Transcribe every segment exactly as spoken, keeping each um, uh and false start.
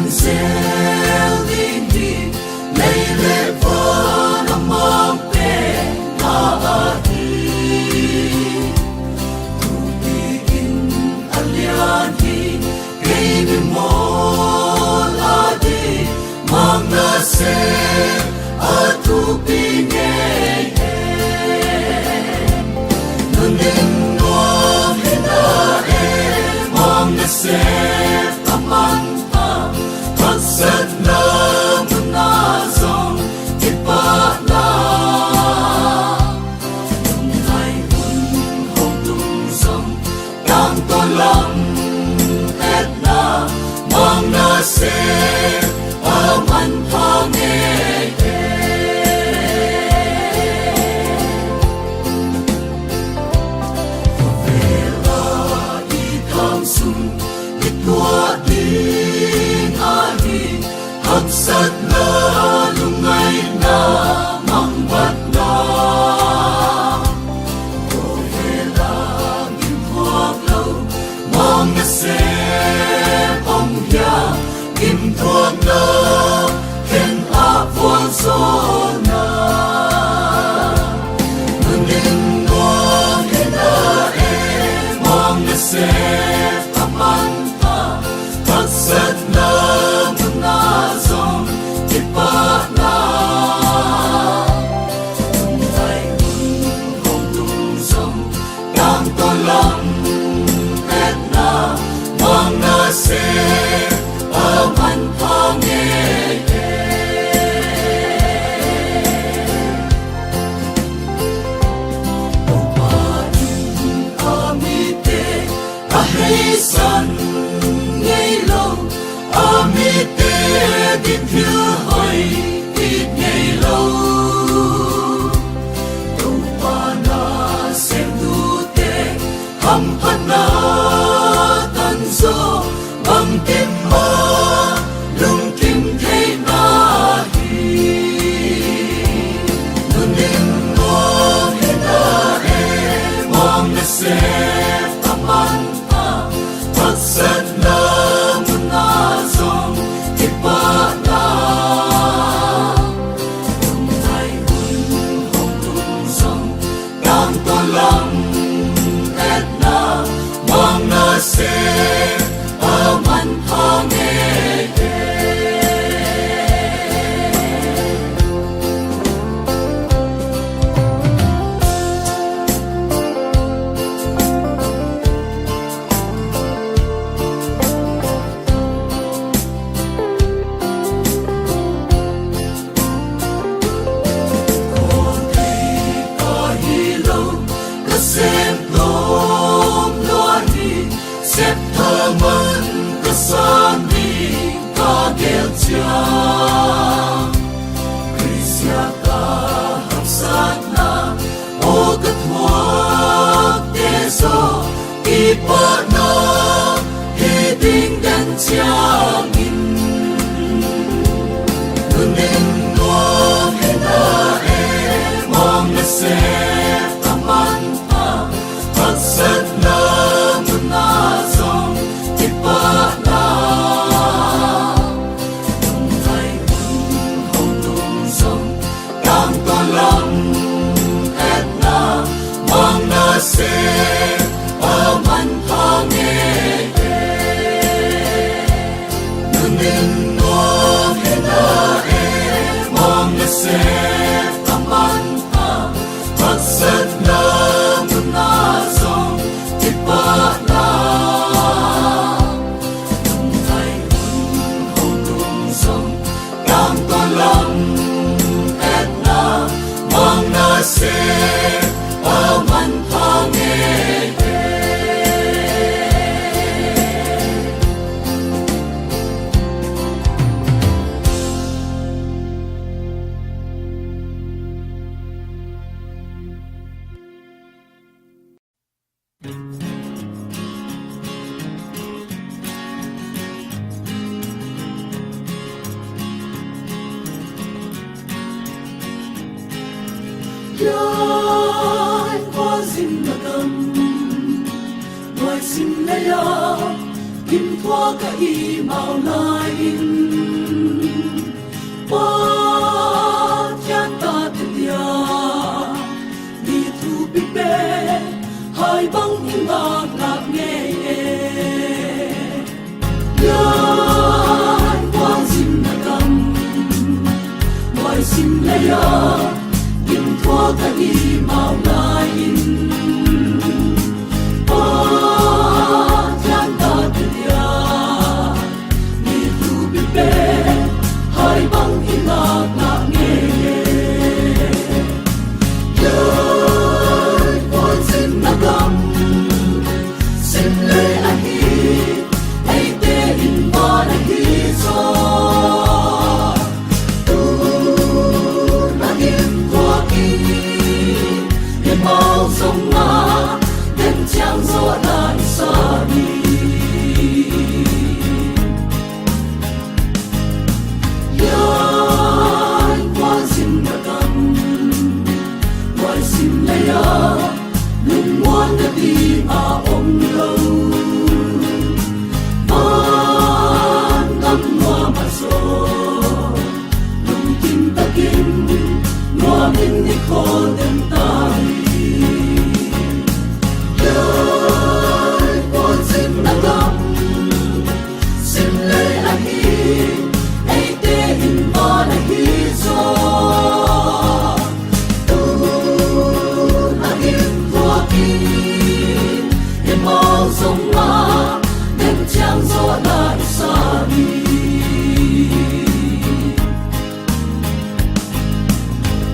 Zel ding hi, lei leh van a mang pen a ahi. Thupi in a lian hi, kei mi mawl a di, mang na se a thupi ngei e. Nunung nuam hi na e, mang na se a man a, haksatna mun ah zong kipahna. Lungngai hun hong tung zong, tangtawn lam etna, mang na se a manpha ngei e. Khovel a i tham sung i tuah ding ahi, haksatna lungngaihna mangbatna. Khovel a gimthuak lou, mang na se om hia, gimthuakna khen a vualzawlna. Nunung nuam hi na e, mang na se a manpha, haksatna mun ah zong kipahna. Lungngai hun hong tung zong, tangtawn lam etna, mang na se a manpha ngei e. Toupa in a mite a heisan ngei lou, a mite ding thil hoih it ngei lou. Toupa nasem tuate hamphatna tan zaw, bangkim mah lungkim theihna hi. Nunung nuam hi na e, mang na se a manpha, haksatna mun ah zong kipahna. Lungngai hun hong tung zong, tangtawn lam etna, mang na se a manpha ngei e. Khawl thei ka hi lou, ka sem tawm lua hi, sep thaman ka san ding ka gel chiang. Khrist ziaka haksatna aw ka thuakte zaw, kipahna hi ding den chiangin. Nunung nuam hi na e, mang na se a manpha, haksatna mun ah zong kipahna. Lungngai hun hong tung zong, tangtawn lam etna, mang na se a manpha ngei e. Nunung nuam hi na e, mang na se a manpha, haksatna mun ah zong kipahna. Lungngai hun hong tung zong, tangtawn lam etna, mang na se a manpha ngei e. Hiai khuazin na gam, nuai sim lei a, Gimthuak a i mau lai in, Pathian tate dia, mi thupi pen, hai bang i ngak ngak ngei e. Yan kuan simna gam, muai sim lei a, gimthuak a i mau lai in, Pathian tate dia, mi thupi pen, hai bang i ngak ngak ngei e. Yan kuan simna gam, sim lei ahi, eite in van ahi zaw. Tun a gimthuak in, i mau zong a, den chiang zaw lai sa hi. Yan kuan simna gam, muai sim lei a, lungmuanna ding a om lou. Van gam nuam a zaw, lungkim takin, nuam in i khawl den ta hi. Yan kuan simna gam, sim lei ahi, eite in van ahi zaw. Tun a gimthuak in, i mau zong a, den chiang zaw lai sa hi.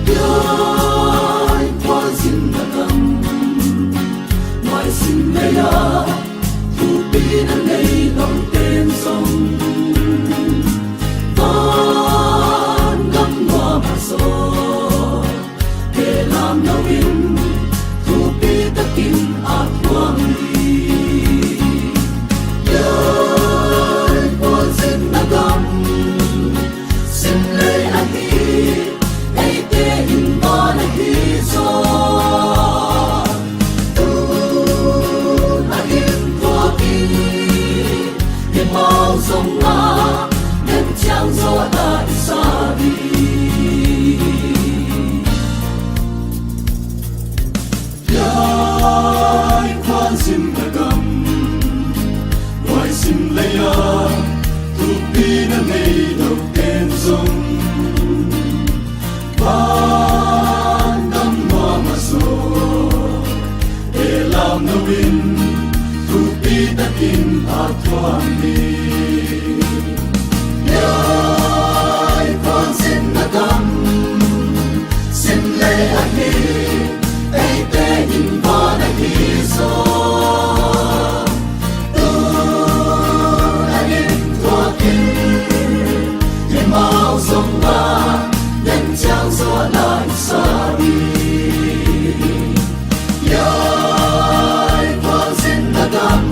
Yan kuan simna gam, muai sim lei a, thupina nei lou ten zong, van gam nuam a zaw, e lam lou in, thupi takin a thuam hi. Yan kuan simna gam, sim lei ahi, eite in van ahi zaw. Tun a gimthuak in, i mau zong a, den chiang zaw lai sa hi. Yan kuan simna gam, muai sim lei a, thupina nei lou ten zong, van gam nuam a zaw, e lam lou in, thupi takin a thuam hi. Yan kuan simna gam, sim lei ahi, eite in van ahi zaw. Tun a gimthuak in, i mau zong a, den chiang zaw lai sa hi. Yan kuan simna gam,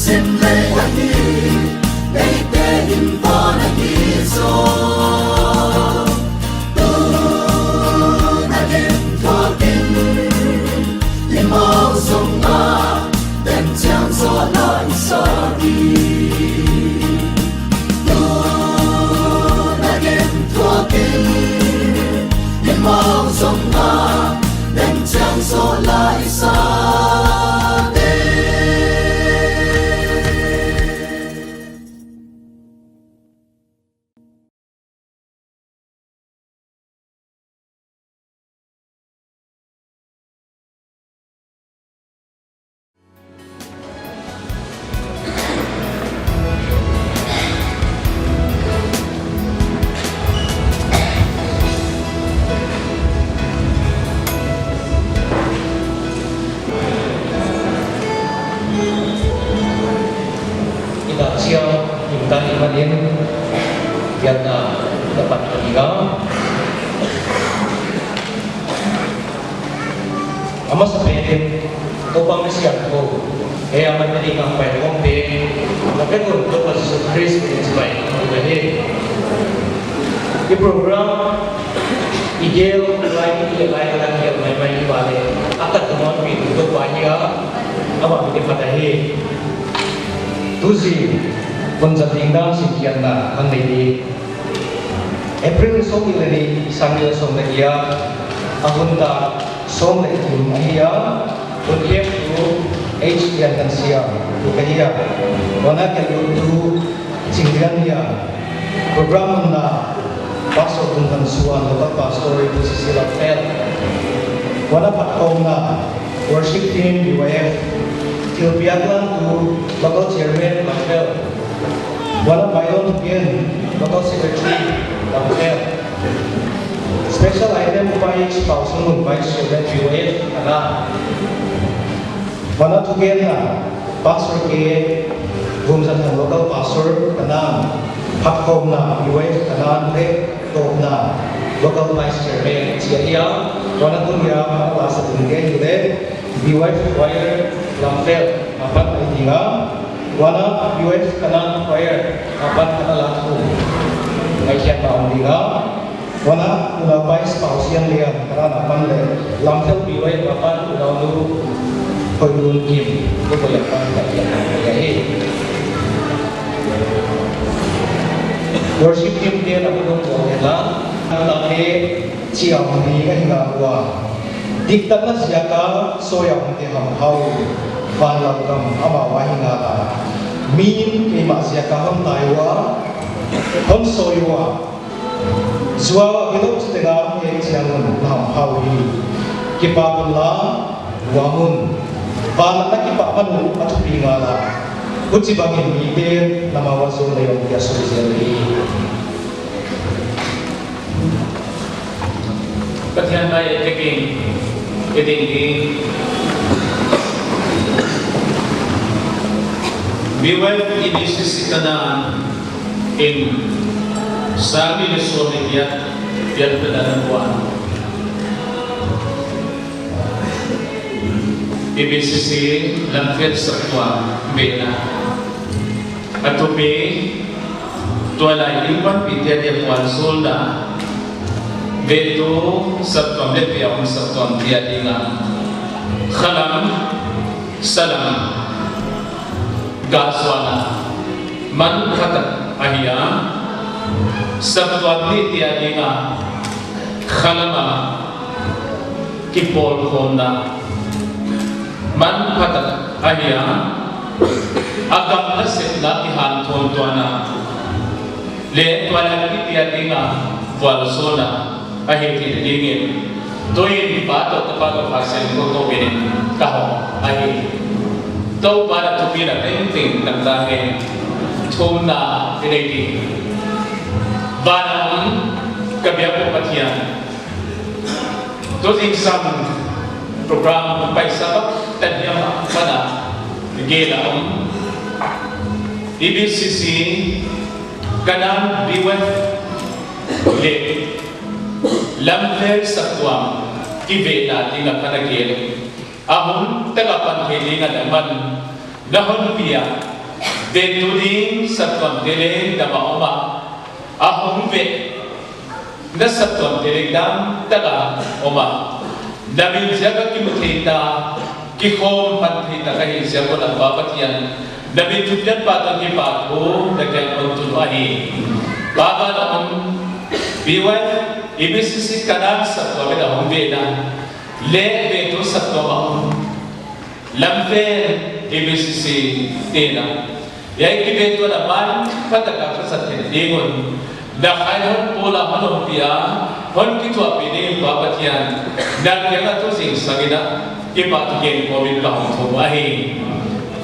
sim lei ahi, eite in van ahi zaw. Tun a gimthuak in, i mau zong a, den chiang zaw lai sa hi. Tun a gimthuak in, i mau zong a, den chiang zaw lai sa hi. Ita siang, ita ni manin, yan na dapat ketiga. A masa pen, Toupa Messiah ko, e a man tadi kang pai kong pe, na pen un Toupa Jesus Christ in spai, ko pe he. I program, i gel, lai, i lai, lai, i gel, mai, mai, i bale, a kat tumon pi, Toupa ni a, a ba pi te pata he. Tuzing hun zat ding dan sinkhiatna hon nei ni. April ni sawmnih leh nih, sang nih leh sawm leh giat, a hun dak sawm leh thum ahi a, hun khempeuh H T N kan siam, tu ka hi a. Huan a ka luttu Chingrian hi a. Program hunna, Pastor Bunghan Suan, local pastor, P C C Lamphel. Huan a phatkhawmna, worship team, B Y F, thilpiak langtu, local chairman, Lamphel. Huan a bailon thugen, local secretary, Lamphel. Special item, Vice, Pausung, Vice Chairman, B Y F, Kanan. Huan a thugenna, Pastor K, Vumzathang local pastor, Kanan. Phatkhawmna, B Y F, Kanan, leh tawpna, local vice chairman, chia hi a. Huan a tuni a, a lasa ding te hi leh, B Y F choir, Lamphel, apan a hi ding a. Huan a B Y F Kanan choir, apan a la thu. Ngaihkhiatna om ding a. Huan a, unau vice Pausianlian, Kanan apan leh, Lamphel B Y F apan, unaunu, Hoilun Kim, tu ko ya pan ka ya hi. Worship team te na ko ko la. Na te, chia ni ka hi na wa. Diktatna ziaka, soya te ham hau. Van lam kam, amau a hi na la. Min, keimah ziaka hon tai ua. Hon soi ua. Zuau a gilou chiteng a hek chiang un na ham hau hi. Kipak un la, uam un. Van na kipak man un a thupi ngala. Huchibangin mite na mau a zong lei om kia soi zel hi. Pathian mai e tekin, e ding ding. B Y F E B C C Kanan in sang nih leh sawm leh giat pian pedan kuan. E B C C Lamphel saptuam vena. A thupi, tuailai ding panpihte dia puansilna. Vetu saptuam leh pia um saptuam dia dinga. Khalam, salam. Gahsuahna, man phatak ahi a, saptuam nih dia dinga, khalam a, kipawlkhawmna, man phatak ahi a, a gam nasepna kihanthawn tuahna, leh tuailai nih dia dinga, puansilna, ahi thei dingin, tuin Pa toh Tapa toh Kha Siangthou toh minin ka hon ahi. Toupa na thupina tengteng nang ta hen thumna i nei ding. Van a om ka biak uh Pathian. Tuzingsang program paisa bak tan hiam a pan a gel a om. E B C C Kanan B Y F leh Lamphel saptuam kivehna dinga ka na gel. A hun tak a pan thei dinga na man na hon pia. Vetu ding saptuam te leng dam a om a. A hong veh na saptuam te leng dam tak a om a. Na min ziaka kimu thei ta, kikhawm pan thei ta ka hi ziak un Pa Pathian. Na min thupiak pa tawh kipahthu na kiang kon tun uh ahi. Pa van a om B Y F E B C C Kanan saptuam in a hong vehna. Leh vetu saptuam a om Lamphel E B C C te'n a. Hiai kivetuahna man phatak a ka zat theihna ding un. Na kha in hon pawl a hon ompih a, hon kithuahpih dingin Pa Pathian. Na kiang a tuzingsang in a, kipahthu gen kawmin ka hon thum ahi.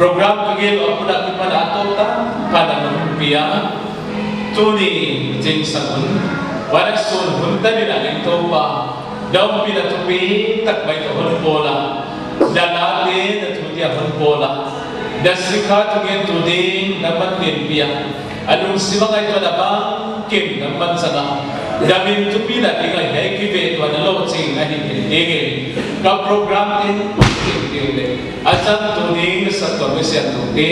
Program ka gel uh a kipan a tawp tak a na hon ompih a. Tuni zingsang hun. Huan a sun hun tan in a ding Toupa. Na ompihna thupi tak mai toh hon pawl a. Na late na thu dia hon pawl a. Na sikha thungen tu ding na man lianpi a. A lungsim a ngaihtuahna bangkim na man zang a. Na min thupina ding a hiai kivetuahna lohching ahi thei dingin. Ka program tengteng leh a zang tu ding saptuam misiangthoute.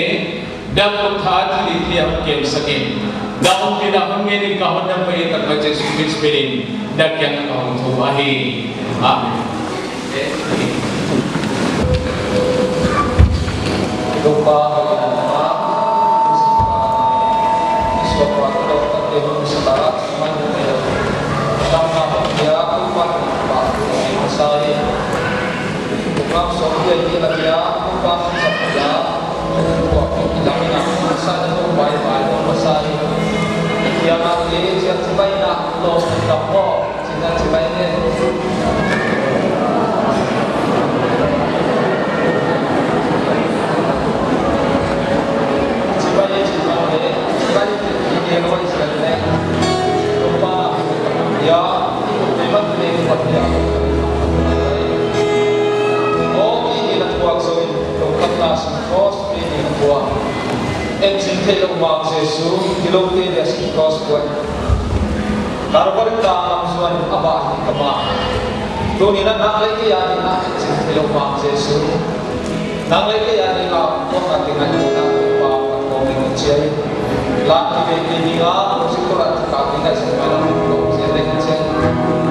Na khut tha thilhih a hon kemsak in. Na ompihna hon ngen in ka hon dam pai tak mai Jesu Khrist minin na kiang ka hon thum ahi. Amen. Toupa, Enching theihlouh Mang Jesu, giloute dia sin cross buai. Kalvari tang lam zuan in a bah hi ka mah. Tuni'n nang leh kei a ding a enching theihlouh Mang Jesu, nang leh kei a ding a, kong a ding a, ding a, pa, pa, kong ding a chiai. Lam ki ve ki ding a, kong si kong a ding a, ding a, ding a, ding a, ding a, ding a.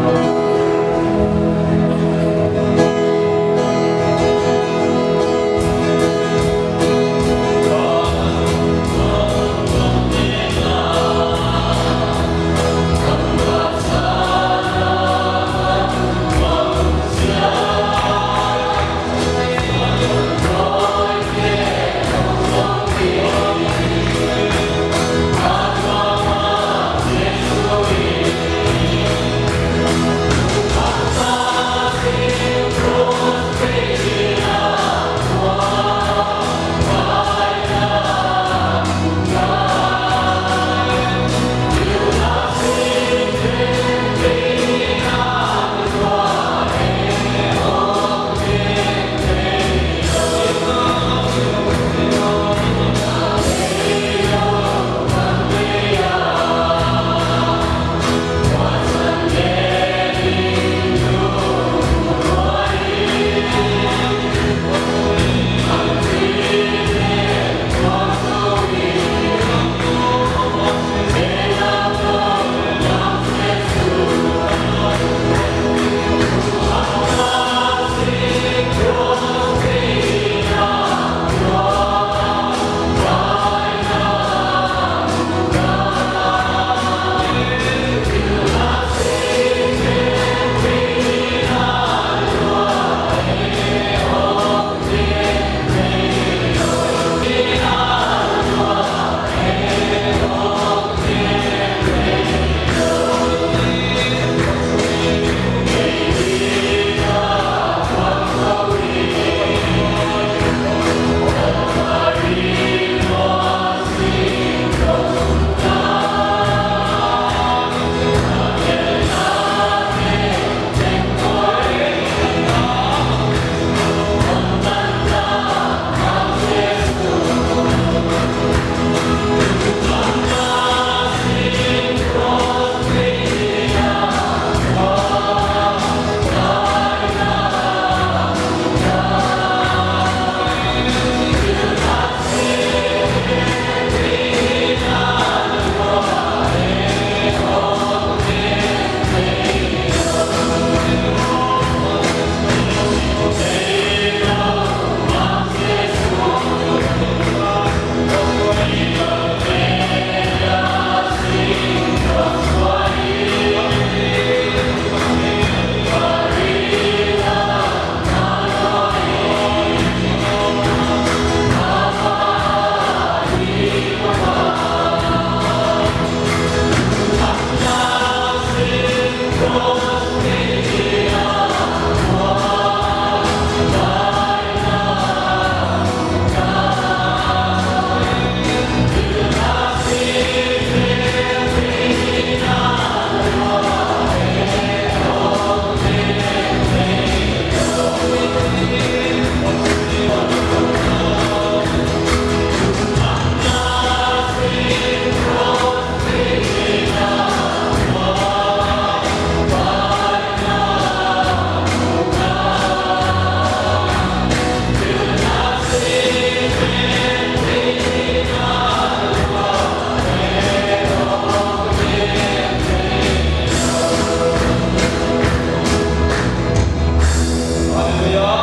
Hallelujah.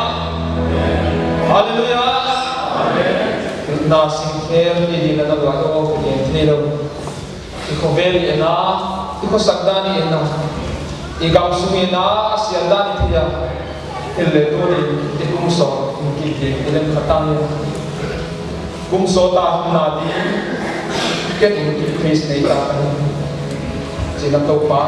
Hallelujah. Na sing khem ni di na na lua ko ko ni ni lo. I khovel i en a, i khosak dan i en a, i gamsung i en a, a siat dan i thei a. Hilele tuni'n i kum sawm i kiti i lem kha ta hi. Kum sawm ta hun na di, ken in i Khrist nei ta ka hi. China Toupa.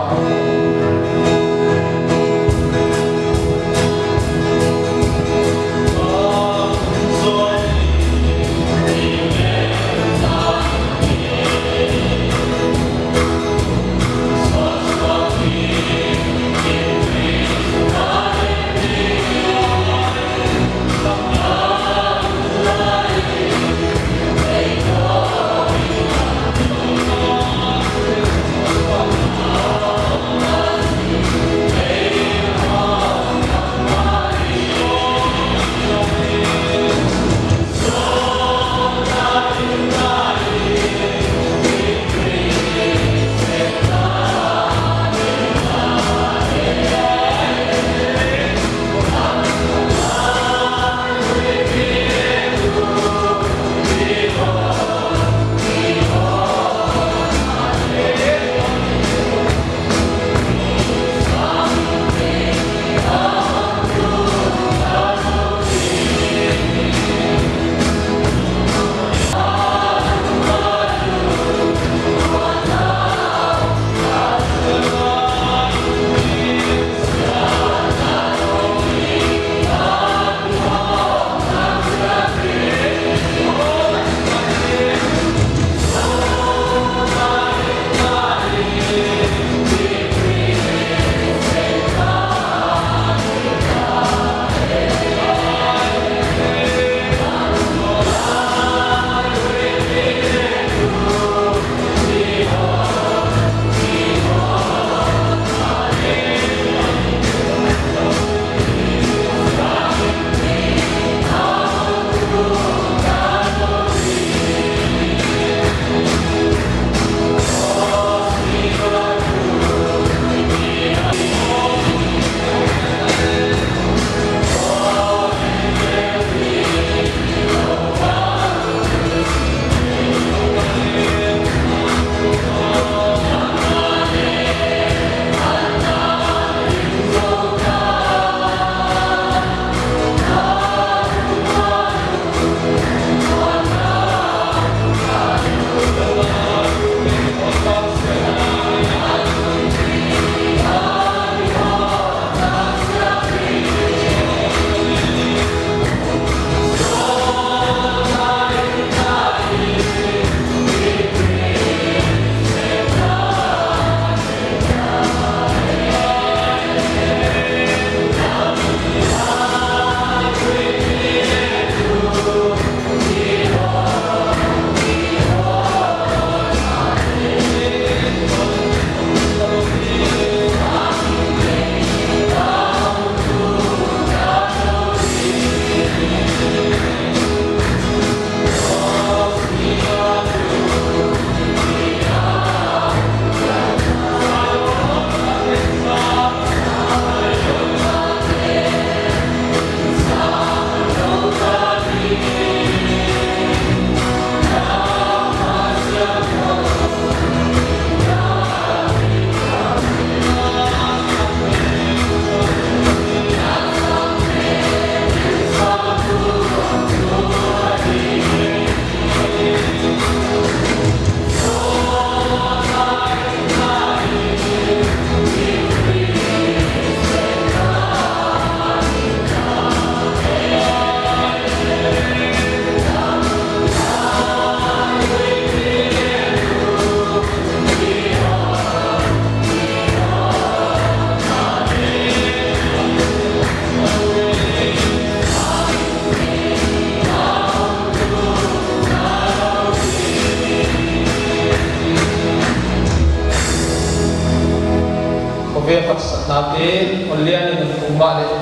Nate, hon lian in hon tung mah leh.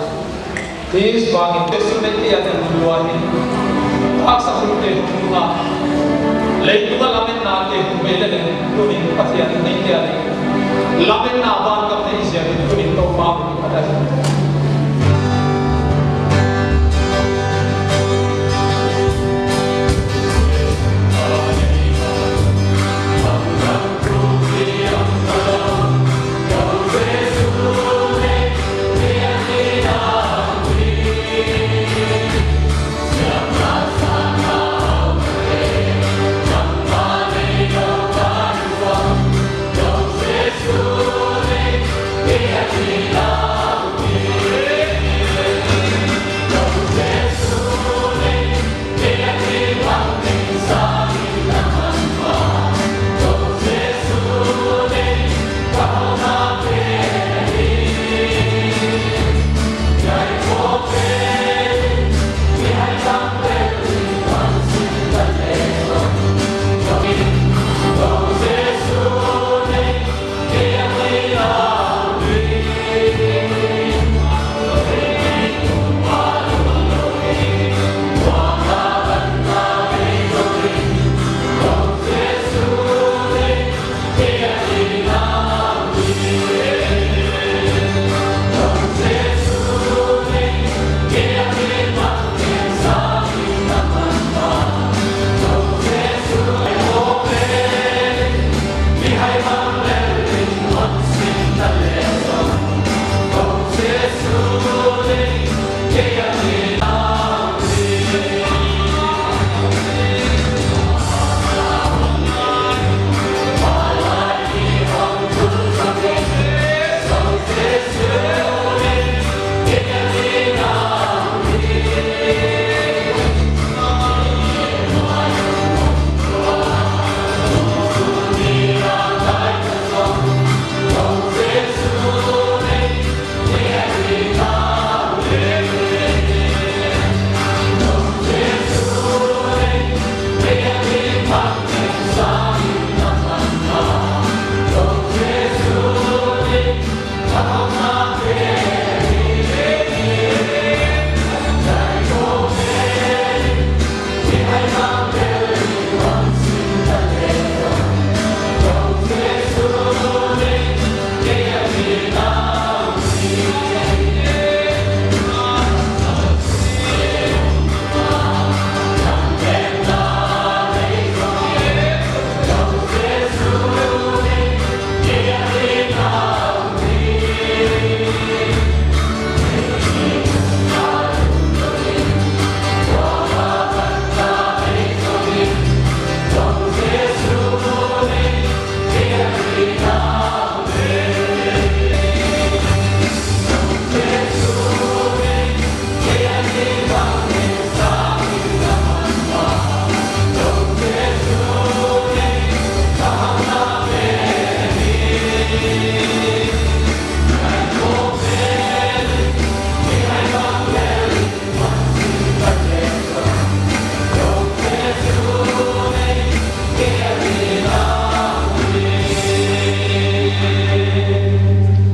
Tis bangin Jesu neite a te hun lua hi. Haksa hun te hun lua. Leitunga lametna te hun lua leh, tunin Pathian neite a leh. Lametna van gam nei ziakin tunin Toupa hun a ta hi.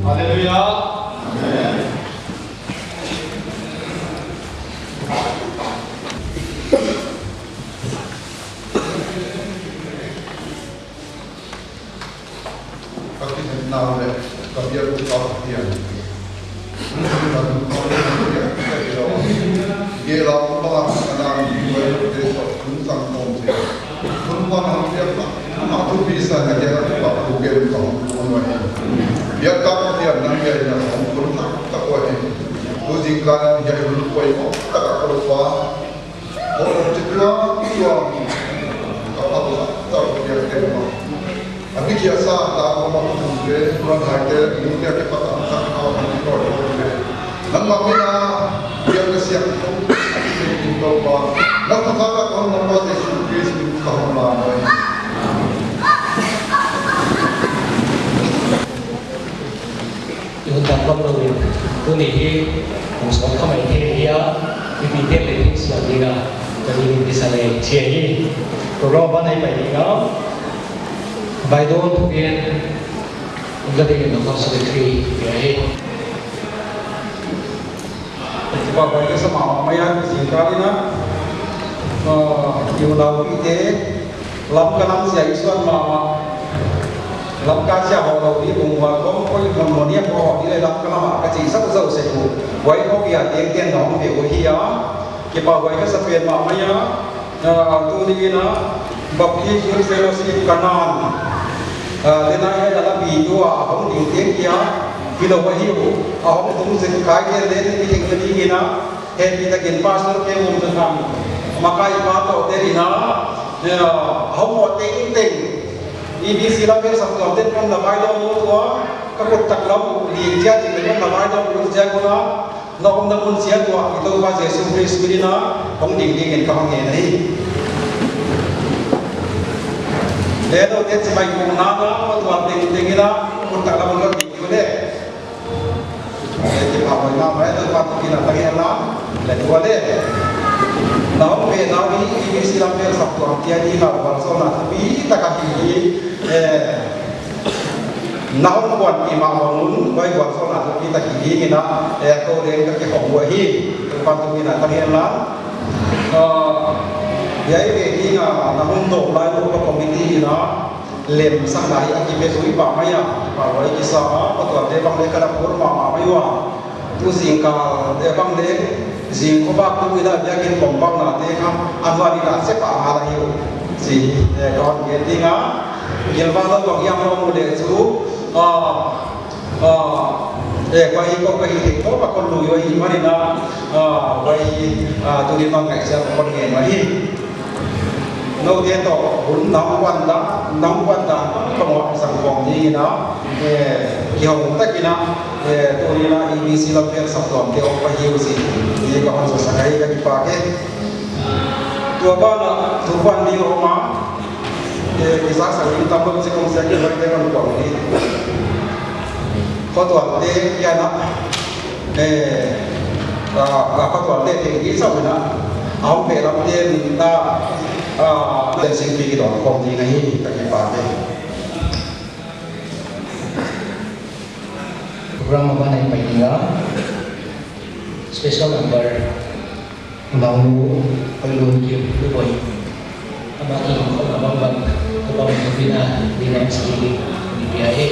Hallelujah. Amen. Ka kitheihnau leh ka biak uh ka Pathian. Ka biak uh ka Pathian. Gel a um bang a ka nang biak uh te sawt lungtang tawm te. Hun pan hong piak na, a thupi sa na gel a thupi ka hong kun uh ahi. Biak ka Pathian nang gel na hong kun thak thak uh ahi. Tu zingkal hiai hun poimoh tak a ka Toupa. Hong chih tua, tua. Ka pa tu sa, sa ko dia te ma. A biak sa ta ko ma tu te, tua hai te, ni te ke pa ta sa ka ma ni ko te. Nang ma pina, dia ke siak tu, ni ko pa. Nang tu sa ka ko ma pa Jesu Khrist ni ka hong la mai. I hun tak bang lo in, tuni hi, hong sawt kha mai thei hi a, i pi tek leh thei siam ding a, ka ni in kisa leh chia hi. Program ban ai pai ding a, bai don tu gen, Ka ding in a pastor three, ya, eh. Kipak huai ka sa mahmah mai a, zingkal in a, ah, i unaupite, Lamka lam sia i suan mahmah. Lamka sia hoh lou di, bung hual kom, koi mon mon ia hoh di leh Lamka lam a ka chi sak zau se tu. Huai ko pia teng teng na hong pe uh hi a. Kipak huai ka sa pen mahmah mai a. Ah, tuni in a Baptist Youth Fellowship Kanaan, ah, tena hiai a la pi tu a hong ding teng kia, hilou ahi uh, a hong tung zek kai teng teng ni teng teng in a, hehpihtakin Pastor K. Vumtuthang, makai pa toh te in a, ah, a hong hoh teng teng, E B C lam pek saptuam ten hong na vai dong lut ua, ka khut taklam, ding chiat in hong na vai dong lut chiat ua, na omna mun chiat uah i Toupa Jesu Khrist min in a hong ding dingin ka hon ngen ahi. Leh noute chimai kong nana, ka tuam tengteng in a, khut taklam ka hon ngen uh leh. Leh kipak huai mahmah mai, Toupa tungin a tang hen la, leh tua leh. Na hong pe nau hi, E B C lam pek saptuam te ading a vualzawlna thupitak ahi hi, eh, na hon kuanpih mahmah un, huai vualzawlna thupitak hi ding in a, eh, kou leng ka kihong uh ahi, Toupa tungin a tang hen la. Ah, hiai ve ding a, na hon dawp lai uh ka committee in a, lemsakna hi a kipe zui pah mai a, kipak huai kisa a, ka tuamte bang leh ka na phur mahmah mai ua. Tu zingkal te bang leh, zing khawbak tu in a biakin pom bang na te kha, a nuam in a se pah ngal ahi uh. Chi, eh, ka hon gen ding a, gilvang lou bang hiam lou mu leh chu, ah, ah, eh, huai ko ka hi thei tawp a kon lui huai hi man in a, ah, huai, ah, tuni bang ngaihsiam kon ngen huai hi. Noute toh hun na hon kuan dan, na hon kuan dan, ka muang sang khawm ding in a, eh, kihong tak in a, eh, tuni in a E B C lam pek saptuam te hong pai hi uh chih, eh, ka hon zong sak ahi, ka kipak e. Tua ban ah, thupuan ding om a, eh, kisaksak ding tam lou chih kong sia, kihuai te kan kuang ni. Khotuam te, kia na, eh, ah, ah, khotuam te, te, i sa na, a hong pe lam te, na, ah, na sing pi ki don kong ding ahi, ka kipak e. Program a ban ah i pai ding a, special number. Nau nu, oi lun kim, lu boi. Ama ki hong khawm a bang bang, ka bang bang bina, bina M C D, ni pia e.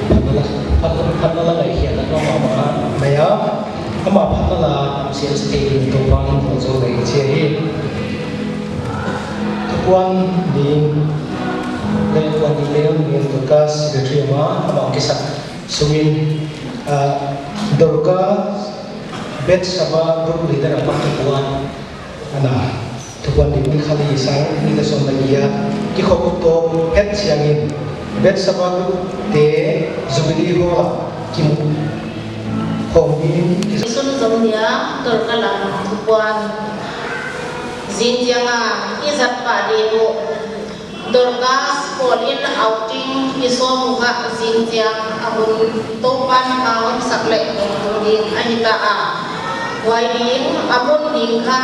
Phatna la, phat-, phatna la ngaihkhiatna ka mama. Maya, ama phatna la siam sa thei ding Toupa'n vualzawl leh chi hi. Thupuan ding, leh thupuan ding leh, ni Dorcas secretary ama, ama kisak sungin, ah, Dorcas Bethsaba group leader apat thupuan ana. Thupuan ding ni kha li sang ni leh sawm leh giat kikhop tawp het chiangin Bethsaba group te Jubilee Hall ah kimu khawm ding in ki- Sun zong dia Dorcas lam thupuan zing chiang a i zat pah ding uh. Dorcas pawl in outing i sawm uh kha zing chiang a hun Toupa'n a hon sak leh hon tung ding ahi ta a. Huai ding a mun ding kha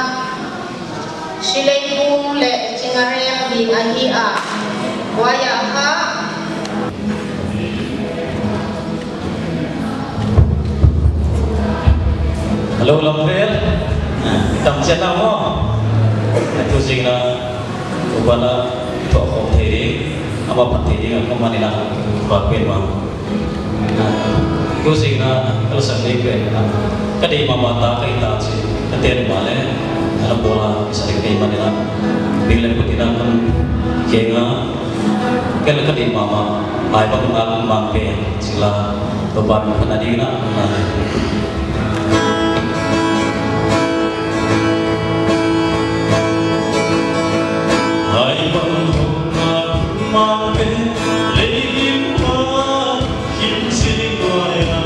Sileiphum leh Chingareng ding ahi a. Huai ah kha Hello, Lamvel. Tam chiat na maw. Tu zing na, Toupa'n a thuak khawm thei ding, ama phat thei ding a kawm mah ni na, pa pen mah. Tu zing na, ka lungsim ni pen na. Ka deih mahmah ta, ka hita chi, ka ten mah leh, a la bola, sa ding kei mah ni na. Ding leh put in a kan keng a, Ken ka deih mahmah, ai bang nak mang pe, sila, Toupa'n phatna ding na, na. Ai bang nak mang pe, lei lim pa, kim si nuai a.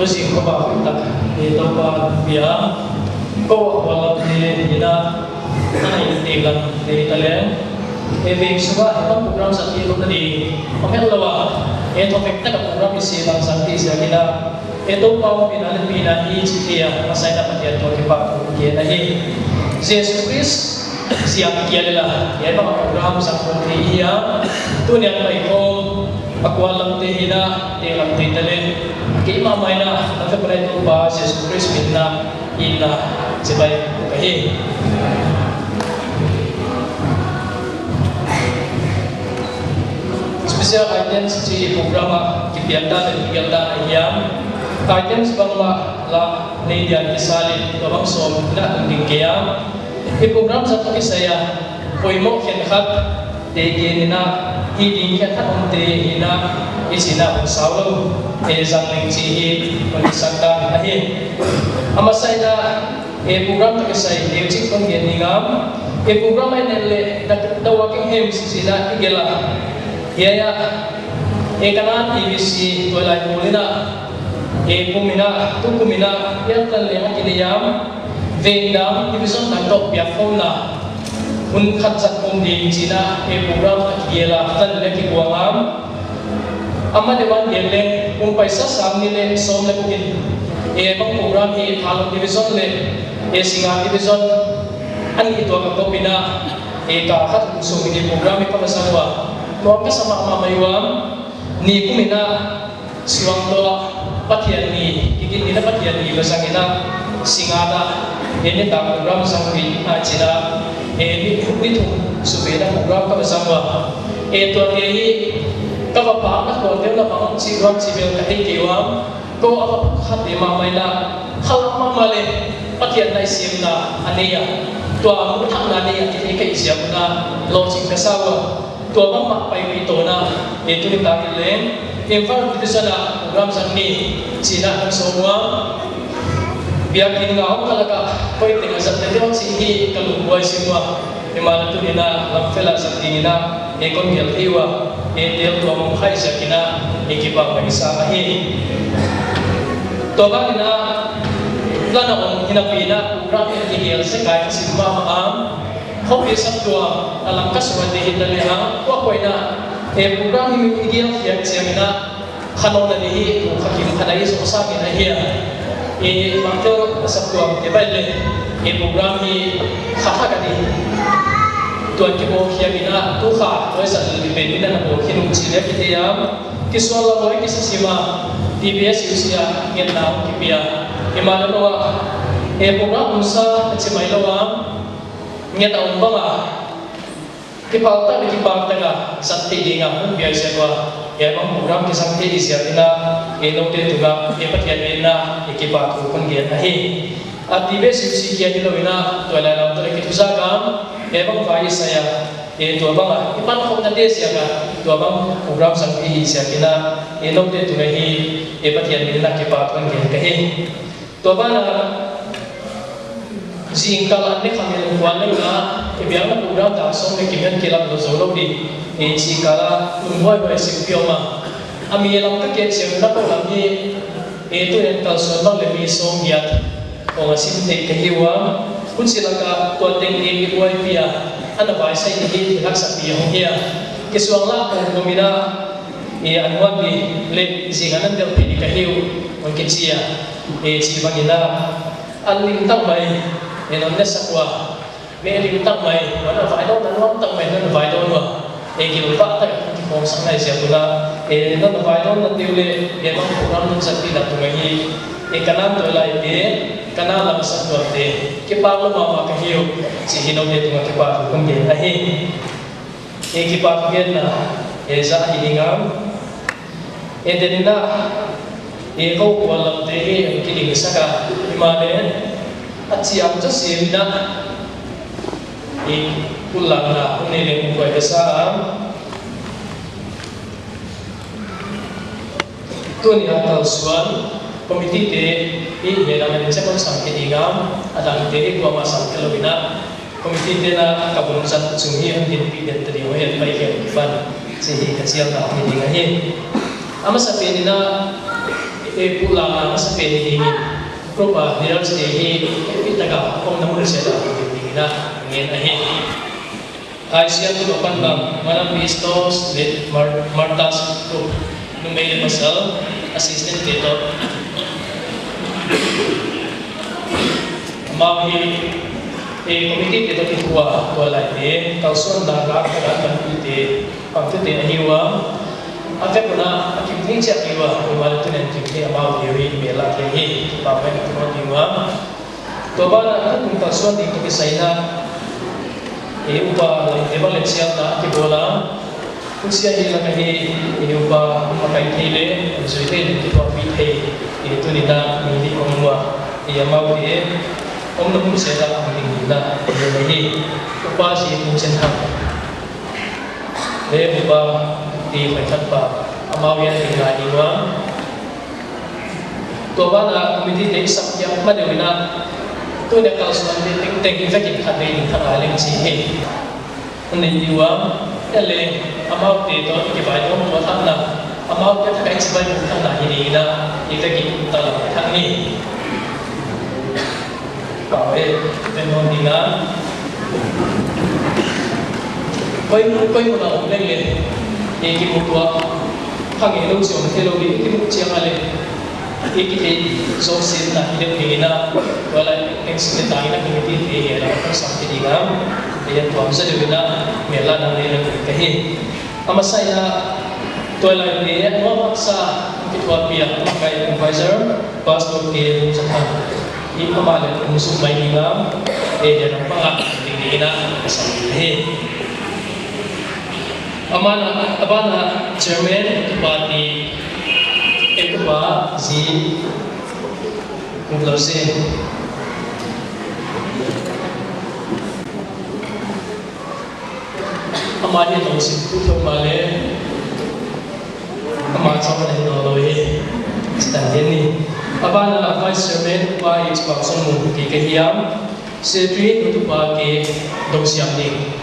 Tusi khoba tak ni Toupa bia ko wala ni ina, nai ti lang ni talen. E bing suba e bang program sa ti lu na di. Pamel lawa e topic tak program isi lang sa ti sia kina. E Toupa pina le pina hi chi tia, masai na Pathian toh kipak ke na hi. Jesus Christ siam kia le la, e bang program sa ko ti hia. Tuniang mai ko a kual lam te hi na, te lam te talen. Keimah mai na, na fe prai Toupa Jesus Christ min na, in na, chibai ka hi. Special items chi program a kipiak dan, kipiak dan a hiam. Items bangmah la nei dian kisalin, tua bang sawm na ding kei a. I program zat kisai a, poimoh khenkhat te gen ina, hi ding khenkhat om te ina, i china hong sau lou, e zang leng chi hi, hong i sak dan ahi. A masa ina, e program tak kisai, e chik kon gen ni ngam, e program ai nen le, the, the Walking Hymns chi ina i gel a. Hia ya, e kana T V C, tuailai mul ina, e kum ina, tu kum ina, ya tan le ma ki de yam, Veng dang, division dang toh piakkhawmna hun khat zat khawm ding china, e program a kigel a, tan le kikuang a. Amah deih wan gel leng, kum paisa sang nih le sawm le guk in, e bang program hi Thalawm division le, e Singngat division, a nih tuak a kop ina, e ka khat sung in program hi ka va zang ua. Nuam ka sa mahmah mai ua, ni kum ina, Suangtuah Pathian ni, kikin ni na Pathian ni va zang ina, Singngat a, e nitak program zang pi a china, e ni, ni thum supe na program ka va zang ua. E tuate hi, ka va pha na ko te na bang chi ram chi bel ka hei kei ua, ko a va khat e mahmah ina, khalam mahmah le, Pathian na i siamna a nei a, tua mu thakna nei a, ki thei ka i siamna, lo ching ka sa ua. Tua bangmah paipih tawna, e tuni tak in leng, Imphal Division a program zang ni, china kan sawm ua. Biakin nga om ka lak a, koi teng a zat te deuh chi hi ka lungbuai sim ua. Himahleh tuni na, lam fel a zat ding ina, e kon gel thei ua. E tel tua mong khai zat ina, e kipak mai sa ahi. Tua bang ina, plan a om hinapi ina, program in kigel se kai ka sim mahmah a. Khopi saptuam a lam ka suan ding hi ta le a, tua koina, e program hi mi i gel khiak chiang ina, khanona ding hi, tu kha kim kha dai so sa min a hia. E bangtel saptuam te bai le, e program hi kha kha ka ding. Tuan kibawl khiak ina, tu kha, tuai sa li pe ina na bawl khin um chi le ki te a, kisual la bawl ki sa sima, T B S U C a, ngen na ki pia. Himahleh lo a, e program um sa, chi mai lo a, ngen a um bang a, kipak tak, kipak tak a, zat thei ding a, hun piak ziak ua, e bang program kizang thei ziak ina, e noute tunga, e Pathian min a, e kipahthu kon gen ahi. A T B S U C kia hi lo ina, tuailai lam toh le kithu zak a, e bang vai sa ya, e tua bang a, i pan khawmna te ziak a, tua bang program zang thei ziak ina, e noute tunga hi, e Pathian min a kipahthu kon gen ka hi. Tua bana, zingkal an ne kha mi lungkuan leng a, Biakna program dak sawm leh kim in kilak lou zou lou di. E, chi kala lungbuaibuai sim piau ma. A mi lam ka ke siam na ko lam hi. E, tu en kalsuan bang leh mi sawm giat. Kong a sim thei ka hi ua. Hun si laka tua teng e mi buai pia. Ana vai sai ni hi thilhaksa pi hong hia. Kisuang la kong ko mi na. E, an huan di leh zing an an del pi ni ka hi u. Hong kichia. E, chi bang ina. An lim tang mai. E, non ne sa kua. Me lim tak mai, mana vai dawn na nuam tak mai, na vai dawn ua. E, gil tak tak ki khawm sak nai sia tuna. E, na vai dawn na tiu leh, e, bang program nun zat pi na tu mai hi. E, ka nam tu lai te, ka nam lam sak tuan te. Kipak lou mahmah ka hi u, chi hi nou te tunga kipak lou kum gen ahi. E, kipak gen na, e, za hi ding am. E, den ina, e, ko kual lam te hi, ki ding saka, himahleh, a chiam chu sim ina. I pulakna hun nei leng kuai ka sa. Tuni a kalsuan committee te i he lam in chapon sam ke ding am, a dang te i kuama sam ke lou ina. Committee te na ka bun zat chung hi hon din pi den ta ding, hoi an pai ke pan. Chi hi ka chial na hi ding ahi. A masa pen ina, e, pulakna a masa pen hi ding. Group a leaders te hi, e, pi taka, om na mun se ta hi ding ina, ngen ahi. Asia tu kapan bang, Madam Pistos, leh Mar-, Martas tu, numei leh pasal, assistant te toh. Amau hi, e, committee te toh kituak, tuak lai te, kalsuan dan lak, dan ban pi te, pang tu te ahi ua. A vek un a, a kim thei chiat ahi ua, himahleh tunin kim thei amau te hi, mel lak te hi, pa pen tu ahi ua. Tua ban ah, a kum kalsuan ding toh kisai ina, e, upa lam te bang leh chial na kibawl a. Huchia hi lak ah hi, e, upa makai thei leh, zui thei leh, kituak pi thei, e, tuni a mi li om ua, e, amau te, om na mun se ta om ding ina, e, hi, upa si mun sen ha. Leh upa, e, pai khat pa, amau yan ding lai ding ua. Tua ban ah committee te i sak kiam ma deuh ina, tuni a kalsuan te tengteng i vekin khat vei ding thak a leng chi hi. Hun nei di ua, e leh, amau te toh i kivaidawn tua thak na, amau te thak a i chibai tua thak na hi ding ina, i vekin ta la thak ni. Pau e, pen hon ding a. Koi, koi mun a om leng leh, e kimu tuak, phang e lou chiang thei lou di, kimu chiang a leh, e kithei zoh sin na hi deuh ding ina, tua lai, teng sin leh ta ina committee te hi la, kong sam ki ding a, e tuam sa deuh ina, mel lak na nei lou ka hi. A masa ina, tuailai te, a nuam haksa, kituak pi a, kai advisor, Pastor K. Bungzathan. I amah leh kum suk mai ding a, e, dia na panga, ding ding ina, ka sam hi. Amah na, a ban ah, chairman, party, e, pa, zi, kum lo se. Amah hi lungsim phu thou mahleh, amah chauh a nei nawnlou hi, chitan gen ni. A ban ah vice chairman, Upa H. Pausonmung, kei ka hi a, secretary, Utupa K. Dongsiamding.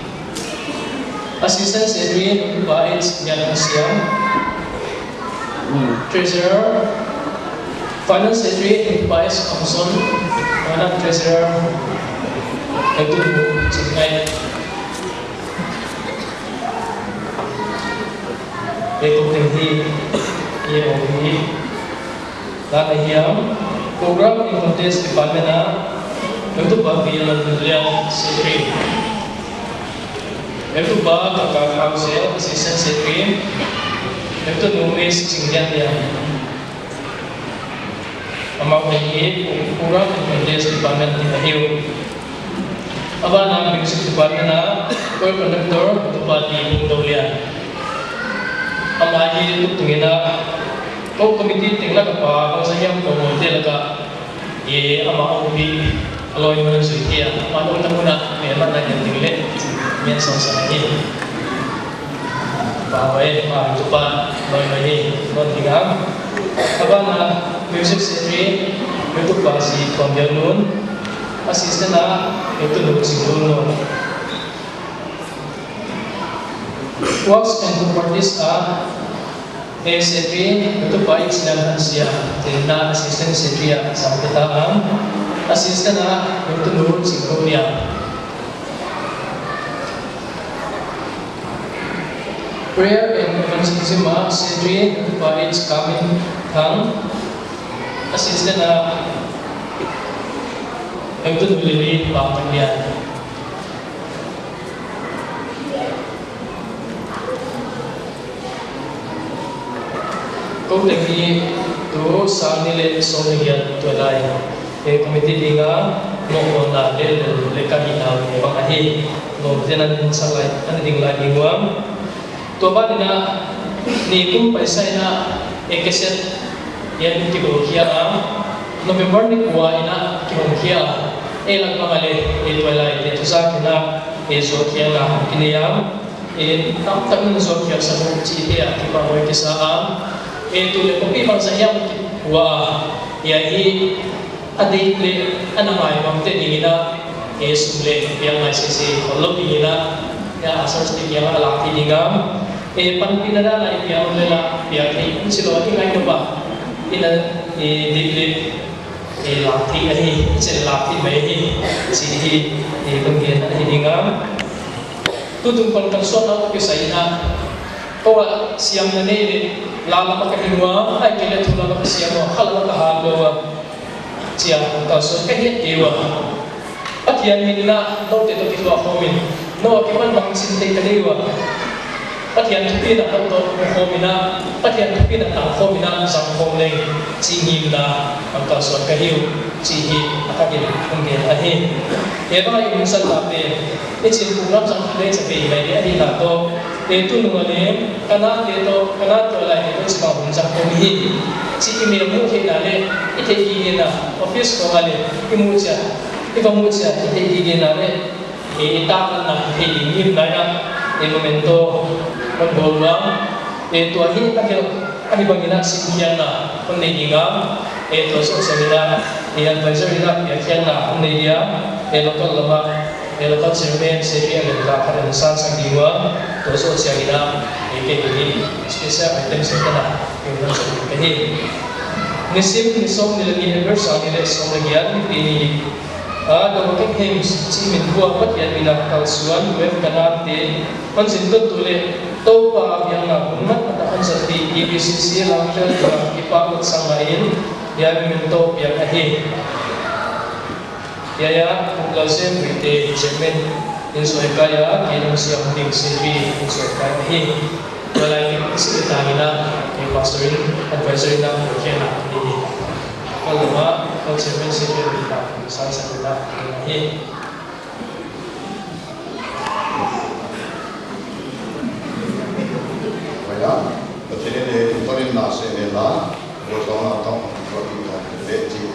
Assistant secretary, Utupa H. Lianhosiam. Treasurer, Finance Secretary, Vice Council, Madam Treasurer, Heutu Chingai. Heutu Tenghi, E O P, Lana Hiam, Program and Contest Department a, Heutu Papi Laldulian, Secretary. Heutu Pa Kaka Council, Assistant Secretary. Heutu Nu Miss Chinglian Lian. Amau hi Program and Contest Department in ahi uh. A ban ah Music Department a, Choir Conductor, Heutu Pa T. Pungdolian. Amah hi tutung in a, kou committee teng lak a pa, kou sa hiam kou mo te lak a, e, amah a upi, a lawi mun a zui hi a, amah lawmna mun a, mi a man na gen ding leh, mi a sawm sa hi. Pa hoi, pa hoi, pa lawi mai hi, kon ding a. A ban ah, Music Secretary, Heutu Pa Si Thuambiaknun, Assistant a, Heutu Nu Chinglulnun. Works and Properties a, A Secretary, Doctor Pai Chinan Hansia, Tena Assistant Secretary a, Samketa Am, Assistant a, Doctor Nur Singkonia. Prayer and Evangelism a, Secretary, Doctor Pai Kamin Thang, Assistant a, Doctor Nulili Pamania. Kou teng hi tu sang nih leh sawm leh giat tuailai, eh, committee dinga mohpuakna lel lel leh ka hihna uh bang ahi. Lawmte'n ana ding sak lai, ana ding lai ding ua. Tua ban in a, ni kum paisa in a, eh, cassette hiai kibawl khia a, November ni kua in a kihong khia a, eh, lak bang a leh, eh, tuailaite thuzak in a, eh, zuak khiakna kinei a. Eh, tamtak in zuak khiak sak uh chih hi a kipahhuai kisa a. Eh, tu leh copy bangzah hiam kiphuah a, hiai hi a deih leh ana ngaihtuah ding in a, eh, sum leh piak ngai sese, khol lou ding in a, hiai a search te kiang a lak thei ding a. Eh, panpihna dan a i piak leh la, piak thei, i chih lou i ngaihtuah a, i na, eh, deih leh, eh, lak thei ahi, i chih lak thei mai ahi, chih hi, eh, kon gen ahi ding a. Tutung pan kalsuanna toh kisai in a, kou a siamna nei leh, la lam a ka hing ua, ahihkeileh thu lam a ka siam ua, kha lam a ka hat ua, chia kalsuan ka hi kei ua. Pathian min in a noute toh kituak khawm in, nou a kipan bangchin thei ka nei ua. Pathian thupina toh mu khawm in a, Pathian thupina tang khawm in a zang khawm leng, chih ngimna a kalsuan ka hi uh, chih hi a ka gen, kon gen ahi. Hiai bang a i hun san tate, i chin puk lam zang leh cha bei mai leh ahihna toh, eh, tunung a leh, ka nate toh, ka na tuailaite toh chibang hun zang khawm hi. Chih i mel muh theihna leh, i theihgigena, office khong a leh, i muh chiat, i va muh chiat, i theihgigena leh, eh, i taklanna, i theih ding ngimna a, eh, memento kon bawl ua. Eh, tua hi a hel, a hi bang in a simkhiakna kon nei ding a, eh, tua zoh chiang in a, eh, advisor in a piakkhiakna kon nei ding a, eh, local lam a, eh, local chairman, secretary leh la khat in a sansak ding ua, tua zoh chiang in a, eh, kei hi special item sawm ka na, eh, kon sak ding ka hi. Nisim, ni sawmnih leh nih, April, sang nih leh sawm leh giat, Nipi ni, a, The Working Hymns chih min pua Pathian min a kalsuan, web ka nate, hon zin tontu leh, Toupa biakna hun matmat a hon zat pi, E B C C Langkhial tua kipak utsang in, hiai memento piak ahi. Hiai a, Pu Lalsem Guite, Chairman, in suai kai a, K W C a hong ding C B in suai kai ahi. Tuailai in, i si ta in a, eh, Pastor in, Advisor in a, okay na, eh, eh. Kal lama, kal chairman secretary ta, san sa ta, eh. Waya, Pathian in, eh, tupanin na se ne la, botong na tong, botong na, beti.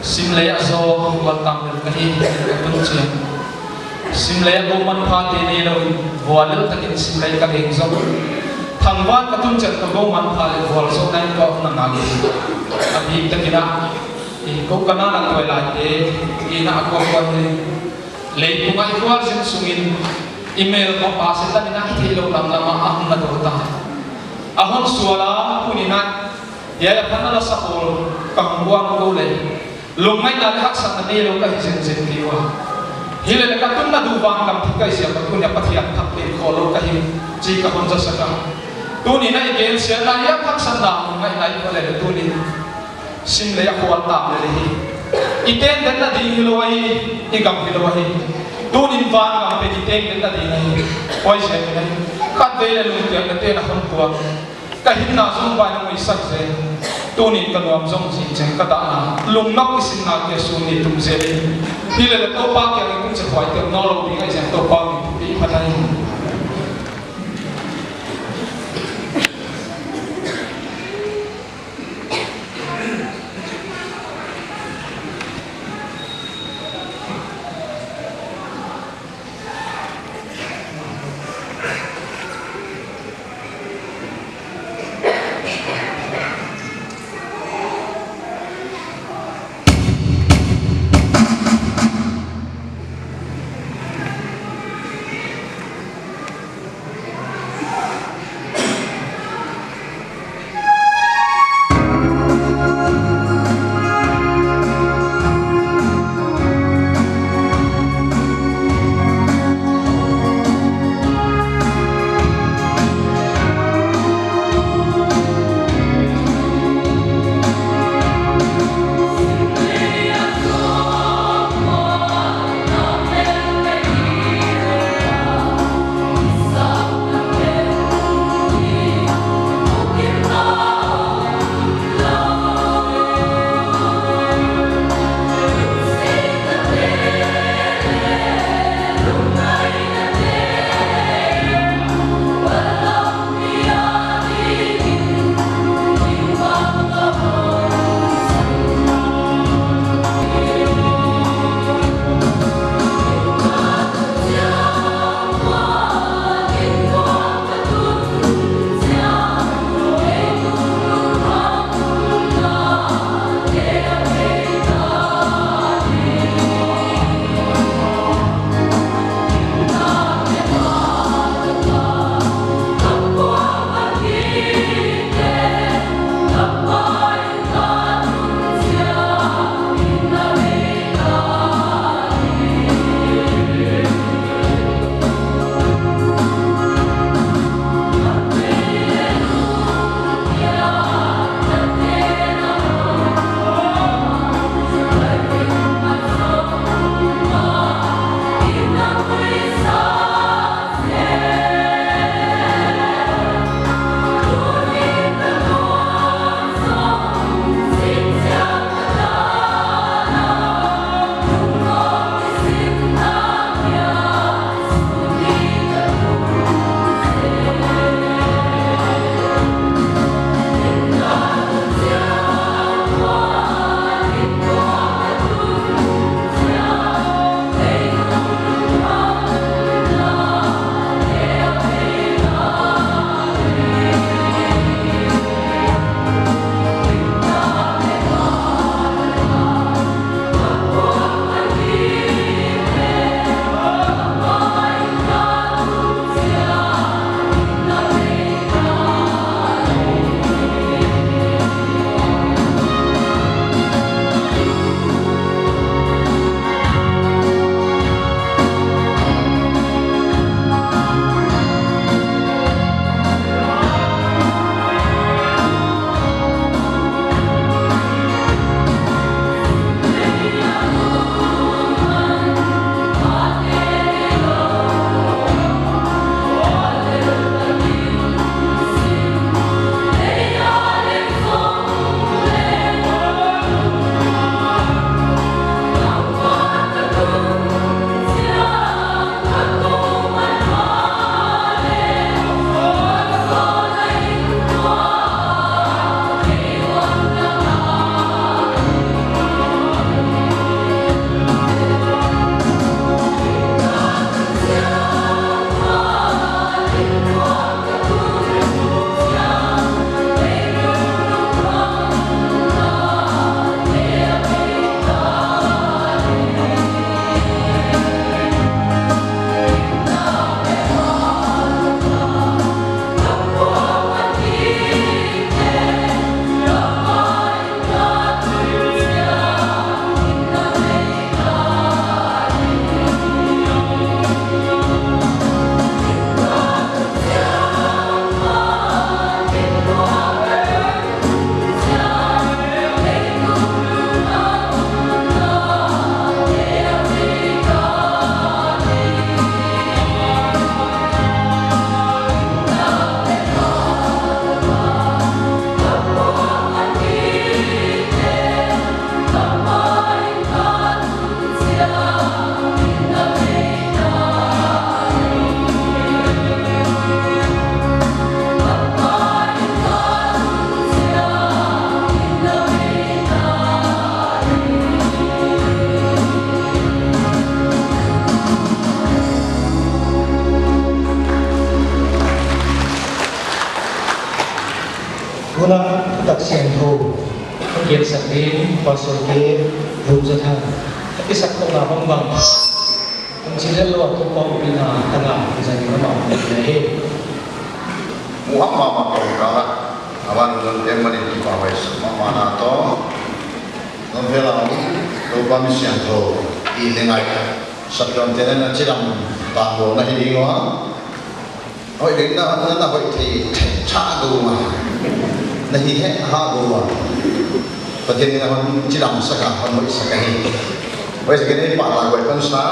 Sim lei a zou, vual tam lel ka hi, ka tun chiang. Sim lei a go manpha te neilou in, vual lel takin sim lei ka leng zou. Thangvan ka tun chiang ka go manpha leh vual zou nai ka na ngak. A bik takin a, i ko ka na na tuailai te, i na a ko ko hi. Leitung a i vual zin sungin, i mel ko pa se ta ni na i theilou lam lam a hong na do ta. A hon sual a, tuni na, hiai a phan na la sa pawl, ka hong buang ko leh. Lungngaihna leh haksatna neilou ka hi zenzen kei ua. Hileleh ka tunna duh van gam thei ka hi ziak a tuni a Pathian thak pen kholou ka hi, chi ka hon za sak a. Tuni na i gensiatna leh haksatna lungngaihna i ko leh tuni. Sim lei a khual tam lel hi. I teng den na ding hilou ahi, i gam hilou ahi. Tunin van gam pen i teng den na ding ahi. Huaiziakin ahi. Khatvei leh lungtuakna te na hon puak. Ka hinna zong vai na musak zel. Tunin ka nuam zong zing zel ka dahna. Lungnop i sinna kia sun ni tum zel hi. Hileleh Toupa kiang i kum se huai tel nawnlou ding ahi ziak Toupa min thupih phat ahi. Siangthou, hon kiangsak ding Pastor K. Vumzathang, a kisakkhopna bangbang, hon chih lel lou a, Toupa hon pina tang a, i zang in amah hon pina hi. Muham mama kong kala, awan lon tem manin kipahhuai mahmah na toh. Lon vela, Toupa mi siangthou i leng ai. Saptuam te'n na chidam tangbawl na hi ding ua. Hoih leh na, na, na hoih thei, thei cha dou ua. Na hi he ha dou ua. Pathian in a hon chidam sak a, hon hoih sak ahi. Hoih sak in i pahtakhuai pan sa.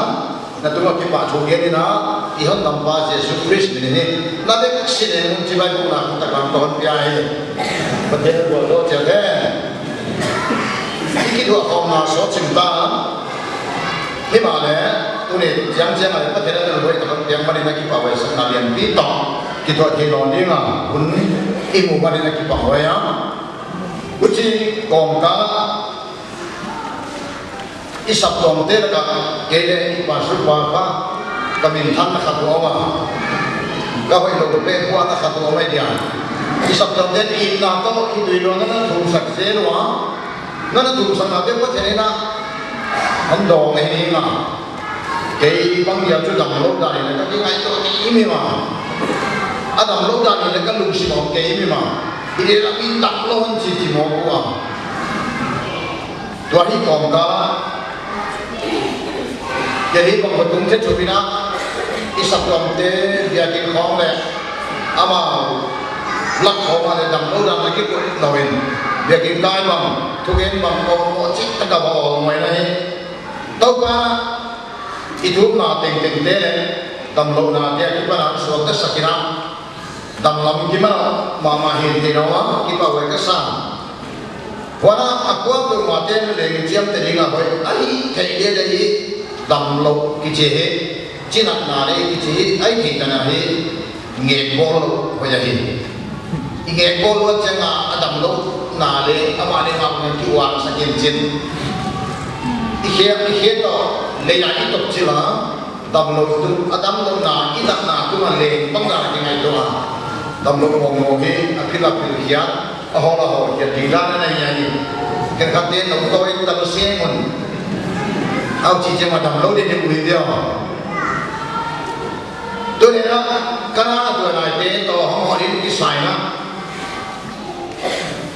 Na tungah kipahthu gen in a, i Hondampa Jesu Khrist min in. Na bek sin in chibai buk na taklam ka hon pia hi. Pathian in vualzawl chiat hen. I kithuahkhawmna sawt ching ta. Himahleh, tuni chiang chiang a Pathian in a hoih tak hon piak manin a kipahhuai sakna lianpi toh kithuah thei nawn ding a hun i muh manin a kipahhuai a. Huchi kawmkal a i saptuamte lak ah kei leh i pastor pa kha ka minthanna khat uh a om a. Ka hoihlou peuhpuakna khat uh a om a dia. I saptuamte'n itna toh i tui lua na na thumsak zel ua. Na na thumsaknate Pathian in a hon dawng ahi ding a. Kei bang dia chu damlou dan in ka kingaihtuah kei imi maw. A damlou dan in ka lungsim a om kei imi maw. I leh la mi damlou hon chi chi mawk ua. Tua hi kawmkal a. Kei hi bang ka tung the chu pina. I saptuamte biakin khawng leh amau lak khawng a leh damlou dan leh kikoih lou in. Biakin kai bang, thugen bang, kawm kawm chik taka va awl ngawih na hi. Toupa, i thumna tengtengte leh damlouhnate akipan a suakta sak in a. Damlam kiman mahmah hi thei nawn a, kipahhuai ka sa. Huan a, a kuapeuhmahte leng chiamteh ding a hoih ahi theih leh leh hi damlou kichi hi. Chinatna leh kichi hi, ahihkeileh hi ngekbawl lou hoih ahi. I ngekbawl lou chiang a, a damlouhna leh amah leh amah kiuangsak in chin. I khe, i khe toh lei a i tok chil a. Damlou tu, a damlouhna, i natna tu a leng bang dan a kingaihtuah a. Damlou mawngmawng hi, a pil a pil khiat, a hawl a hawl khiat, ding dan a nei ahi. Khenkhatte nop toh i tam seng un. Au chi chiang a damlou ding ding ui deuh. Tuni a, ka na tua naite toh hong hawl in kisai na.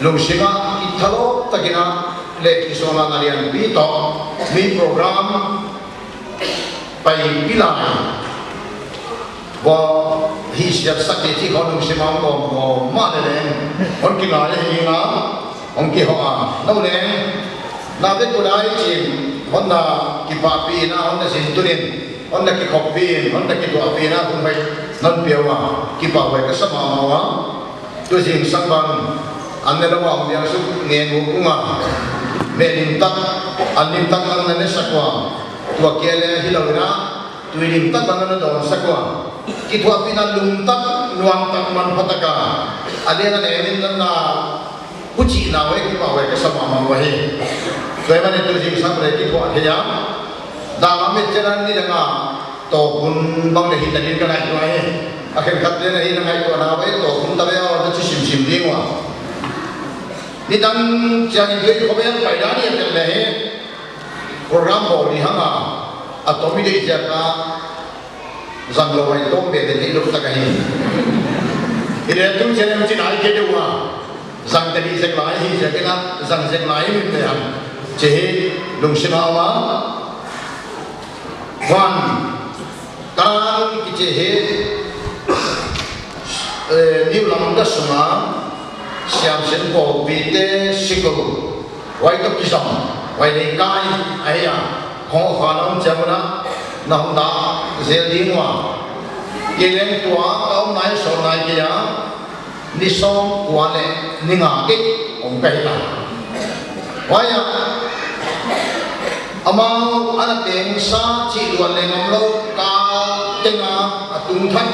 Lungsim a, i thalou takin a, leh kisuahna lianpi toh, mi program, pai pilai. Bo hi siat sak te chi khawng lungsim a om kawm kawm mah leh leng. Hon kingai hi nga, hon kihoh a. Nou leng. Na bek ku lai chin, hon na kipapi na, hon na zin tun in, hon na kikhoppi in, hon na kituahpi na, hun hoih non pia ua. Kipahhuai ka sa mahmah ua. Tu zingsang bang, an ne lou a om diang suk ngen uh kung a. Meh lim tak, an lim tak lang na ne sak ua. Tua kia leh hilou in a, tui lim tak lang na dawn sak ua. Kithuahpihna lum tak, nuam tak, manpha tak a. A leh na ne min na na, huchihna uh kipahhuai ka sa mahmah ua hi. Tua ahihmanin tu zingsang leh kithuah thei a. Dang a met chiang a ni dang a, toh kun bang leh hita ding ka ngaihtuah hi. A khenkhat leh na hi na ngaihtuahna uh, toh kun ta leh a, na chi simsim ding ua. Nidang chiang in tui khovel pai dan i a tel leh hi. Program bawl ni hang a, a tom i deih ziak a, zanglou a i tom beh leh theilou tak ahi. I leh tu chiang in chi nai kei deuh ua. Zang te di zek lai hi ziak in a, zang zek lai min te a. Chi hi lungsim a om a. Van, kan kichi hi, eh, New Lamka sung a, siamsin pawlpite sikul, huai toh kizom, huai leh kai, ahi a, hong kha na om chiang un a, na hong dah zel ding ua. Kei leng tua, ka om nai sawn nai kei a, ni sawmkua leh ni nga kei om ka hi ta. Huai a, amau ana teng sa chih luat leng omlou, ka teng a, a tung thak,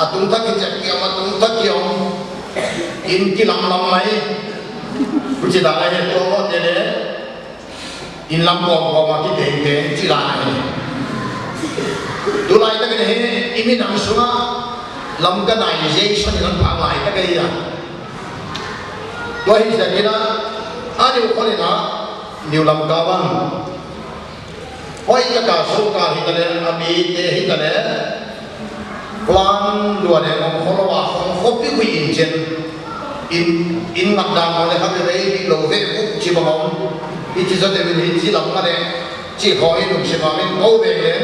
a tung thak kichak kiam, a tung thak kiom, in kilamlam mai. Huchi dan a hi tua maw te leh. In lam kawmkawm a kitengteng chi dan ahi. Tulai tak in hi, i minam sung a, Lamka nai zei san in lam phak lai tak ahi a. Tua hi ziakin a, a diu khol in a, New Lamka bang, hoihtaka sawrkar hitaleh, a mite hitaleh, plan lua leh ngam khol lou a, khong khopi hui in chin. In, in ngak dan lou leh kha veve lou ve uh chi bang om. Hichi zaw te min hichi lam nga leh, chi khong in um si ma min ko ve leh,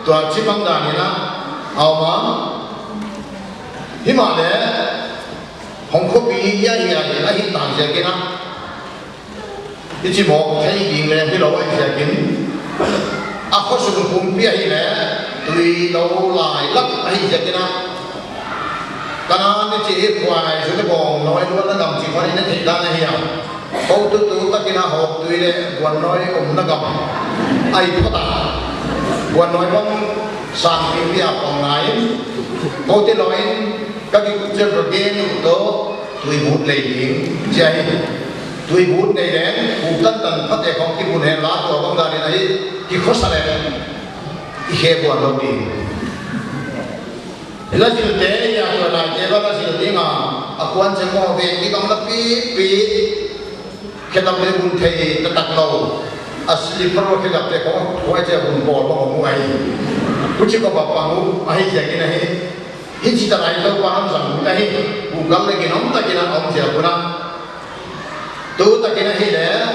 tua chi bang dan in a, au ma. Himahleh, hong khopi hi a hi a hi a hi tan ziakin a. Hichi mawk thei ding leng hilou ahi ziakin. A khosung pumpi ahihleh, tui lou lai lak ahi ziakin a. Kanan hichi hi khuai, zu te bawng, nawi luatna gam chi khong in a thei dan ahi a. Ko tutu takin a hawk tui leh, guan nawi omna gam. Ai phot a. Guan nawi bang sang pumpi a pang ngai. Ko te lou in, ka kikut chiang ka gen uh toh, tuibut lei ding, chi ahi. Tuibut nei leng, u kan tan phate khong kibun hen la tua bang dan in a hi, kikhosa leng, i khe buan lou ding. La zil te, ya tua lai te, la zil ding a, a kuan chiang mo ve, ki kam la pi, pi. Khedap leh bun thei taktak lou. A slipper khedap te khong, khong a chia bun pawl bang om uh ahi. Huchi khong bang pang uh, ahi ziakin a hi. Hichi tak lai Toupa'n zang uh ahi. Google leh ginom takin a om ziak un a. Tu takin ahihleh,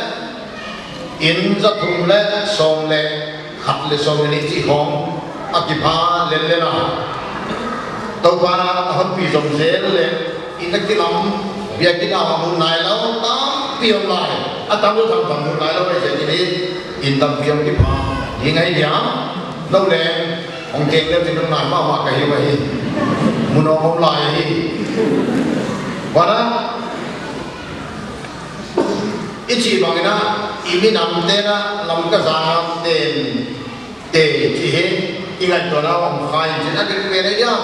in za thum leh sawm leh khat leh sawm leh nih chi khong a kipha lellel a. Toupa'n a hon pi zom zel leh, in a kilam, biakin a hon hun nai lou, tampi om lai. A tam lou tham tham hun nai lou, ahi ziakin in tampi om kipha. Hi ngai dia, nou leng, hong keng leh tin ngai mahmah ka hi uh ahi. Mun om om lai hi. Huan a, i chih bangin a, i minam te'n a, Lamka zang a ten, te chi hi, i ngaihtuahna om kha in chin a dik pen a hiam.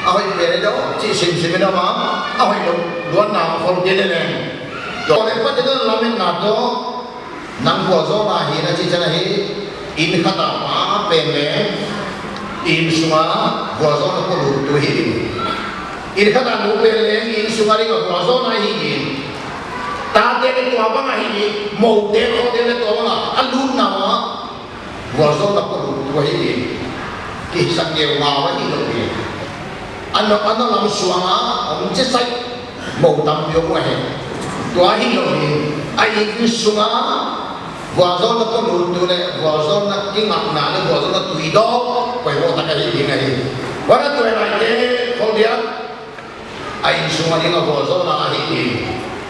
A hoih pen a hiam, chih simsim in a om a, a hoih lou, luanna khol kei leh leng. Tua leh Pathian lam in na toh, nang vualzawlna hi na chih chiang a hi, in khat a pa pen leng, innsung a vualzawlna polut tu hi ding. In khat a nu pen leng, innsung a ding a vualzawlna hi ding. Tate leh tua bang ahi ding, moute khote leh tua bang a, a lutna a, vualzawlna polut tu hi ding. Kihisak ngei ngau ahi lou ding. Ana, ana lam suang a, om chesai. Mou tampi om ahi. Tua hilou in, a innsung a, vualzawlna polut tu leh, vualzawlna kingakna leh, vualzawlna tuidawk, poimoh tak ahi ding ahi. Huan a tua lai te, khol dia, a innsung a ding a vualzawlna ahi ding.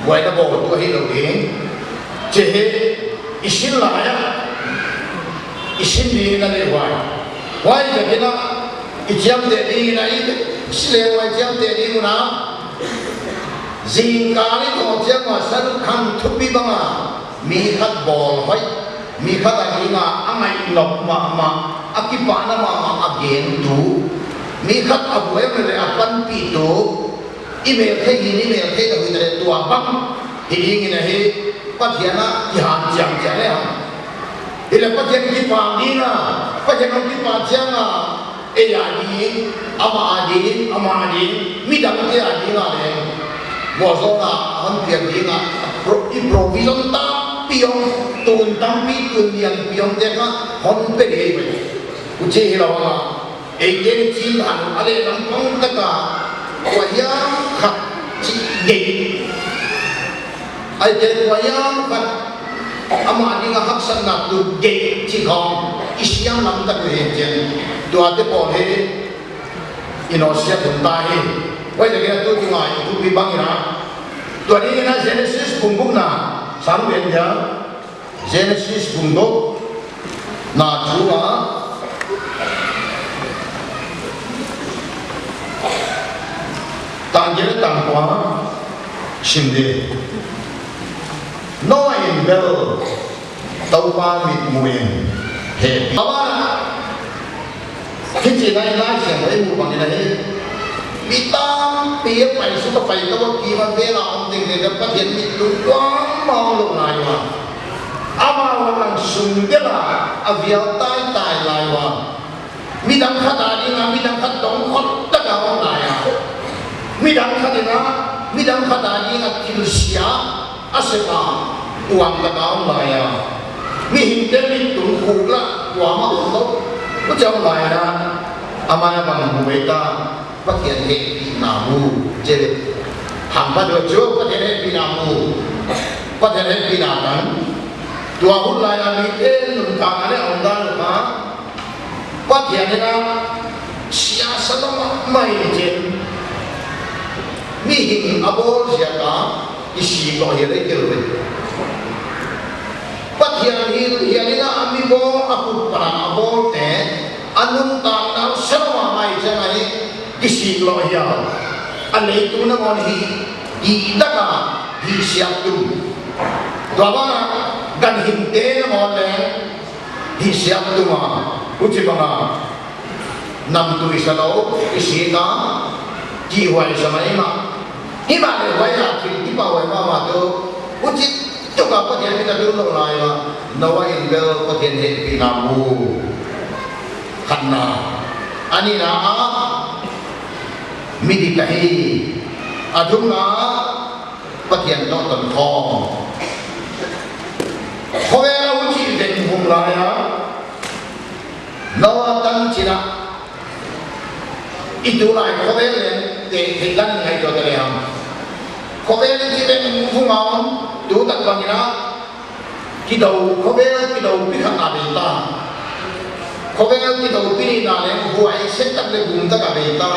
Buaina bawl tu ahi lou ding. Chi hi, i sin lai a, i sin ding in a leh huai. Huai ziakin a, i chiamteh ding in a i, si leh huai chiamteh ding un a. Zingkal i tawp chiang a sadukhang thupi bang a, mi khat bawl hoih, mi khat a ding a, a ngaihnop mahmah, a kipahna mahmah, a gen tu. Mi khat a buai leh a panpih tu. I mel thei hi, i mel thei lou hi leh tua bang. Hi ding in a hi, Pathian a kihan chiang chiang leh hang. Hileh Pathian kipak ding a, Pathian hong kipak chiang a, ei a ding, ama a ding, ama a ding, midangte a ding a leng. Vualzawlna hon piak ding a, pro-, i provision tampi om, tun tampi, tun lianpi omte kha, hon pe ding ahi. Huchi hilou a, eite chin dan a leh lampang tak a, kua hiam khat chih gei. Ahihkeileh kua hiam khat ama ding a haksatna tut gei chih khong i siam lam tak uh hi chiang. Tuate pawl hi i nusia thei ta hi. Huai leh kei a tu tu ngai tu pi bang in a. Tua ding in a Genesis bung gukna sang ven dia. Genesis bung gukna thu a, tang giat leh tang kua sim ding. Noah in bel Toupa mitmuh in hehpih. Hichi nai nai siang ei mu bang in a hi. Mi tampi a pai suk a pai tou a, kim a vel a om tengteng a Pathian mit tung kuamah om lou lai ua. Amah ua lang sung del a, a vial taitai lai ua. Midang khat a ding a, midang khat dong khot tak a om lai a. Midang khat in a, Midang khat a ding a thil sia a sep a, uang taka om lai a. Mihingte mit tung khuk lah kuamah om lou. Huchi om lai a, amah in bang mu ei ta, Pathian hehpihna mu, chi. Hamphat uh chu Pathian hehpihna mu. Pathian hehpihna tang. Tua hun lai a mite nuntakna leh omdan uh kha Pathian in a siasa lua mahmah in chin, mihing a bawl ziak a i sik lou hi leh kei lou. Pathian hilhhial in a mi bawl, a khut pan a bawlte, a nuntakna siasa lua mahmah in chin ahi, i sik lou hi a. A leitung nangawn hi, i daka hi siak tum. Tua ban a ganhingte nangawn leng hi siak tum a, huchibang a namtui sa lou i sik a, kihhuai sa mai mah. Himahleh huai a thil kipahhuai mahmah tuh, huchituk a Pathian mit a tung lou lai a, Noah in bel Pathian hehpihna mu. Khatna. A nihna ah, midik ahi. A thumna, Pathian toh tonkhawm. Khovel a huchi vengvung lai a, Noah tan chin a, i tulai khovel leng te thei dan ngaihtuah ta lehang. Khovel i chih vengvung a om, tu tak bang in a, kidou, khovel kidoupi khat a bei ta. Khovel kidoupi nihna leng huai sek tak leh gum tak a bei ta.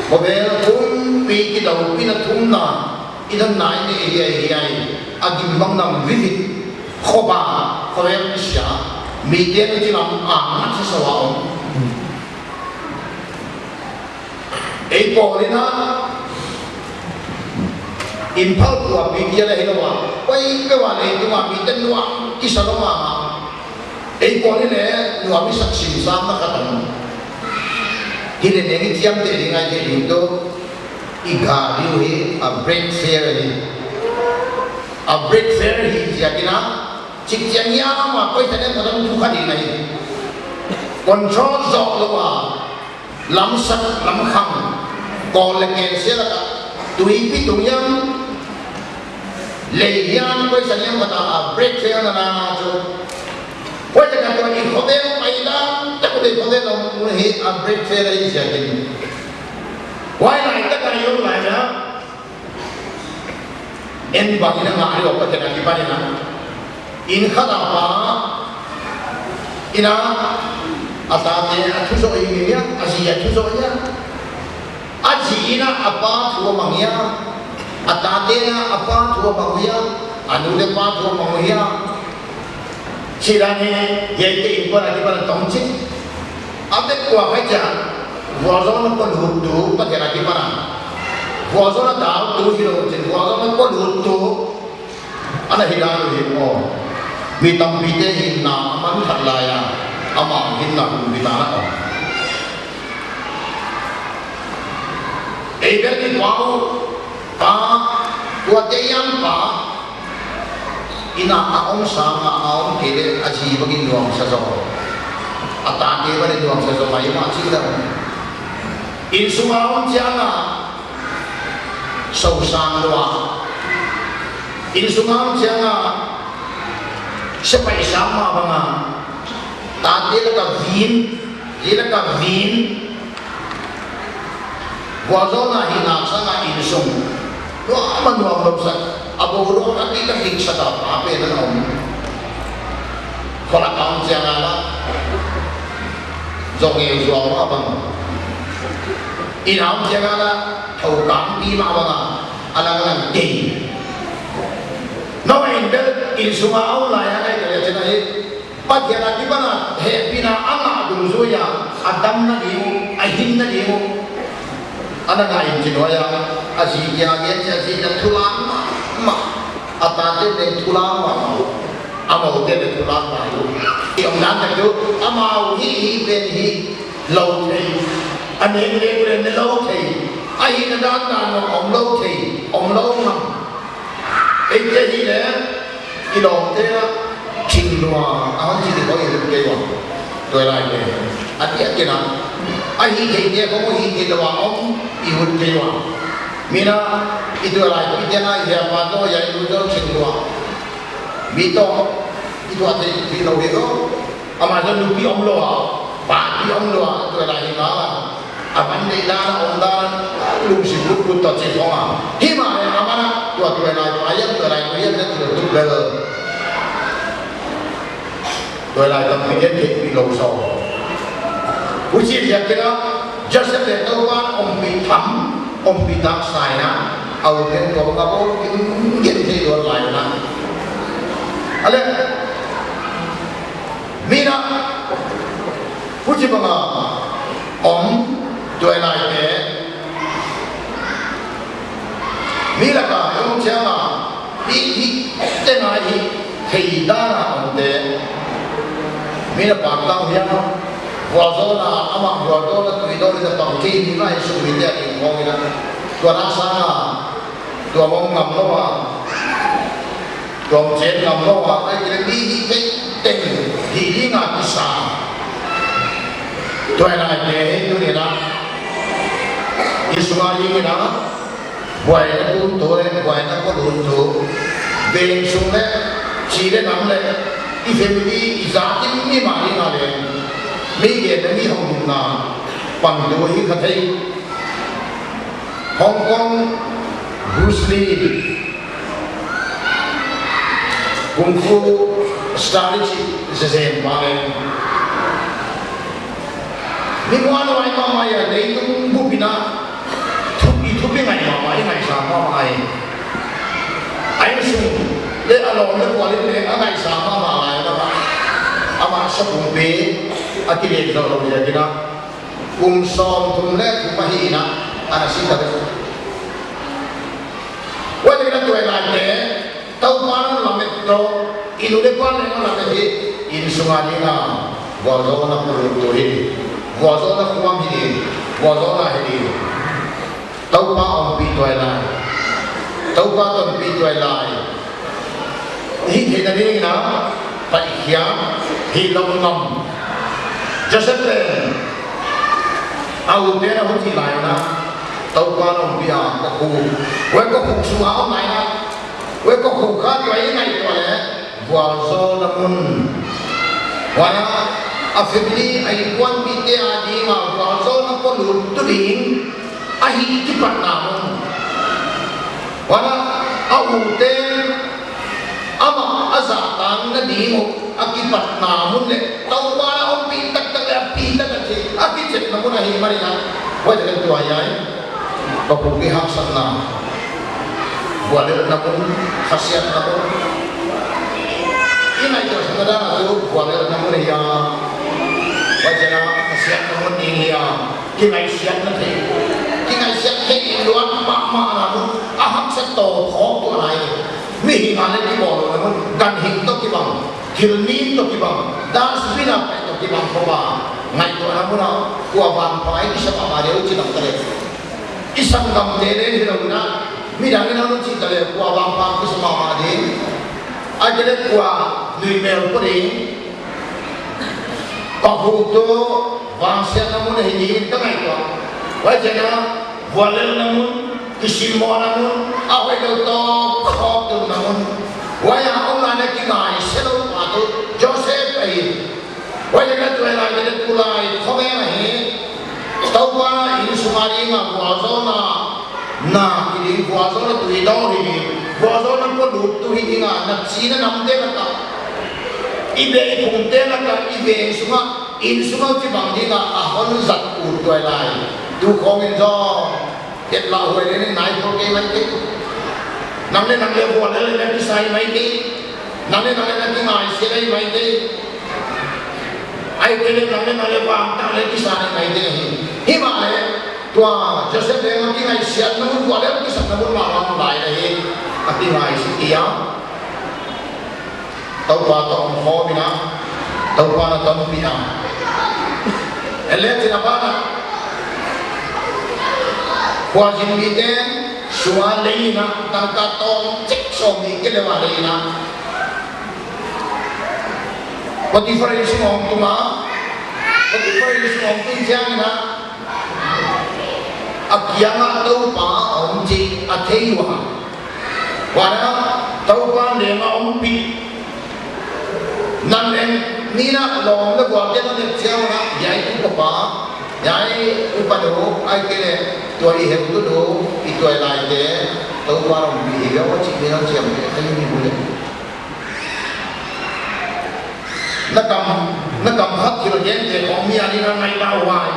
Khovel pumpi kidoupina thumna, i dan nai ne hiaihiai, a gim bang nam vivit. Khoba, khovel sia, mite na chilam a ngat sa sa wa om. Ei pawl in a, Imphal khua pi kia leh hilou a, koi pe wa leh tu ma mite nuam kisa lou mahmah. Ei pawl in leh nuam i sak sim sam na khat om. Hileh neng i chiamteh ding a i theih ding tuh, i gari uh hi a brake fair hi. A brake fair hi ziak in a, chik chiang hiam a poisa nen khat om thu kha ding ahi. Control zoh lou a, lamsak, lamkhang, kawl leh ken sia lak a, tuipi tung hiam, lei hiam, poisa hiam khat a, a brake fail na na chu. Poisa khat tua i khovel mai dan tak leh khovel om hi a brake fail ahi ziak in. Huai lai tak a i om lai a. En bang in a ngah lou Pathian a kipan in a. Inn khat a pa in a, a tate a thu zoh hi hia, a zi a thu zoh hia. A zi in a, a pa thu a mang hia. A tate in a, a pa thu a mang hia. A nu leh pa thu a mang hia. Chih dan hi, hiaite inn kuan a kipan a tong chih. A bek kua khai chia, vualzawlna polut tu, Pathian a kipan a. Vualzawlna dau tu hilou chin, vualzawlna polut tu. Ana hi dan uh hi maw. Mi tampite hinna a man khat lai a, amau hinna hun mi ta na om. Ei bel i pau, pa, tuate hiam pa, inn a a om sang a a om kei leh a zi bang in nuamsa zaw. A tate bang in nuamsa zaw mai mah chih dan. Innsung a om chiang a, sosang lua. Innsung a om chiang a, sepaih sam mah bang a. Tate lak a vin, zi lak a vin. Vualzawlna hihna sang a innsung. Nuam a nuam lou sak. A bo lou a dik a dik sak a pa pen ana om. Kholak a om chiang a la. Zong e zuang mah bang. Inn a om chiang a la. Thou kang pi mah bang a. A lang a lang kei. Noah in bel innsung a om lai a ngai ka leh chin ahi. Pathian a kipan a hehpihna a ngah dungzui a, a damna ding uh, a hinna ding uh. Ana ngah in chin huai a, a zi kia gen chia zi na thulang mahmah. A tate leng thulang mahmah. Amaute leng thulang mahmah. I omdan tak chu, amau hi hi pen hi lou thei. A neng leng leng ne lou thei. A hihna dan dan om lou thei. Om lou ngam. Eite hi leh, i lawmte a, ching lua, a hon ching lua i hun kei ua. Tuailai te. A ti a ti na. A hihtheite khong hihthei lou a om, i hun kei ua. Min a, i tuailai, i tena, i hia pa toh, i nu toh, ching tua. Mi toh, i tuah theih, theih lou hi toh. Amah toh nupi omlou a, papi omlou a, tuailai hi ngal a. A van deihdan a omdan, lungsim lutkut toh chi khong a. Himahleh amah na, tua tuailai, a yam tuailai, a yam na tuailai, tuk bel. Tuailai tampi gen theihpih lou zaw. Huchi ziakin a, Joseph leh Toupa'n ompih tham, ompih tak sa in a, a u ten tua bang a bawl, gen, gen thei tuailai na. A leh, min a, huchi bang a, om, tuailaite, mi lak a, om chiang a, i, i, te ngai i, thei dan a omte. Min a pang tang hiam, vualzawlna, amah vualzawlna, tuidawn, na pang thei ni ngai suk mi te a ding khong in a. Tua na sang a, tua mong ngam lou a, tua mong chen ngam lou a, ahihkeileh mi hih theih teng, hih ding a kisa. Tuailaite hi tuni in a, i sung a ding in a, buaina tuntu leh buaina poluttu, veng sung leh chi leh nam leh, i family, i zat in mi mah ding a leng, mi gen leh mi hong na, pangtu hi kha thei. Hong Kong, Bruce Lee, Kung Fu star i chih zezen pa leng. Mi muanhuai mahmah a, leitung bup in a, thupi, thupi ngai mahmah, i ngaihsang mahmah hi. A insung leh a lawm leh kual in leng a ngaihsang mahmah lai a, amah sapumpi a kileng zou lou ziakin a. Kum sawmthum leh thum ahi in a, ana si ta ve. Huai leh na tuailaite, Toupa'n lamet toh, i nu leh pa leng lamet hi, insung a ding a, vualzawlna poluttu hi, vualzawlna khuam hi, vualzawlna hi. Toupa ompih tuailai. Toupa tonpih tuailai. Hih theihna ding in a, paihkhia, hih lou ngam. Joseph leh, a u ten a huchi lai in a, Toupa ompih a, kokhuk. Huai kokhuk sung a om lai in a, huai kokhuk kha tua i ngaihtuah leh, vualzawlna mun. Huan a, a family, a innkuanpihte a ding a, vualzawlna poluttu ding, a hih kipatna mun. Huan a, a u ten, amah a zahtakna ding uh, a kipatna mun leh, Toupa'n a ompih taktak leh, a pi taktak leh, a kichepna mun ahi mai in a. Huai zen tua hiai. Papu ki haksatna. Vuallelhna mun, khasiatna mun. I ngaihtuahna dan a tuh vuallelhna mun hi a. Huai zen a khasiatna mun ding hi a. Kingaihsiatna thei. Kingaihsiat thei luat mahmahna mun. A haksat toh khawk tuh lai. Mihing a leh kibawl louhna mun. Ganhing toh kibang. Thil nin toh kibang. Dustbin a paih toh kibang khop a. Ngaihtuahna mun a. Kua vangpha i kisa mahmah di uh chi lam ta leh. I sanggamte leng hilou in a, midang in a hon chih ta leh, kua vangpha kisa mahmah ding. Ahihkeileh kua nuihmel pua ding. Papu toh vangsiatna mun ahi ding ka ngaihtuah. Huai zen a, vuallelhna mun, kisimmawhna mun, a hoihlou toh khawk tunna mun. Huai a omna leh kingaihsiat lou pa tuh, Joseph ahi. Huai leh na tuailai leh tulai khawng ahi. Toupa insung a ding a vualzawlna, na hi ding vualzawlna tuidawn hi ding, vualzawlna poluttu hi ding a, na china namte lak a. I beh i phungte lak a, i veng sung a, insung a chibang ding a, a hon zat ut tuailai. Tu khawng in zaw. Etlahhuai leh nai khol kei mai kei. Nang leh nang leh vuallelh leh kisai mai kei. Nang leh nang leh na kingaihsiat mai kei. Ahihkeileh nang leh nang leh vangtang leh kisai mai kei. Himahleh tua Joseph leng kingaihsiatna mun, vuallelh kisakna mun mahmah lai ahi. A kingaihsiat kei a. Toupa toh om khawm in a, Toupa'n a tonpih a. Eleh chin a ban a. Khualzin mite sung a lei in a, tangka tawmchik sawmnih kilem a lei in a. Potiphar insung hong tung a. Potiphar insung hong tung chiang in a. A kiang a Toupa om a thei ua. Huan a, Toupa leng a ompih. Nang leng, ni na lawm leh buaite na leng chiang na, hiai upa pa, hiai upa nu, ahihkeileh, tua i heutu nu, i tuailaite, Toupa ompih hi ve aw chih mi na chiam ve, a ni mi bu leh. Na kam, na kam khat thil gente khong mi a ding a ngaihna huai.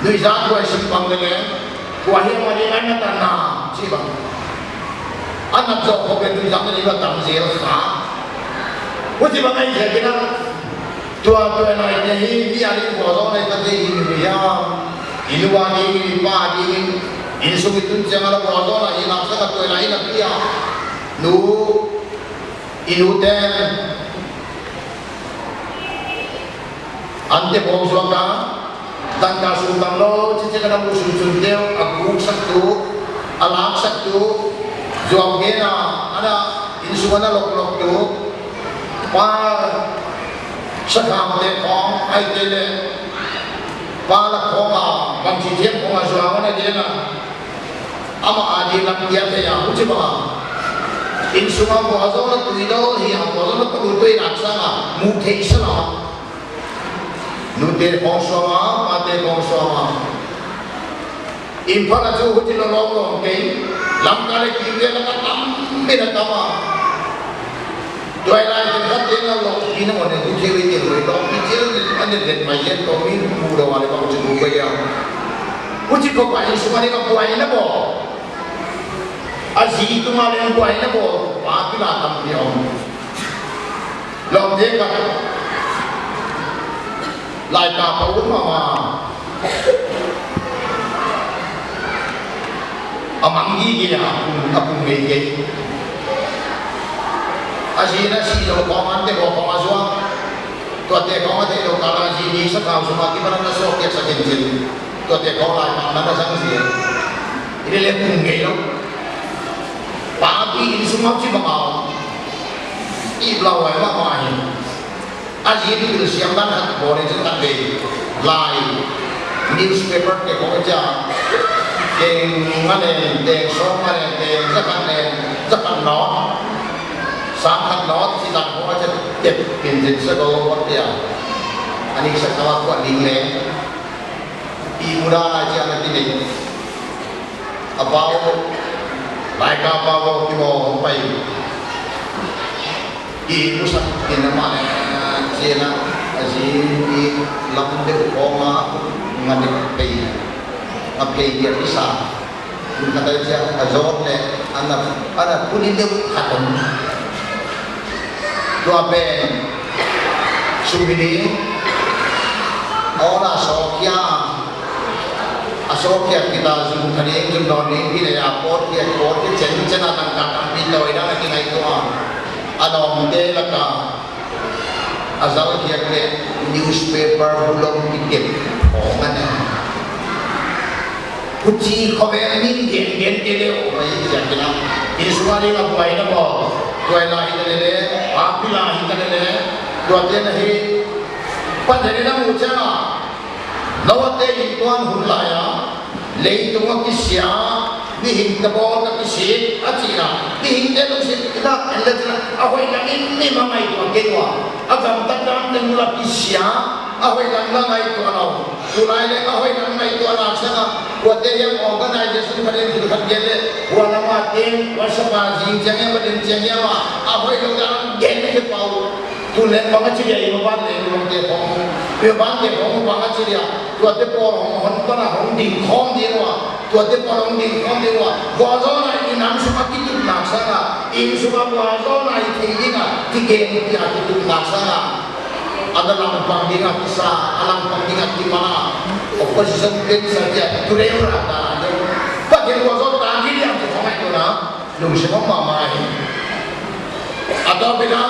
Nuihzat huai sim bang leh leng, kua hiam a ding a ngaihna ta na, chih bang. A nat zoh khop leh nuihzat a ding a tam zel kha. Huchibang ahihziak in a, tua, tuailaite hi, mi a ding vualzawlna i ta thei hi mi hiam. I nu a ding in, i pa a ding in, innsung i tun chiang a la vualzawlna i nak sak a tuailai in a pia. Nu, i nu ten, ante bawk zuak a, tangka sum tam lou, chichi ka na mu sum sum teu, a guk sak tu, a lak sak tu, zuak gen a, ana, innsung ana lok lok tu, pa, sakham te khong, ahihkeileh, pa la khong a, bangchi thiam khong a zuak ana gen a, amah a ding lam kia thei a, huchibang a. Innsung a vualzawlna tui dol hi a, vualzawlna tui dol i nak sang a, mu thei sa la. Nute khong suam a, pate khong suam a. Imphal a chu huchi lou lawm lawm kei, Lamka leh Kimvel a ka tam, mi na tam a. Tuailai khenkhat te na lawmpi na mawh ne, tu thei ve te lou, lawmpi chial, an den den mai yen, tua mi mu lou a leh bang chu bu ko ya. Huchi khop a innsung a ding a buaina bawl. A zi tung a leng buaina bawl, pa kila tampi om. Lawmte ka. Laika pa um mama. A mang gige a, a pung, a pung ngei ngei. A zi na si lou khong ante bawl khong a zuak. Tuate khong a theih lou kal a zi ni sakhau sung a kipan a na sawk piak sak in chin. Tuate khong lai mang na na zang zi. I leh leh pung ngei lou. Pa pi innsung a chibang a. I blau ai mama hi. A zi pil siam dan khat bawl in chin khat vei. Lai. Newspaper te khong chia. Teng nga leh, teng sawm nga leh, teng za khat leh, za khat nawn. Sang khat nawn, chi tan khong chia tep pin chin sa ko wa tia. Ani sa kawa kuan ding leh. I mu dan a chia na ti nei. A pau, Laika pau ki mo hong pai. I mu sak in a mah leh, chia na, a zi i lam deuh khong a, nga deuh pei. Nga pei dia i sa. Nga deuh chia, a zot leh, ana, ana puni deuh khat om. Tua pen, sumini, a ona sawk hia, a sawk hia kita zum khaning zum dawn ni, pi leh a pawt hia, pawt hia, chen chen a tangka tampi tawi dan a kingaihtuah. A lawmte lak a, a zal hia leh newspaper bulom ki tep khong ana. Huchi khovel min gen gen te leh om mai ziak in a. Innsung a ding a buaina bawl. Tuailai hi ta leh leh, a pila hi ta leh leh. Tuate na hi. Pathian in a mu chiang a. Noa te innkuan hun lai a. Leitung a kisia. Mihing te bawl ka kisik. A chih na. Mihing te lungsim in a. En leh chih na. A hoih lam in mi ma ngaihtuah kei ua. A gamtat dan teng ula kisia. A hoih lam la ngaihtuah lou. Tulai leng a hoih lam ngaihtuah nak sang a, kuate hiam organization khat in thil khat gen leh, huan a ma teng, WhatsApp a zing chiang hiam, a din chiang hiam a, a hoih lou dan gen leh pau. Tun leng bang a chi dia i maban leng lawmte khong. I maban te khong bang a chi dia. Tuate pawl hong hon pan a hong ding khawm ding ua. Tuate pawl hong ding khawm ding ua. Vualzawlna i nam sung a kitup nak sang a. Innsung a vualzawlna i thei ding a. Kigen dia kitup nak sang a. A na langpang ding a kisa, a langpang ding a kiman a, opposition pen sa dia, tu leh ra ta na deuh. Pathian vualzawl ta ki diam tu khong ai tu na, lungsim a mama hi. A toh pen a,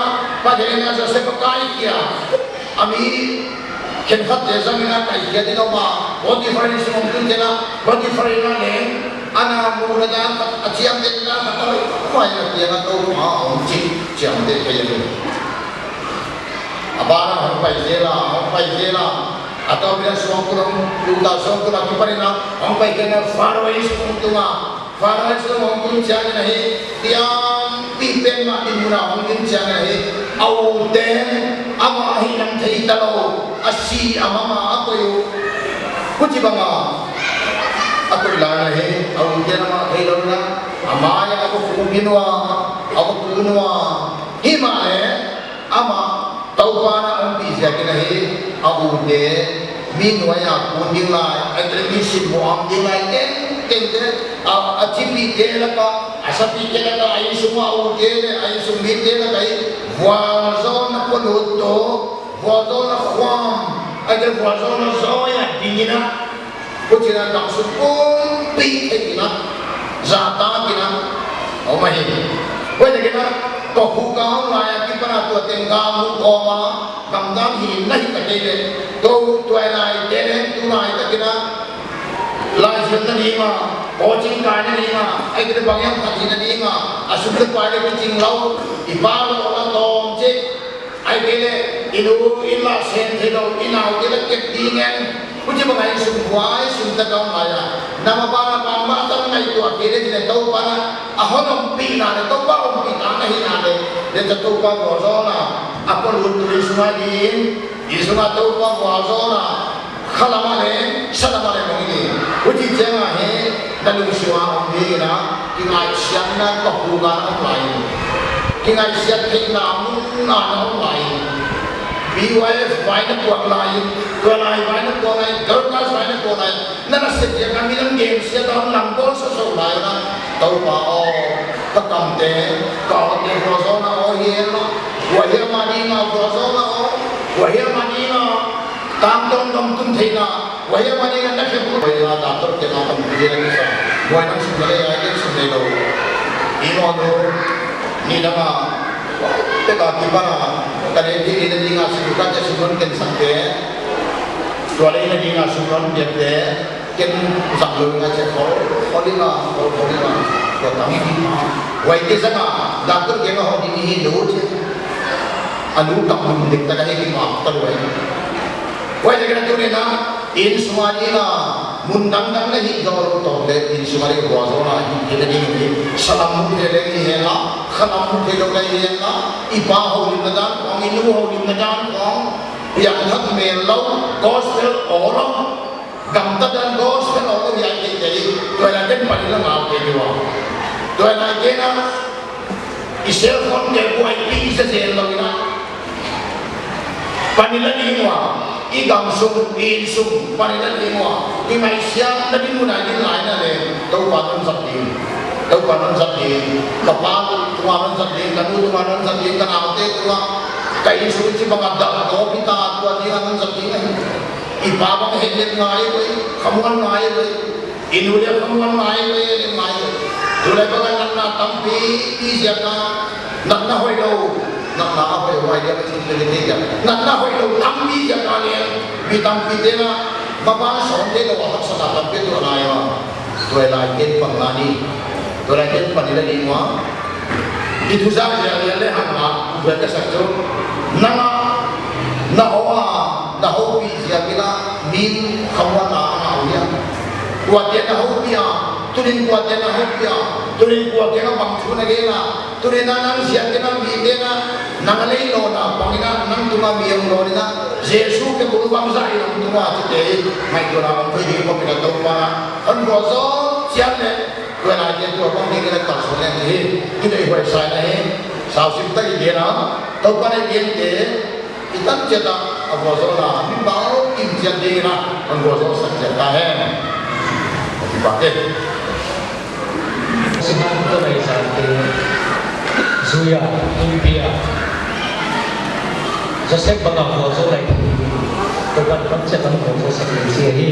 Pathian in a Joseph a kai kia, a mi khenkhat te zang in a kai kia ding a om a, Potiphar innsung tun te na, Potiphar in a leng, ana mu na dan, a chiamteh dan, a tawh, mai na kia na tawh, ma om chi, chiamteh kei a. A ban a hong pai zel a, hong pai zel a. A toh pen a suangkul hong, luta suangkul a kipan in a, hong pai kei na Pharaoh innsung tung a. Pharaoh in hong tun chiangin ahi, tiang pi pen mah in mun a hong tun chiangin ahi, a u ten amah ahi nang thei ta lou, a si a mama a koih uh. Huchibang a a koih lai in ahi, a u ten amah thei lou in a, a mai a va khup in ua, a va kun ua. Himahleh amah Toupa'n a ompih ziakin ahi, a u te mi nuai a kun ding lai, a te mi sim muang ding lai, tengteng te, a, a chipihte lak ah, a sapihte lak ah, a innsung a u te leh a innsung mite lak ah hi, vualzawlna polut toh, vualzawlna khuam, a te vualzawlna zawi a ding in a, huchiin a gamsung pumpi thei in a, zahtak in a om ahi. Huaiziakin a, tokhuk a om lai a kipan a tua teng gam uh kawm a, gamdang hihna hi ta kei leh, tou tuailai te leng tulai takin a, laizilna ding a, coaching kaina ding a, ahihkeileh bang hiam phat hihna ding a, a sum leh pai leh kiching lou, i pa lou la tawm chih, ahihkeileh i nu in la sem theilou, i naute la kep ding in, huchibang a innsung buai sum ta ka om lai a, na maban a bangmah tak ngaihtuah kei leh chih leh Toupa'n a hon ompihna leh Toupa ompihna na hihna leh, leh Toupa vualzawlna a polut tu innsung a ding, innsung a Toupa vualzawlna khalam a leh salam a leh mong in. Huchi chiang a hi, na lungsim a om ding in a, kingaihsiatna tokhuk a na om lai. Kingaihsiat theihna mun a na om lai. B Y F vai na puak lai, tuailai vai na puak lai, Dorcas vai na puak lai. Na nasep ziak a midang gensiatna om, nang bawl sawsawh lai in a, Toupa aw, ka kam te, ka aw te vualzawlna aw hi hen la, kua hiam a ding a vualzawlna aw, kua hiam a ding a tangtawn dong tun theihna, kua hiam a ding a na khe bu, kua hiam a doctor te na tam pi na kisa, kua hiam sum na lei a, ken sum nei lou. I maw nu, nidang a, te ka kipan a, ka lei di ni na ding a, sum ka te sum non ken sak te, tua lei na ding a sum non piak te, ken zang lou nga che khol, khol i ma, khol, khol i ma, tua tam i ma. Huai te zang a, doctor kiang a hon ding hi lou che. A nu tak mun dek tak a hi ki ma, tak huai. Huai te ka tu ne na, innsung a ding a, mun dangdang na hi zaw lou tawm leh, innsung a ding vualzawlna hi, hi na ding hi. Salam mu thei leh hi hen la, khalam mu thei lou leh hi hen la, i pa houlimna dan khong, i nu houlimna dan khong, piangthak mel lou, gospel aw lou. Gamtat dan gospel aw lou hiai te te, tuailai ken pan in la ngau te ni ua. Tuailai ken a, i cellphone te buai pi se zen lou in a. Pan in la ding ua, i gamsung, i innsung, pan in la ding ua. I ngaihsiatna ding mun a ding lai na leh, Toupa non zat ding. Toupa non zat ding. Ka pa tung a non zat ding, ka nu tung a non zat ding, ka naute tung a. Ka innsung chibang a dak ko pi ta, tua ding a non zat ding ahi. I pa bang het leh ngai koi, khamuan ngai koi. I nu leh khamuan ngai koi, leh ngai koi. Tulai bang a natna tampi, pi ziak a, natna hoihlou, natna a hoih ngai dia ka chih leh leh dia. Natna hoihlou tampi ziak a leh, mi tampi te na, maban sawm te lou a haksa tampi tu ngai a. Tuailai ken pan la ni. Tuailai ken pan in la ding ua. I thu zak ziak lian leh hang a, u vel ka sak chu. Nang a, na hou a, na houpih ziak in a, min khamuanna a ngah uh hia. Kuate na houpih a, tuni'n kuate na houpih a, tuni'n kua kiang a bang thu na gen a, tuni'n a nang ziak in a mite na, nang a lei lawna bang in a, nang tung a mi hong lawn in a, Jesu ke bul bang zah in a tung a chih te, ngaihtuahna om thei ding khop in a Toupa. Hon vualzawl chiat leh, Tuailai te tua bang ding in a kalsuan leng hi, i deihhuai sa in ahi, sausim tak i gen a, Toupa'n a gen te, i tan chiat a, a vualzawlna, mi bang kim chiat ding in a, hon vualzawl sak chiat ta hen. Kipak e. Siman to nai sa te, zuia, tumpia. Joseph bang a vualzawl lai. Toupa'n pan chiat a hon vualzawl sak leh chi hi.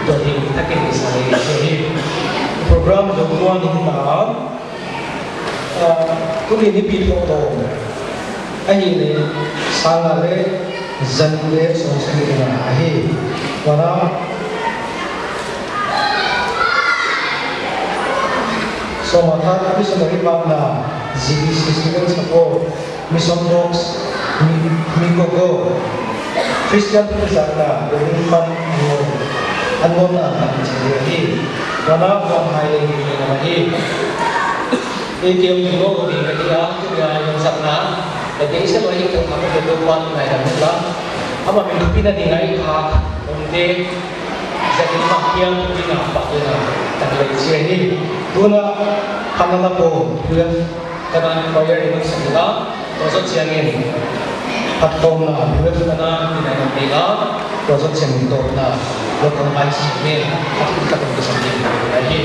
Tua hi, a ken i sa leh chi hi. Program dong muan in ta, ah, tuni ni pi to to. Ahihleh, sang nga leh, zan leh, sawmsagih nga ahi. Wana, Sawma Thang Missionary Partner, G B C Student Support, Mission Box, Mi-, Mikogo, Christian Pizarna, Reverend Pan Angon, Angon na, Angon na, Nana kuan hai leh hi leh na hi. Ei keu ni lo ni ka hi a, tu ya yung sak na. Ka kei se lo hi tu ma ka tu kuan ngai da la. Ama min tu pina di ngai kha. Ong te. Zakin ma kiang tu pina pa tu na. Tak leh sia hi. Tu na kana la po. Tu ya. Kana choir in sak la, tua zot chiangin, phatkhawmna, U F kana, tina in pila, tua zot chiangin tawpna, lo kong ai si ne, a tu ka tawp sa ni, ai hi.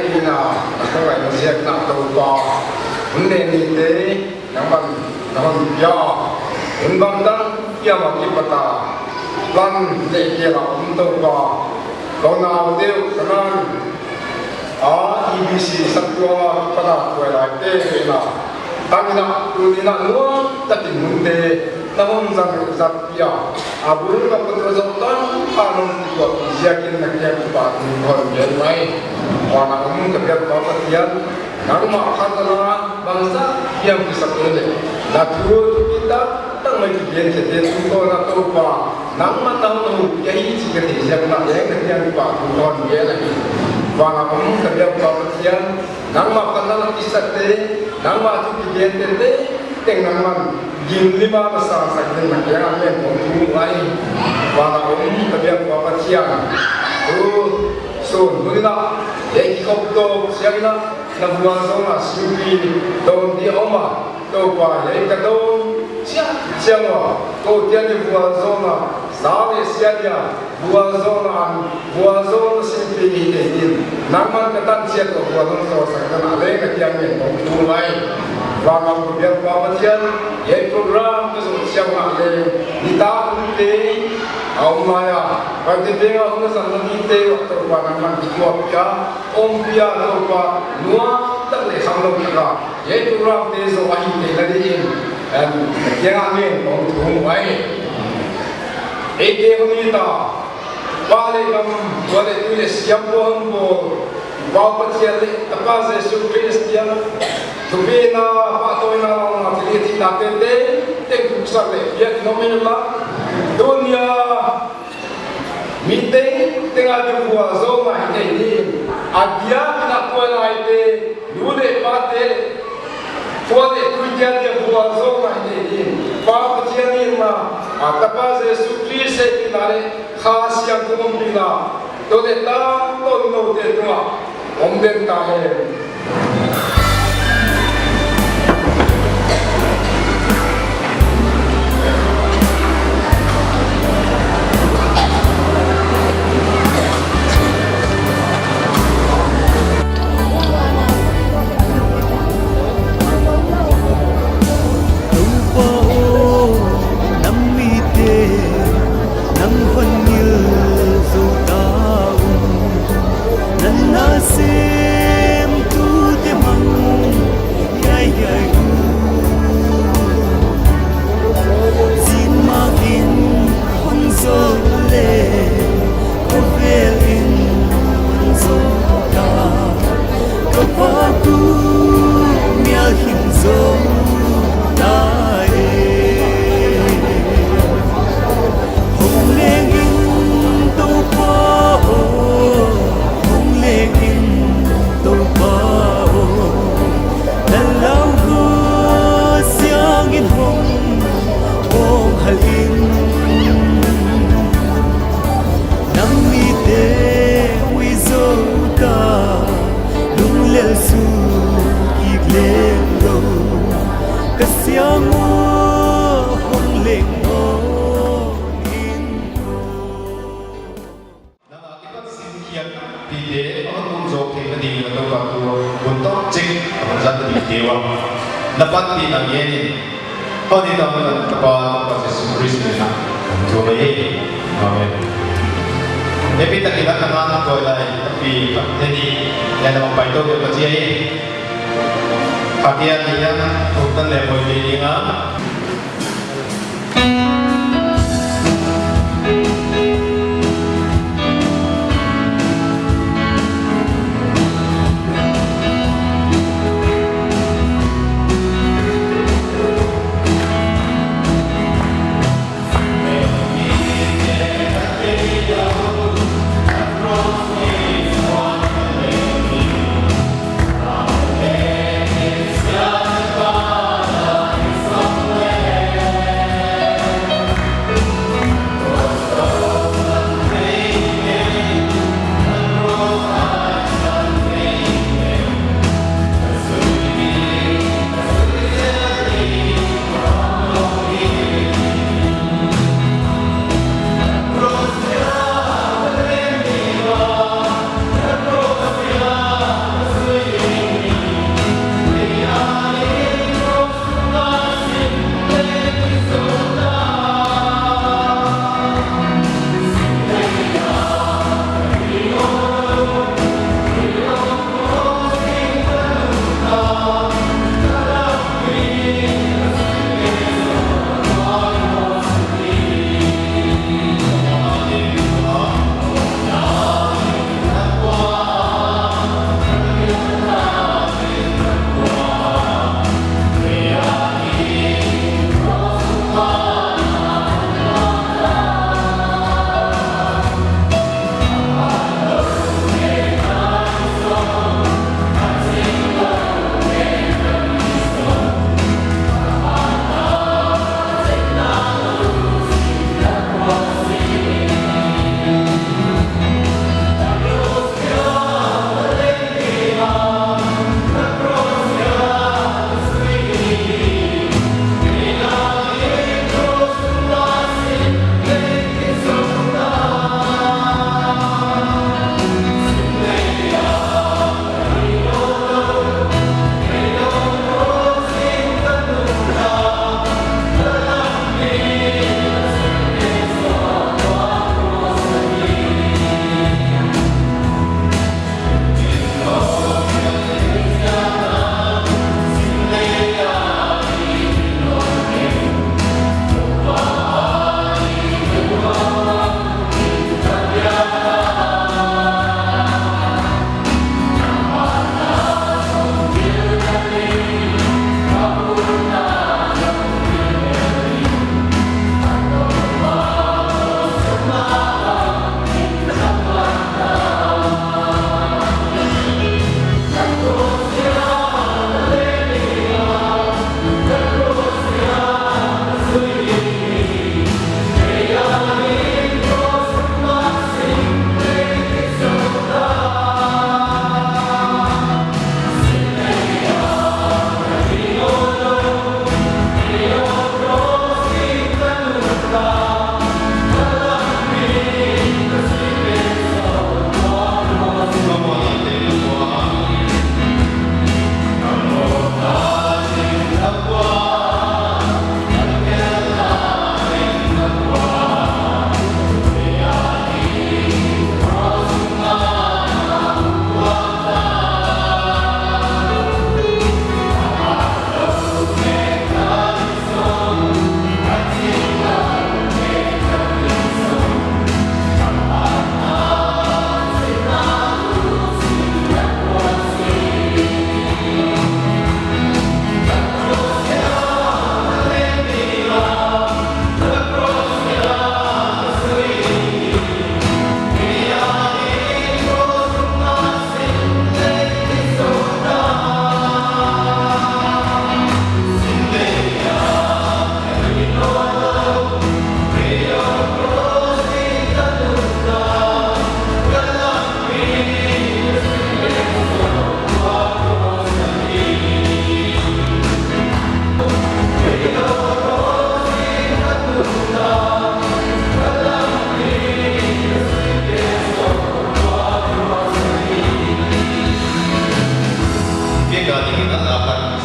Ina, na kawlai na ziak na Toupa. Hun leh nite, nangman na hon pia. Hun bangtan, pia ma kipat a. Plan leh kela om Toupa. Kona u deu, kanan. A, E B C saptuam a kipat a kawlai te, ina. Tangin a, tunin a nuamtakin hunte, na hon zat zat pia. A bul ka put zong tan, a nong ti kua pi ziakin na kiang kipahthu kon gen mai. Huan a om ka biak Pa Pathian, nangmah khat na bangzah hiam kisak leh. Na thu, thu kitak tak mai kigen kei te tu ko na Toupa. Nangmah na hon hu, kei hi chih ka theih ziak na leng na kiang kipahthu kon gen ahi. Huan a om ka biak Pa Pathian, nangmah khat na kisakte, nangmah thu kigente te, teng nangman gimlim a na sangsak ding na kiang a ngen kong thu ahi. Huan a om ka biak Pa Pathian. Tu, sun hun in a, ei kikhop toh, siang in a, na vualzawlna simpi, dawn di om a, Toupa, ei ka dawn, siang, siang ua, kou tian i vualzawlna, sa leh sia dia, vualzawlna an, vualzawlna simpi hi kei din. Nangman ka tan chiat ua vualzawlna sawlsak dan a leng na kiang ngen kong thu lai. Huan a om ka biak Pa Pathian, ei program ka zong siang na leng, nitak hun te, a om lai a. Ka te penga hun na zang na di te, ua Toupa nangman kituak pia, om pia Toupa, nuamtak leh khanglou taka. Ei program te zong ahi te na di in, em, kiang a ngen kong thu lai. Ei te hun ni ta, Pa leh gam, tua leh tui leh siam pu hon bawl, Pa Pathian leh, Tapa Jesu Khrist kiang, thupina, pahtawina, lawmna, thilhihtheihna tengteng, tengteng thuksak leh, biak in om in la, tuni a, mi tengteng a di vualzawlna hi kei din, a diakin a kawlai te, nu leh pa te, tua leh tui dia dia vualzawlna hi kei din, Pa Pathian in a, a Tapa Jesu Khrist hehpihna leh, Kha Siangthou ompihna, tua leh tangtawn noute tungah, om den ta hen. Toupa aw, nang mite, nang hon ngil zou ta un. Na nasem tute mang hiai hiai un. Zin mak in hong zou leh, khovel in hong zou ta. Toupa, kou mial hing zou ta e. Hong leng in Toupa aw, hong leng in Toupa aw. Na lau gua siang in hong, hong hal in. Nang mite ui zou ta, lunglel suk kik leng lou. Ka Siangthou hong leng hong in. Nang a kipat sin khiat tite, a hon um zawk theihna ding in a Toupa tu, hun tawp chik, a hon zat ding te ua. Na panpihna ngen in, hon i tam na Tapa, Tapa Jesu Khrist min a, thu mai hi. Amen. Hehpihtakin a ka ngan koi lai, a pi, a pi, a na pai to ke pa chi hi. Kha kia ni a, thu tan leh moi ke ni a.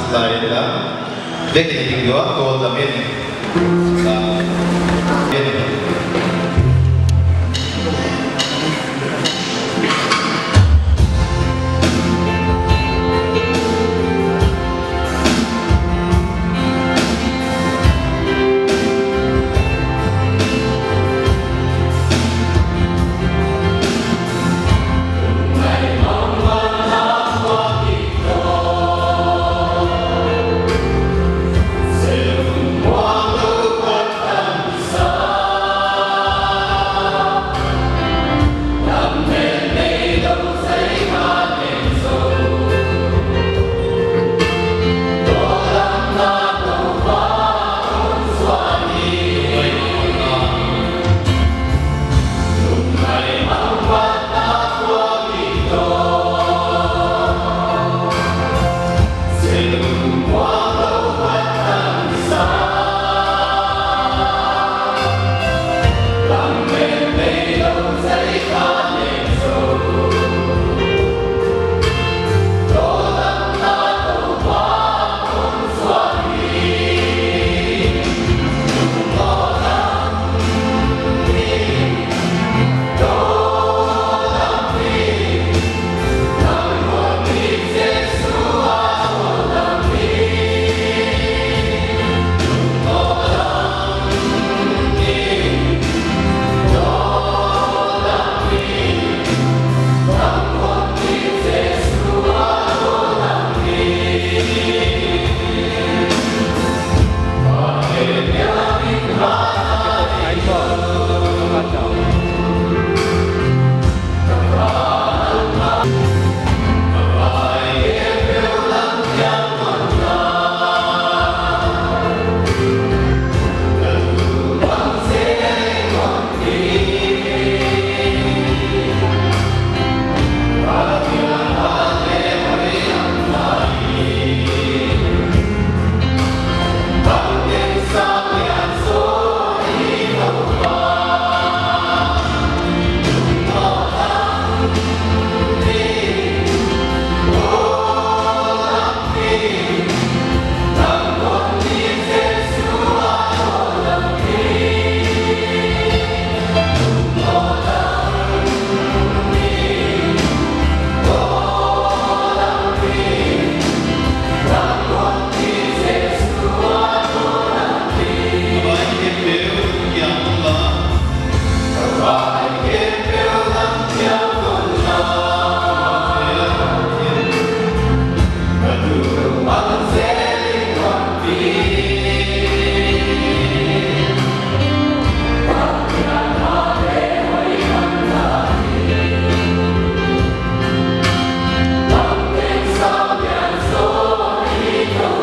Sa in la, vek in ding dua, tol dam in. Sa, in.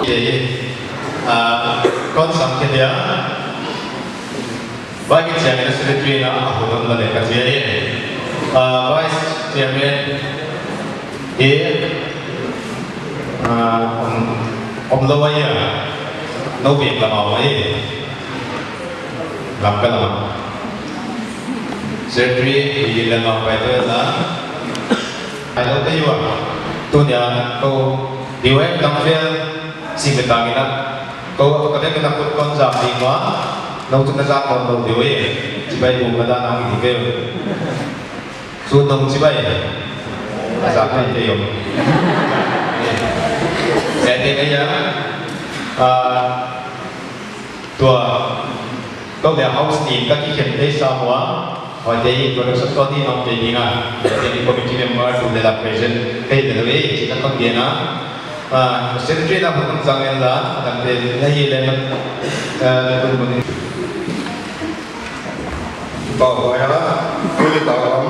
Ye, ye. Ah, kon sang khe dia. Vice Chairman, Secretary na a hudon la le ka chia ye. Ah, Vice Chairman e, ah, om, om lo wa ya. No bi la ma wa ye. Lam ka la ma. Secretary, i la ma pa to la. Ai lo te yua. Tu nia ko diwe dang fel sing betang ina. Ko ka dek na kut kon zam ding ua. Nau tu na zam kon lo diwe. Chibai bu ka da nang di ke. Su dong chibai. Zam ni te yo. Sa te ka ya. Ah, tua, tua dia house ni ka kikhen te sa ua, hoih te production tua ni nong te ni nga, te ni committee member tu le la present, kei le le, chi ka kon dia na. Ah, secretary na hukun sang en la, dan te na ye le na, eh, kun kun. Ba ba ya, kuli ta lam,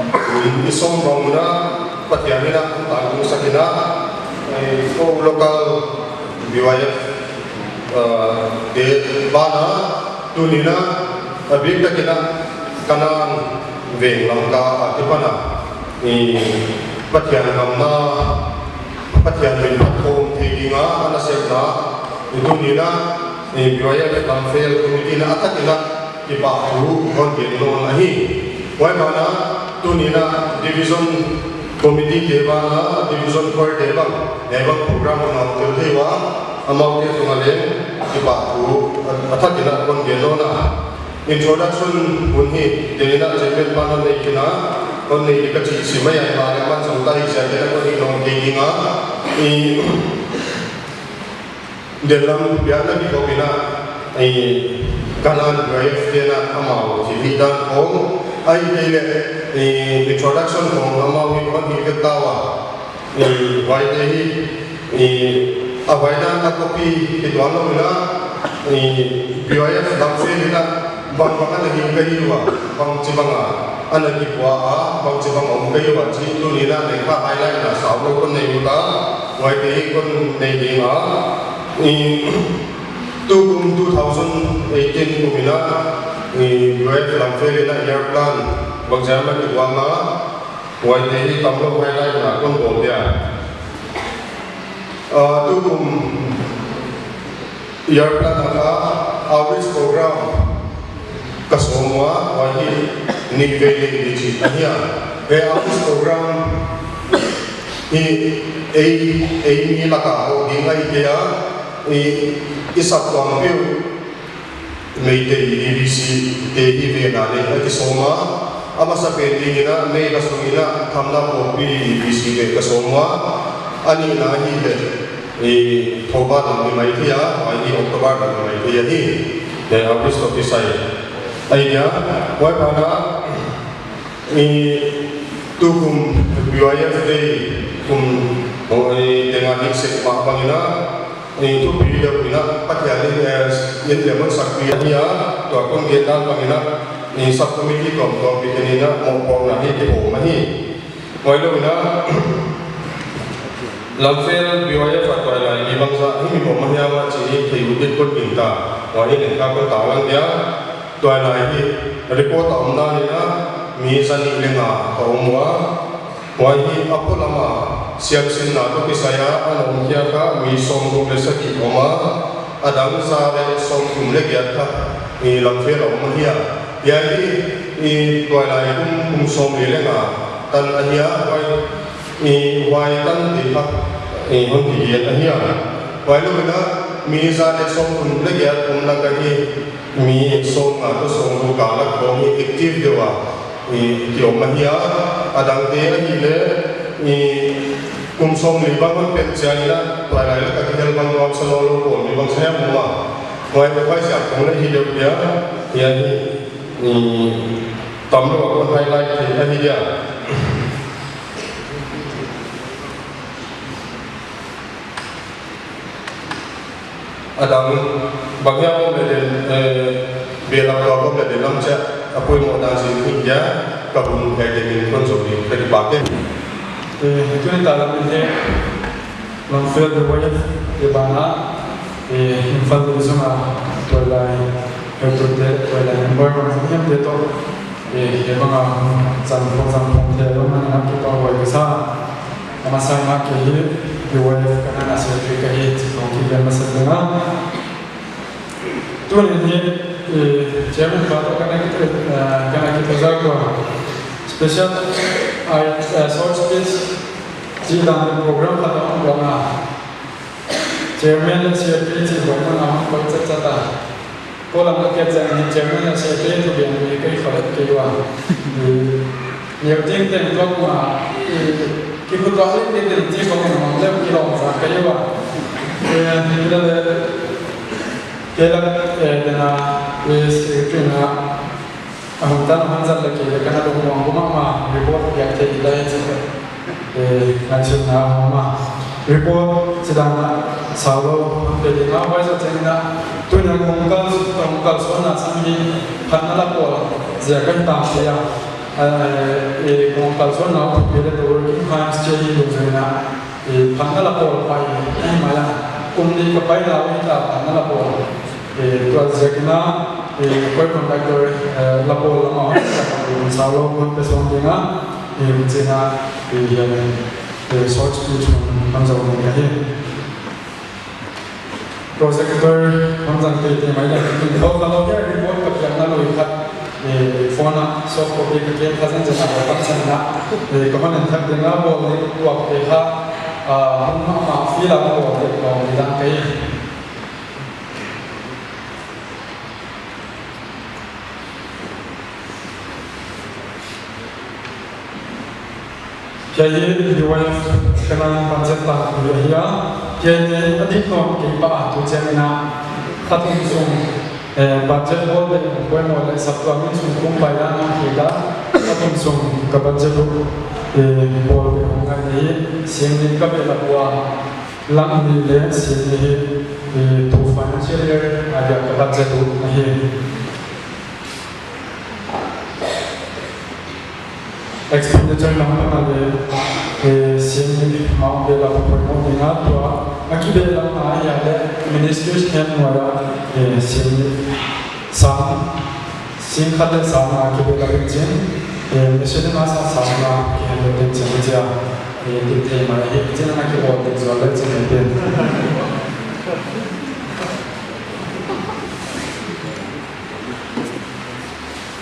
kuli ni som bang na, Pathian ni na, ta lu sa ki na, eh, ko local B Y F, eh, te ba na, tuni na, a bik ta ki na, Kanaan veng lam ka, a ki pa na, eh, Pathian ngam na, Pathian min phat khawm thei ding a, a na sep na, i tuni na, i B Y F Lamfel Committee na a thak in a, i pa thu hon gen nawn ahi. Huai ban ah, tuni na Division Committee te ban ah, Division Choir te bang, hiai bang program hong tel thei ua, amaute tungah leng kipahthu a, a thak in a kon gen nawn a. Introduction hun hi, tuni in a chairman pa'n hon nei khin a, hon nei di ka chih sim ahi a, himahleh man zong ta hi ziak in a kon hih nawn kei ding a. I, Dellam biakna kikhop in a, i, Kanan Grace te'n a amau chih hih dan khong, ahihkeileh, i, introduction khong amau in hon hilh vek ta ua. I, huaite hi, i, a huai dan a copy hi tuan lou in a, i, B Y F Lamfel in a, bang bang ana hih ka hi ua, bangchibang a ana kipua a, bangchibang a om ka hi ua chih tuni in a leng kha highlight na sau lou kon nei ut a, huaite hi kon nei ding a. I, tukum two thousand eighteen kum in a, i, B Y F Lamfel in a year plan bangzah a kikuang a, huaite hi tamlou highlight na kon bawl dia. Ah, tukum year plan a kha outreach program ka sawm ua, huai hi nih vei nih di chih ahi a. Hiai outreach program hi ei, ei mi lak a hoh ding ahi kei a, i, i saptuam piu Meitei E B C te hi ve na leng a kisawm a, a masapen ding in a May lha sung in a Thamna Pawlpi E B C te ka sawm ua, a nihna hi leh, i, Thoubal lam hi mai thei a, huai hi October lam hi mai thei ahi, te August office ahi. Ahi dia, huai ban ah, i, tukum B Y F Day kum, oh, i, tengah dik sek mah bang in a, i, thupi deuh in a, Pathian in, eh, in leh hon sakpi ahi a, tua kon gen dan bang in a, i, subcommittee tuamtuam pi in a, mohpuakna hi kihawm ahi. Huailou in a, Lamfel B Y F a tuailai mi bangzah hi mi bawm ahi a chih hi thei ut ding kon gingta. Huai hi leng kha kon taklang dia. Tuailai hi report a om dan in a, mi zanih leh nga ka om ua. Huai hi a polam a siamsinna toh kisai a ana om khia kha mi sawmguk leh sagih om a, a dang za leh sawmthum leh giat kha i Lamfel a om ahi a. Hiai hi i tuailai kum, kum sawmli leh nga tan ahi a, huai i huai tan di kha i hon kigen ahi a. Huailou in a mi za leh sawmthum leh giat om lak ah hi mi sawmnga toh sawmguk kal lak khong hi active deuh a i ki om ahi a, a dangte ahihleh i kum sawmli bang hon pet chiang in a tuailai lak a kihel bang nuamsa nawnlou pawl mi bangzah om a. Huai, huai ziak khong leh hi deuh dia, hiai hi, i, tamlou a kon highlight thei ahi dia. A dang, banghiam om leh den, eh, belap tua om leh den lam chia, a poimoh dan zin hi dia, ka hun hiai teng in kon zou ding, ka kipak e. Eh, tuni ta lam in hi, Lamfel B Y F te ban ah, eh, Imphal Valley zong a, tuailai, eh, tuailai, tuailai member banghiam te toh, eh, hiai bang a, zan khong, zan khong te lou man in a kipahhuai ka sa. A masa in a kei hi, B Y F Kanan a secretary ka hi chih khong kigen masa ding a. Tuni hi, eh, chairman pa toh kana kithuzak, eh, kana kithuzak ua. Special, eh, eh, short speech chih dan program khat a om ua. Chairman leh secretary chih buaina a om koi chatchat a. Ko lam ka kiat chiang in chairman leh secretary thugen mi ka hi khollou kei ua. Neu tengteng tua kum a, i, kiphutuah leh tengteng chih khong in a mang leh kilawm zak ka hi ua. Eh, ni leh leh, kei lak, eh, tena, eh, secretary na, a hun tan a hun zat leh kei leh kana lungmuang mahmah, report piak thei lai chih. Eh, ngaihsutna a om a. Report chih dan a sau lou, pe ding a huai zoh chiang in a. Tuni a kong kal, kong kalsuanna sang hi phatna la pawl ziak a hi tam sia. Eh, eh, kong kalsuanna uh pe leh the working times chih hi lungzui in a. Eh, phatna la pawl pai, eh, mai a. Kum nih ka paina uh hi ta phatna la pawl. Eh, tua ziak in a, eh, koi contractor, eh, la pawl lam a hon sau lou kon pe suan ding a. Eh, huchiin a, eh, hiai, eh, short speech hon, hon zou ding ka hi. Projector hon zang teitei mai leh, in thou kha lou hiai report ka piakna lui khat, eh, phone a soft copy ka kem kha zenzen a, ka pang san in a, eh, ka hon en thak ding a, bawl ding tuak te kha, Ah, hun mahmah field a ka bawl dek lawm ni dan ka hi. Hiai hi U Y F ka na budget tangpi ahi a. Hiai hi a dik nawn kei pah a, tu chiang in a kha thum sung, eh, budget bawl dek poimoh leh saptuam inn sung kum pai dan a kei ka, kha thum sung ka budget uh, eh, bawl dek hong ngai hi, sing nih ka bel a pua. Lam nih leh sing nih hi, eh, tu financial year a dia ka budget uh ahi. Expenditure lam pan a leh, eh, sing nih mah bel a poimoh ding a, tua a kibel lam a hia leh ministries hehpihna, eh, sing nih sang, sing khat leh sang a kibel a ding chin, eh, missionary masa sang a kihel ding chin chia, eh, dik thei mai hi, chin a kibawl dek zual leh chin hi tin.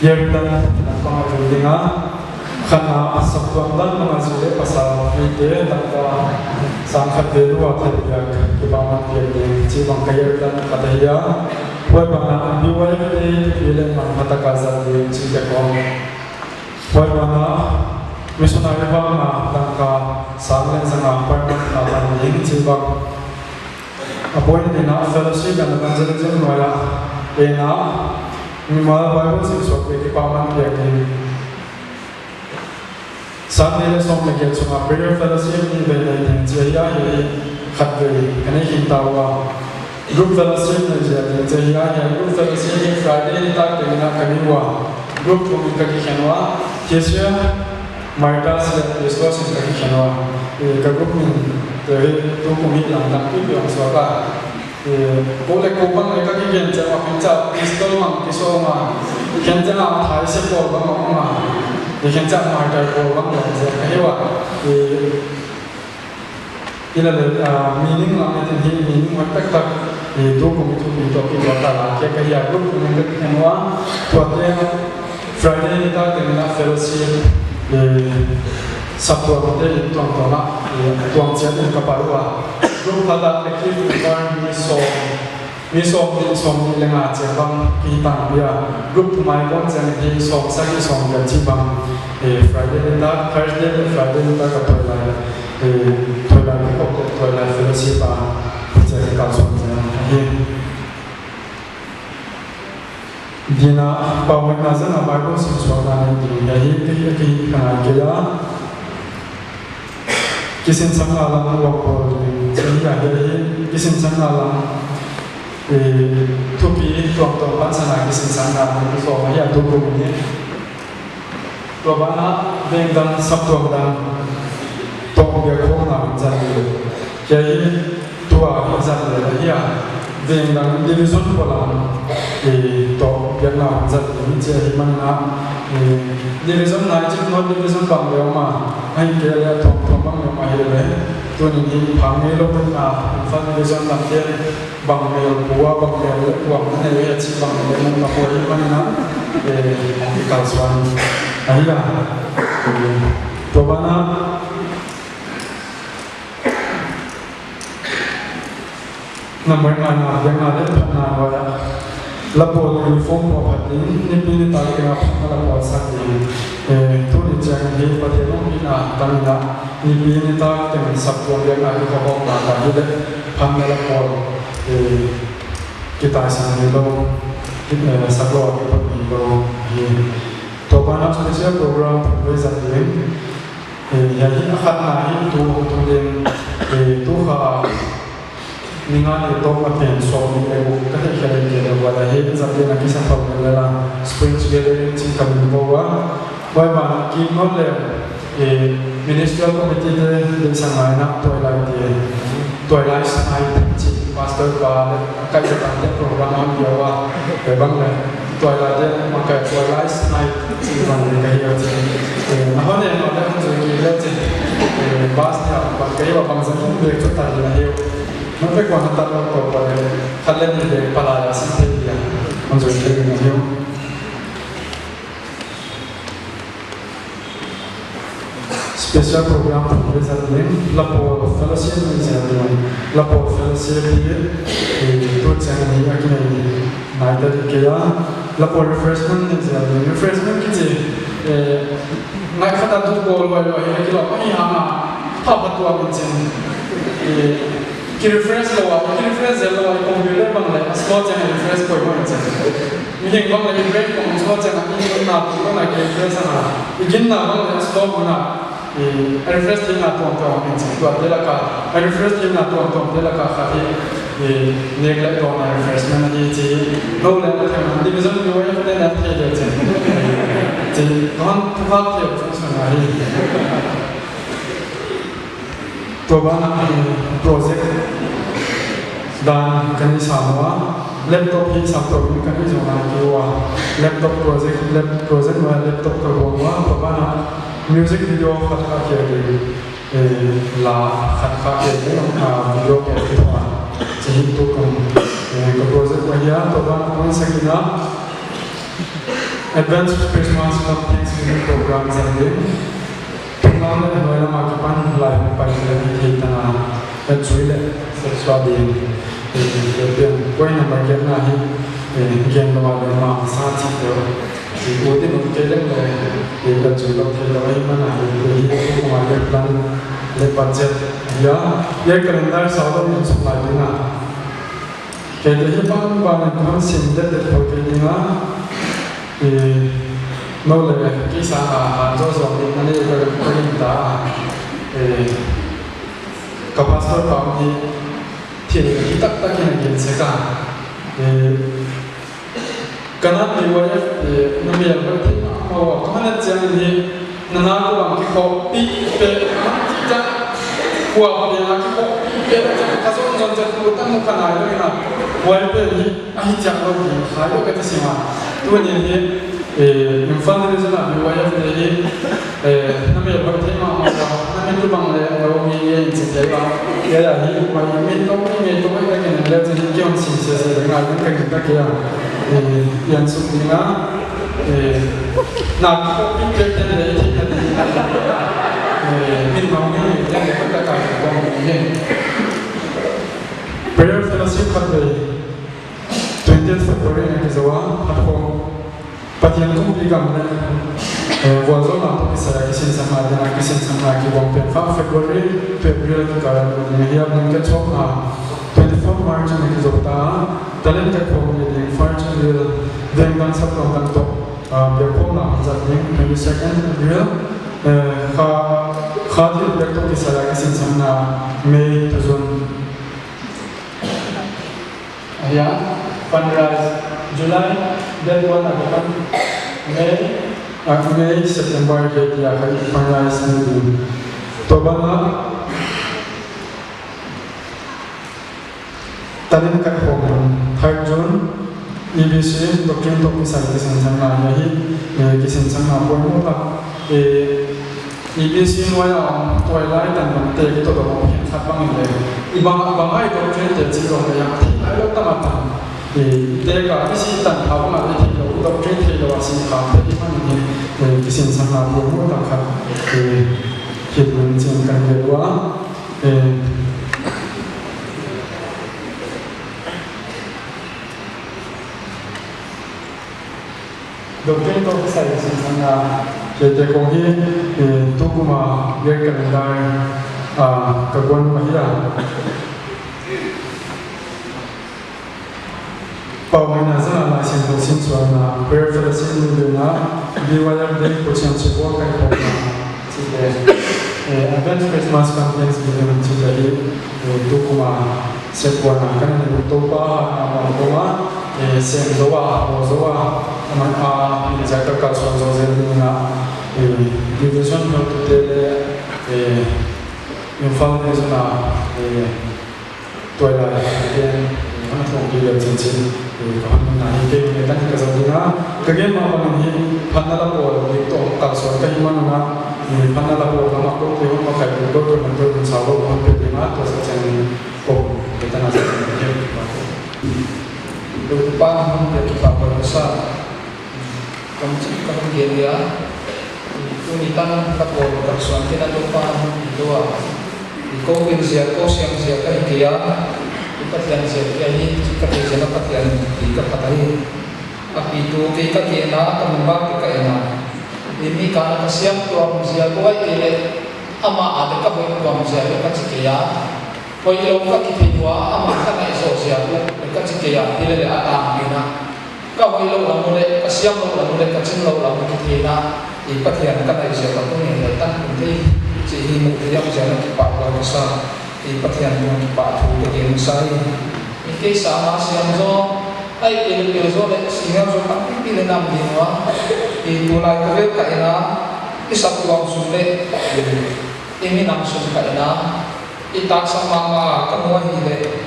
Year plan na pang a ding a, khatna saptuam dan mah a zui leh pasal mite dangka sang khat vel ua thilpiak kipahman piak ding chih bang ka year plan khat ahi a. Huai banah B Y F te pi leh man pha taka zat ding chih te khong. Huai banah missionary bang a dangka sang leh zanga appointment a pan ding chih bang. A point dina fellowship and evangelism nuai a, ena mimal Bible simsuak te kipahman piak ding. Sunday leh sawm leh giat sunga prayer fellowship nih vei nei ding chih ahi a, hiai khatvei ka nei khin ta ua. Group fellowship nei ziak ding chih ahi a, hiai group fellowship hi Friday nitak teng in a ka nei ua. Group thum in ka kikhen ua. This year, Martyrs leh Restores in ka kikhen ua. Eh, ka group min te hi tukum hi lamdang pipi hong suak a. Eh, kou leh kou bang leh ka kigen chiang a, khenkhat pistol bang kisuah a, khenkhat a thaise pawl bang a om a, eh, khenkhat martyr pawl bang a om ziak ka hi ua. Eh, hileleh, ah, meaning lam a ding hi, meaning hoih taktak, eh, tukum i thupi toh kituak a la kia ka hi a, group thum in ka kikhen ua. Tuate Friday nitak teng in a fellowship, eh, saptuam te in tuamtuam a, eh, tuam chiat in ka pai ua. Group khat a active member mi sawm, mi sawmnih, sawmnih leh nga chiang bang kihi tangpi a. Group thum a i kon chiang hi sawmsagih, sawmgiat chih bang, eh, Friday nitak, Thursday leh Friday nitak a tuailai, eh, tuailai kikhop leh tuailai fellowship a chiang kalsuan chiang ahi. Dina, pau mai na zana Bible simsuakna nei ding ahi, ahi, ahi, ahi, ahi. Kisinsakna lam uang pawl ding, ahi, ahi, ahi, kisinsakna lam, eh, thupi tuamtuam pansan a kisinsakna lam, so, ahi, a tukum ni. Tua banah veng dang saptuam dang toh biakkhawmna hun zat ding. Hiai hi tua hun zat lel ahi a. Veng dang division polam, eh, toh biakna hun zat ding chih ahi manin a. Eh, division nai chih North Division bang leh om a. Ahihkeileh tuamtuam bang leh om ahi leh. Tuni'n hi phang ngei lou pen a Imphal Division lam te bang mel pua, bang mel leh puang na nei a chih bang leh mun na pua hi manin a, eh, i kalsuan ahi a. Eh, tua banah number nga na, biakna leh phatna nuai a. Lapawl uniform pua phat ding, nipi nitak teng a phatna lapawl sak ding. Eh, tuni chiang hi Pathian ompihna tang in a, nipi nitak teng saptuam biakna i khawkhawmna ka hi leh phatna lapawl, eh, kitaisan hilou, eh, sak lou a kipan hilou hi. Tua banah special program thum vei zat ding. Eh, hiai hi a khatna hi tu, tu ding, eh, tu kha ni nga ni tawp a pen sawmnih leh guk ka theih khe leh kei leh ua la hi, zat ding a kisa thou leh la, Springs Gathering chih ka min bawl ua. Huai banah kim nawn leh, eh, Ministerial Committee te deihsakna in a tuailai te, tuailai night chih Pastor pa leh kei zat te program hon pia ua, eh, bang leh tuailai te makaih tuailai night chih bang leh ka hi a chih. Eh, na hon en leh hon zui kei leh chih. Eh, bus nia bang ka hi ua bangzah in bek chu tan na hi. Nang pe kuan ta lo to pa leh khat leh nih leh palai a sim thei dia. Hon zui kei na hi. Special program program zat ding, Lapawl Fellowship ni zat ding, Lapawl Fellowship hi, eh, tu chiang ni a kinei nai ta di kei a, Lapawl refreshment ni zat ding, refreshment kichi, eh, ngai khat a tu bol wai wai hi a kilawm ahi hang a, pha pha tuak in chin, eh, ki refresh lou a, ki refresh zel lou a, computer bang leh, a slow chiang refresh poimoh in chin. Mihing bang leh, i brain bang slow chiang a, i ginna tu bang a ki refresh a, i ginna bang leh, a slow bang a, eh, refresh theihna tuamtuam in chin, tuate laka, refresh theihna tuamtuam te laka khat hi, eh, nek leh tuamna refreshment ahi chi, nou leh na thei, division view a te na thei leh chin. Chi, tuan, tu hak thei, tu sana hi. Tua ban ah, eh, project dan ka nei sam ua, laptop hi sam tou in ka nei zong a ki ua, laptop project, lap-, project ua laptop ka buang ua, tua ban ah music video khat ka kia di, eh, la khat ka kia di, ah, video ka ki tua, chi hi tu kum, eh, ka project ua hia, tua ban ah kum sakina, Advance Christmas cum Thanksgiving program zat ding. Tung lam leh nuai lam a kipan lai hong pai leh hi thei ta a, a zui leh sep suak ding. Eh, eh, pian point number giatna hi, eh, gen lou a leh masa chi deuh. Eh, u din u kei leng leh, eh, a zui lou thei lou ahi man a, eh, hi, eh, kum a leh plan leh budget. Ya, ya calendar sa lou in suk lai ding a. Keite hi banban in ka hon sim detdet khol kei ding a, eh, nou leh kei sang a han zawzawng ding na nei ka, ka gingta a, eh, ka pastor pa hi thil hi taktak in a gen sek a, eh, ka na mi wife, eh, na mel hoih theih mahmah ua, ka hon et chiang in hi, na na kou bang kikhohpih peh, chiang, kua pen a kikhohpih peh, chiang, ka zon zon chiang, tu tang mu ka nai lou in a, wife pen hi, ahi chiang lou ding, khai lou ka ti sim a. Tuni hi, eh, Imphal region a mi wife te hi, eh, na mel hoih theih mahmah ua, na min tu bang leh, lou mi nge in chi thei ua. Ya, ya, hi, mai min tou, mi nge tou, mai ka gen leh, chi hi ki hon sim sese, ngai, ngai ka gen ta kei a. Eh, yan suk ding a. Eh, na kikhohpih peh ten leh, thei na ding. Eh, min mang mi nge ten leh, ka ka kong mi nge. Prayer fellowship khat leh. Twentieth February na kizou a, khat khawng. Pathian kumpi gam leh, eh, vualzawlna toh kisai a kisinsakna ding a, kisinsakna kibang pen kha February to April kikal a ding a, hiai blanket chawkna twenty-fourth March na kizou ta, talent kaikhawm ding first April, veng dang saptuam dang toh, ah, biakkhawmna zat ding twenty-second April, eh, kha, kha thilpiak toh kisai a kisinsakna May to June. Ahi a, fundraise, July, date one a kipan, May, ah, May, September date ya ka fundraise ni ding. Tua ban ah, talent kaikhawm, third June, E B C, doctrine toh kisai kisinsakna ahi, eh, kisinsakna poimoh tak, eh, E B C nuai a om, tuailai tan bang te ki toh dong om, khat bang in leh. I bang, bang a i doctrine te chih lou leh yang, thei lai lou tam a tam. I te ka, E B C tan thau bang a i theilou, i doctrine theilou a si kha, te i man in, eh, kisinsakna poimoh tak khat, eh, kit man chin kan leh ua, eh, Doctrine toh kisai kisinsakna, keite khawng hi, eh, tukum a year calendar, ah, ka guan ahi a. Pau mai na zang a Laisiangthou sinsuahna, prayer fellowship ni ding a, B Y F day, Pathian support kaikhawmna. Chihte, eh, Advance Christmas Campaigns Building chihte hi, eh, tukum a sep kuan a kan ni Toupa hatna bang kawm a, eh, sem zou a, haw zou a, aman a, min zat a kalsuan zou zel ding a, eh, division hotute leh, eh, Imphal Division a, eh, tuailai, ken, eh, hon thawngpih leh chinchin, eh, ka hon na hi kei nge tan ka zat ding a, ka gen mah bangin hi, phatna lapawl, dik toh kalsuan ka hih man un a, eh, phatna lapawl, ka mak lou te hon makai, dik toh, toh man toh, hon sau lou, hon pe ding a, tua sa chiang in, ko, ke tan a sa chiang in, ke, pa ko. Tua pa hon pe ki pa ko sa. Kam chi ka hon gen dia. Tuni tan ka pawl ka suan kei na Toupa'n hon pi lua. I kou pil ziak, kou siam ziak ka hi kei a, i Pathian ziak ka hi chih ka theih ziak a Pathian pi ka phat ahi. A pitu kei ka kihna, ka member kei ka hihna. I mi ka na ka siam tuam ziak uai kei leh, amah a leh ka hoih tuam ziak leh ka chi kei a. Hoihlou ka kithei ua, amah ka ngaihzawh ziak uh leh ka chi kei a, hilele a tangpi na. Ka hoihlou lam uh leh, ka siamlouh lam uh leh, ka chinlouh lam uh kitheihna, i Pathian ka ngaihzawh ka tung e leh tan tung thei, chih hi muh theih a ziak a kipak ka sa, i Pathian tungah kipahthu ka gen sa hi. I kei sang a siam zaw, ahihkeileh pil zaw leh, senior zaw tampi leh nam ding ua, i tulai khovel ka hihna, i saptuam sung leh, i minam sung ka hihna, i taksa mahmah ka mu ahihleh,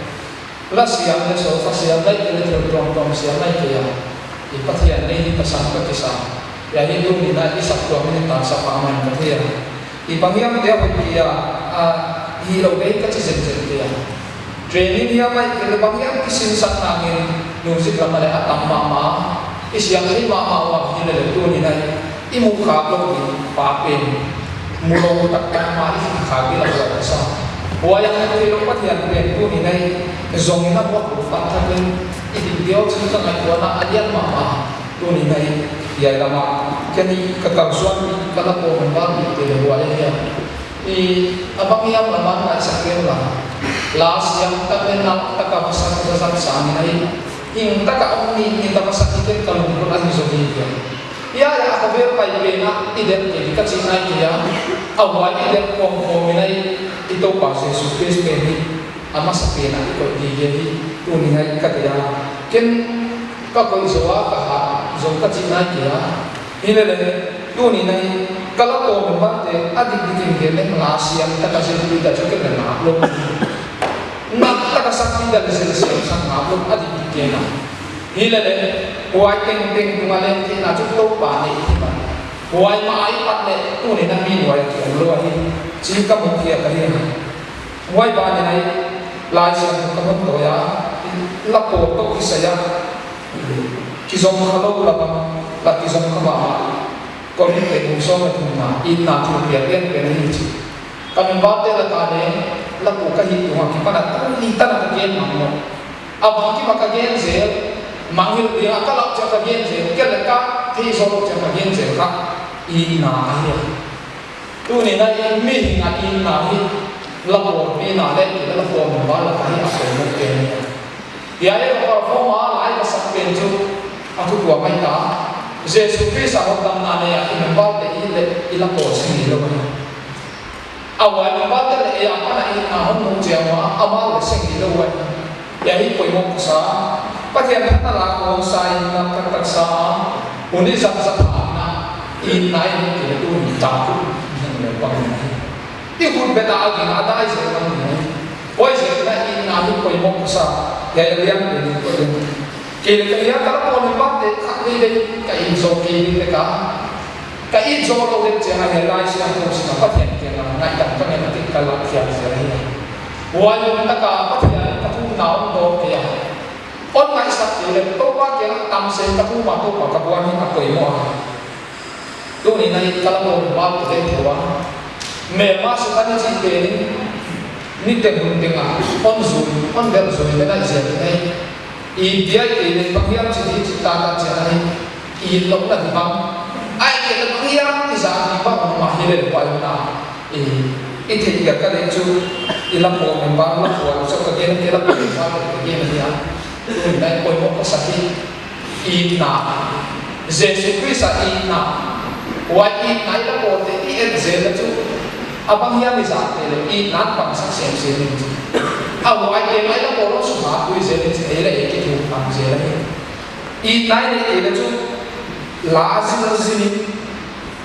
la siam leh sawltak siam leh, i leh thil tuamtuam siam leh kei a. I Pathian nei hi tasam ka kisa. Hiai hi tuni na i saptuam in taksa mahmah in ka thei a. I banghiam te a hoih kei a, a, hilou deuh ka chi zenzen kei a. Training hiam ahihkeileh banghiam kisinsakna in music lam ah leh a tam mahmah. I siam thei mahmah ua hilele tuni na i mu khak lou ding pa pen, mu lou taktak mah i khak ding a buaina sa. Huai a mu theilou Pathian pen tuni na i zong in a buak lou pan thak in i dik diau chih ka ngaihtuahna a lian mahmah. Tuni na i hiai lam ah ken i ka kalsuan mi ka lapawl member mite leh huai ahi a. I a banghiam lam ah ngaihsak kei un la. La siam tak leh nak tak a va sak zat sang in a i hing tak a om ni, ni tak a va sak i kei ka lungput ahi zaw hi kei. Hiai a khovel pai pen a i delh kei ka chihna ahi kei a. A huai i delh kawmkawm in a i Toupa Jesu Khrist pen hi a masa pen a i koih gige hi tuni na i ka thei a. Ken ka koih zaw a ka hat zaw ka chihna ahi kei a. Hilele tuni na i ka lapawl member te a dikdik in gen leng la siam tak a zel pi dah chu ken leng ngap lou. Nak tak a sak pi dah leh zel siam sak ngap lou a dikdik in a. Hilele, huai tengteng tung a leng theihna chu Toupa nei hi mah. Huai mah a i pat leh tuni na mi huai ki om lou ahi. Chih ka mu khia ka hi. Huai ban in a i Laisiangthou ka hon tawi a, lapawl toh kisai a kizom kha lou lam ah, la kizom kha mahmah. Korin te bung sawm leh thumna, itna thilpiak lianpen ahi chi. Ka member te lak ah leng, lapawl ka hih tung a kipan a tuni tan a ka gen mahmah. A bang kim a ka gen zel, mangngilh ding a ka lak chiang ka gen zel, kei leh ka theih zoh chiang ka gen zel kha, itna ahi a. Tuni na i mihing a itna hi, lapawl pina leh, lapawl member lak ah hi a poimoh pen ahi a. Hiai a ka perform a lai ka sak pen chu, a thutuam ahi ta. Jesu Khrist a hotdamna nei a i member te i leh i lapawl seng hilou ahi. A huai member te leh ei apan a itna hon mu chiang ua, amau leh seng hilou ahi. Hiai hi poimoh ka sa. Pathian phatna la kong sa in nak taktak sa. Hun i zat zat a na. Itna i hih kei leh tuni tak uh. Nang leh bang in ahi. I hun beta a ging a dai zel bang in ahi. Huai zel na itna hi poimoh ka sa. Hiai a lianpen in poimoh. Kei leh ka hia ka lapawl member te khat vei vei ka it zaw kei leh ka. Ka it zaw lou leh chiang a hiai Laisiangthou sim a Pathian kiang a ngaihdan ka ngen a tik ka lak khiak zel ahi. Huai hun tak a Pathian ka thumna hon dawng kei a. Hon ngaihsak kei leh Toupa kiang a tam seh ka thum a Toupa ka buan hi a poimoh a. Tuni na i ka lapawl member te thou a. Melma suk a ni chih pen in, ni teng hun teng a, hon zui, hon bel zui leh na i ziak in ahi. I biai kei leh banghiam chih di chih ta ka chiang ahi. I louhna di bang. Ahihkeileh banghiam i zat di bang mah hilele huai na. I, i theih ka leh chu, i lapawl member lapawl chu ka gen, kei lapawl member ka gen ahi a. Tuni na i poimoh ka sa hi. Itna. Jesu Khrist a itna. Huai itna i lapawl te i et zel leh chu. A banghiam i zat kei leh itna pangsak semsem in chu. A huai te mai lapawl hon sukha pui zel in chu ei leh ei kithum pang zel ahi. Itna i neih kei leh chu la zil zil in,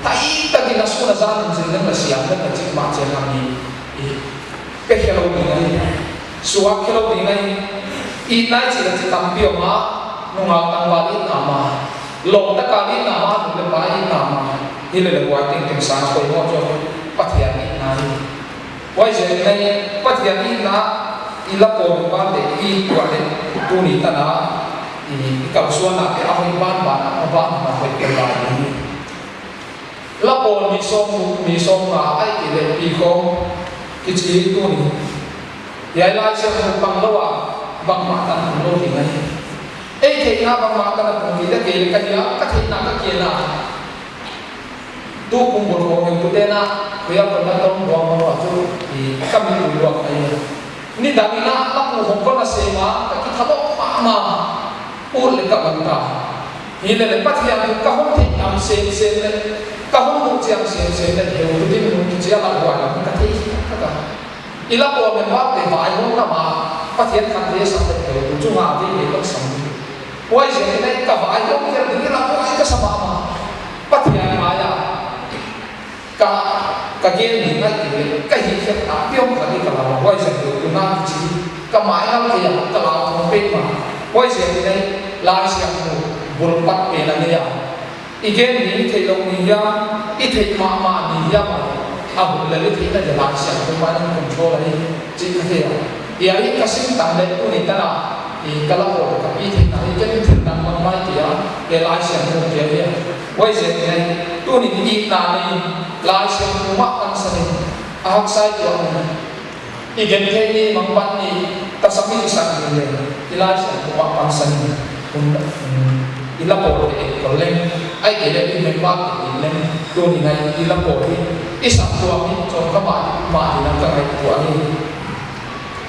thaitak in a sun a zan in zil leng la siam leng la chik mah chiang a mi i pe khelou ding ahi. Suak khelou ding ahi. Itna i chih leh chi tampi om a, nungak tangval itna mah, lawm tak a itna mah, nu leh pa itna mah. Hilele huai tengteng sang a poimoh chu Pathian itna hi. Huaiziakin Pathian itna i lapawl member te i tuah leh tuni tan a i, i kalsuanna te a hoih banban a, a banban a hoih tel lai ding hi. Lapawl ni sawm, ni sawmnga ahihkeileh pi khawng kichi tuni. Hiai Laisiangthou panglou a bangmah tan om lou ding ahi. Ei theihna bangmah tan a tung kei leh kei leh ka hia, ka theihna ka kiana. Tu kum bul khawng heutute'n a, huai a kon na tawm buang mah chu, i ka mi buang ahi. Nidang in a, lapu hong kon a sem a, ka kithalawp mahmah. Ut leh ka ut ta. Hileleh Pathian thu ka hon theih tam semsem leh, ka hon muh chiang semsem leh, heutu dinmun kichi a la buai lam ka thei hi ka ta. I lapawl member te vaihawmna mah, Pathian khante'n a sak leh heutu chu ngah ve ve ka sa. Huaiziakin ka vaihawm kei ding in a buai ka sa mahmah. Pathian mai a. Ka, ka gen ni ngai kei leh, ka hihkhiatna piong ka di ka lau, huaiziak deuh tuna kichi, ka mai ngal kei a, ka lau thong pek mah. Huaiziakin Laisiangthou bul pat pen a nei a. I gen ni theilou ni hiam, i theih mahmah ni hiam a. A bul leh i theihna deuh Laisiangthou mai in control ahi, chih ka thei a. Hiai ka sim tan leh tuni tan a, i ka lapawl ka pi theihna hi ken thil dang bang mai kei a, leh Laisiangthou kei a. Huaiziakin, tuni in i na ni, Laisiangthou mah pansan in, a haksa i tuah ni. I genthei ni, mangbat ni, tasam i san ni leh, i Laisiangthou mah pansan in, hun, i lapawl te kol leng, ahihkeileh i member te leng, tuni in i lapawl hi, i saptuam hi, chawm kha mah, mah ding in ka ngaihtuah hi.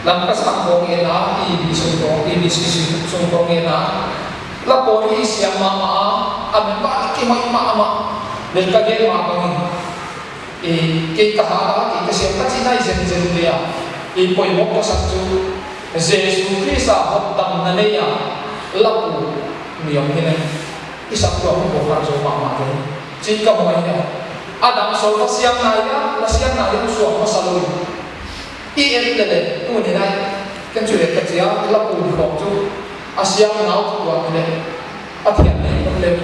Lamka sung khawng en a, i bi sung khawng, i bi si si sung khawng en a. Lapawl hi siam mahmah a, a member kihoih mahmah. Leh ka gen mah bangin. I, kei ka hat a, kei ka siam ka chih nai zenzen dia. I poimoh ka sak chu, Jesu Khrist a hotdamna nei a, lapu ni om hi leh. I saptuam hi bo kha zo mahmah leh. Chih ka mu ahi a. A dang solfa siam nai a, la siam nai a, suak masa lou. I et leleh, tuni in, ken chu et ka chi a, lapu ni khawng chu, a siam nau tuak leh, a thian nei khawm leh.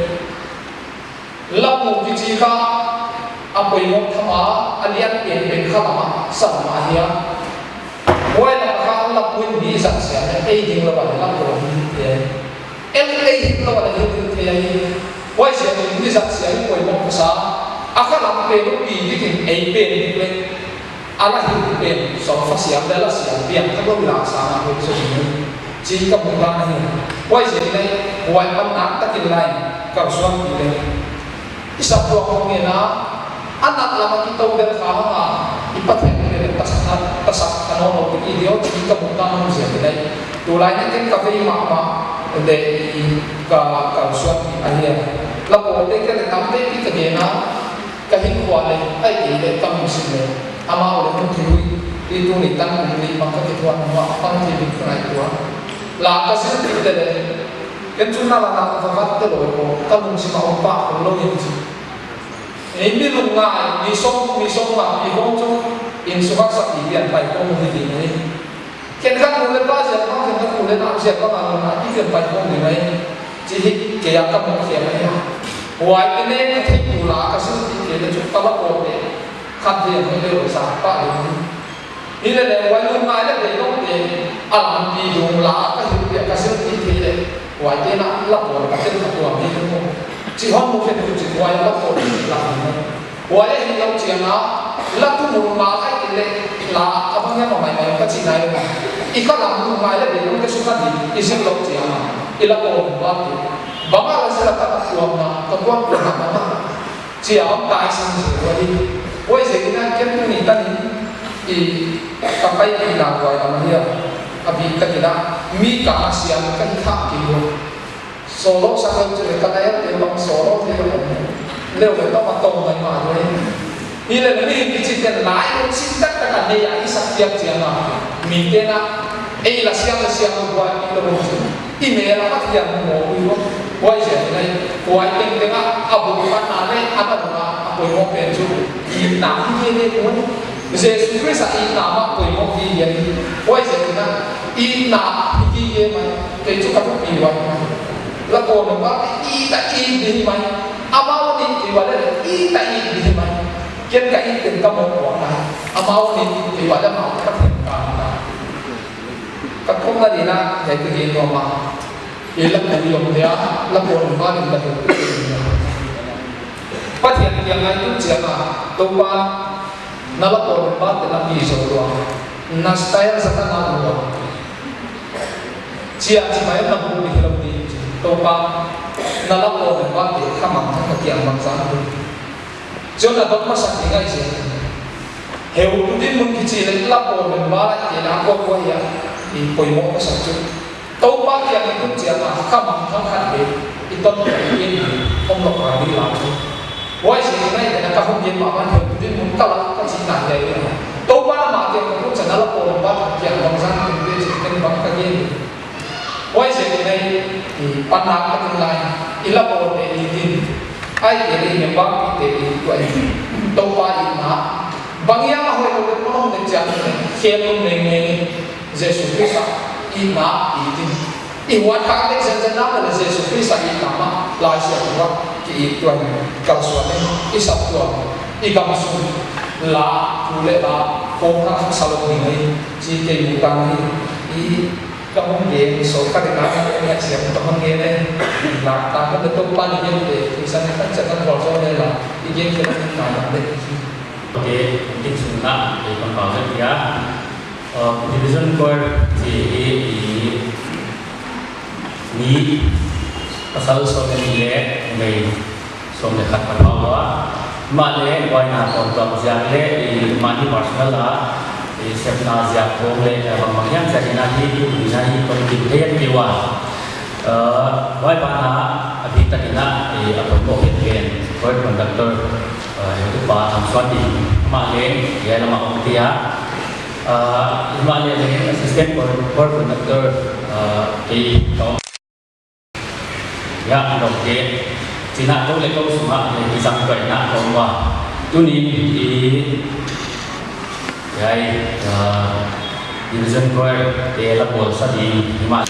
Lapu kichi kha, a poimoh tham a, a lian penpen kha lam a, sa lam a hi a. Huai lam kha lapu in mi zat sia leh, ei ding lou a leh lapu hi hi te. El ei hih lou a leh hih thei ahi. Huaiziakin mi zat sia hi poimoh ka sa. A kha lam pen uh pi dikin ei pen dik leh. A la hih pen, solfa siam leh la siam piang, ka lou la sa na hui sa ni. Chih ka mu tan ahi. Huaiziakin, huai pan nak takin lai, ka suan pi leh. I saptuam khawng en a, a nak lam a kitou bel kha hang a, i Pathian te leh tasak, tasak a nawn lou te ki deuh chih ka mu tan ahi ziak in. Tulai in ken ka vei mahmah, leh i ka, ka suan ahi a. Lapawl te kei leh tam te pi ka gen a, ka hinkhua leh, ahihkeileh ka lungsim leh, amau leh hon thei ui, i tuni tan kum li bang ka kithuah mah, pan thei ding ka ngaihtuah. La ka zil te leh, ken chu na la na ka vat te lou ko, ka lungsim a om pah lou in chi. Ei mi lungngai, mi sawm, mi sawmnga pi khawng chu, in suk a sak i pian pai khawm hi ding ahi. Khenkhat nu leh pa ziak bang, khenkhat nu leh nau ziak bang a lungngai i pian pai khawm ding ahi. Chih hi kei a ka mu khiak ahi a. Huai te nen ka theih tu la ka zil te kei leh chu ka lapawl te. Khat ve a mi leh sa pa ding ahi. Hileleh huai lungngai leh beidong te, a lampi dung la ka hilh piak ka zil thei leh, huai te na lapawl ka tel ka tuam hi lou. Chih hon mu khen tu chih huai lapawl te la hi. Huai hilou chiang a, la thumul ma ahihkeileh, la a bang hiam a mai mai ka chih nai lou. I kha lam lungngai leh beidong te suk a di, i zil lou chiang a, i lapawl ba te. Bang a la zil a ka tuamna, ka kuan kuan na bang a. Chia om tai sang se wa hi. Huaiziakin ken tuni tan in i ka pai pi na wa ya ma hi a. A bik tak in a mi ka a siam ka hi kha kei lou. Solo sa ka chu leh ka nai te bang solo te bang. Leh leh tawm a tawm mai ma lou. Hileleh mi kichi ten lai lungsim taktak a nei a i sak piak chiang a. Mi te na ei la siam la siam lou wa i lou. I mel a Pathian mu maw ui maw. Huaiziakin, huai tengteng a, a buk khatna leh, a na dang a, a poimoh pen chu, itna hi hi hi maw. Jesu Khrist a itna mah poimoh hi hi hi. Huaiziakin, itna hi hi hi mai, kei chu ka thupi uai. Lapawl member te it a it di hi mai. Amau nih it ua leh, it a it di hi mai. Ken ka it pen ka mu uai. Amau nih it ua leh amau ka thei ka. Ka thumna ding in, hiai ka gen nuam a. I lapu i om dia, lapawl member in la hu. Pathian kiang ah i tun chiang a, Toupa, na lapawl memberte na pi zou lua, na style zat a na lua. Chia chi mai na bu mi hilou di. Toupa, na lapawl memberte kha mangthang ka kiang bangzah na bu. Chon a dot masak ding ahi zen. Heutu dinmun kichi leh lapawl member ahihkeileh a kuakua hiam i poimoh ka sak chu. Toupa kiang i tun chiang a kha mangthang khat bek i ton kei in, om lou kha di lam chu. Huaiziakin i tena ka hon gen mahmah, heutu dinmun ka lak ka chihna hiai in. Toupa, na ma kiang i tun chiang a lapawl member kiang bangzah na tun di chih ken bang ka gen. Huaiziakin i panna ka tun lai, i lapawlte i din, ahihkeileh i memberpihte i tuah in, Toupa itna, bang hiam a hoihlou leh phonom leh chiang in, khelum ngeingei in, Jesu Khrist a itna i din. I huat khak leh zenzen a leh Jesu Khrist a itna mah Laisiangthou ah ki it tuan, kalsuan in, i saptuam, i gamsung, la, thu leh la, kawmkal a sa lou ding ahi, chih kei mu tang hi, i Ka hong gen, so ka ding a ka hong gen, siam ka hong gen e. Lak ta ka betul pan gen te, i san ka chat kan bol so le la, i gen ke na na de. Okay, i sung na, i kon bau ya. Uh, Division Choir, i, i, i, ni, pasal so ni le, ngai. Sawm leh khat ka phau ua. Mahleh, buaina tuamtuam ziak leh, i mani personal a, i sepna ziak khawng leh, eh, bangbang hiam ziak in a hi, tu ni a hi, kon tin thei kei ua. Eh, buai pa na, a bik tak in a, i a kon bawk hian pen, choir conductor, eh, heutupa Thangsuan Ding, amah leng, hiai lam a om dia. Eh, mahleh leng, assistant choir, choir conductor, eh, kei ka om. Ya, dawmte. Chin a kou leh kou sung a, eh, i zang tuah in a kou ma. Tuni, i, hiai, ah, Division Choir te la bawl sa ding, i ma.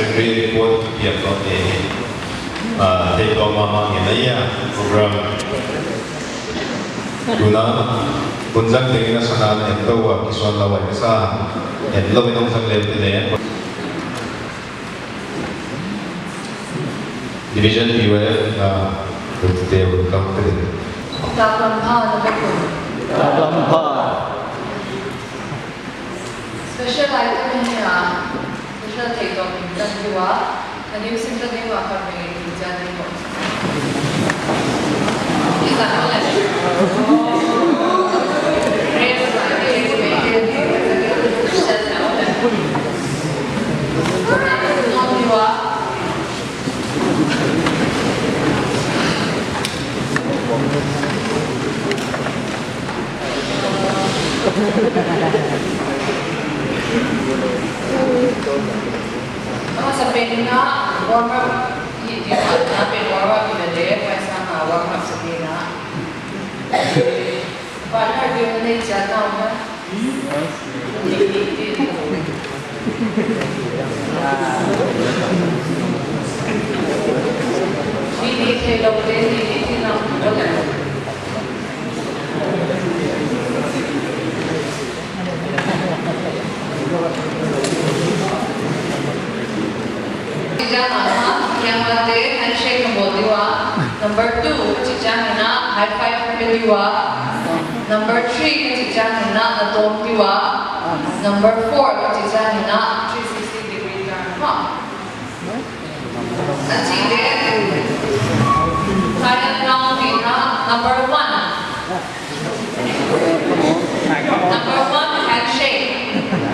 Secretary report piak louh te hi. Ah, theih tou mahmah ngen ahi a, program. Tuna, hun zang tengin a sana en tou a, kisuan lou a, kisa en lou in hong zang leh te leh. Division P Y F na, te welcome te. Taklam pha na pe kun. Taklam pha. Special item ni ha. Special thei tou min tan diua. Na diu sim tan diua ka me ni ja diua. Isa ko le. Masa pen na warm up hi, dia na pen warm up hi na de, mai sa na warm up sa pen na. Partner dia na ni chat na na. Ni ni thei lou de, ni ni thei na ko le. Chih chiang a, handshake na bawl diua. Number two, chih chiang in a high five na pe diua. Number three, chih chiang in a na tawm diua. Number four, chih chiang in a three sixty degree turn. Ha. A chih leh, final round in a number one. Number one, handshake.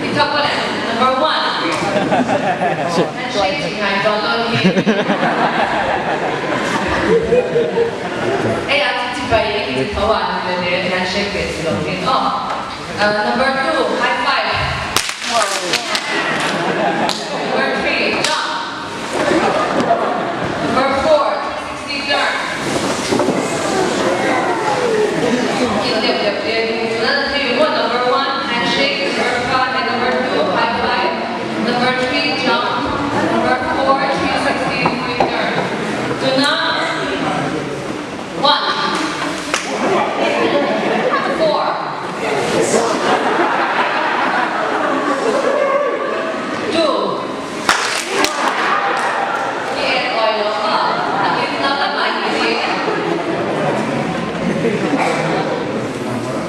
Kita ko le, number one. Handshake chih ngai tou lou ni. Eh, a chih chih pai, eh, chih pai wan le le, handshake le chih lou ni. Oh. Uh, number two, high five. Number three, jump. Number four, three sixty turn. Kin dep dep dia. Number one, handshake. Number five, eh, number two, high five. Number three, jump. Number four, three sixty quick turn. Tuna, one. Four. Two.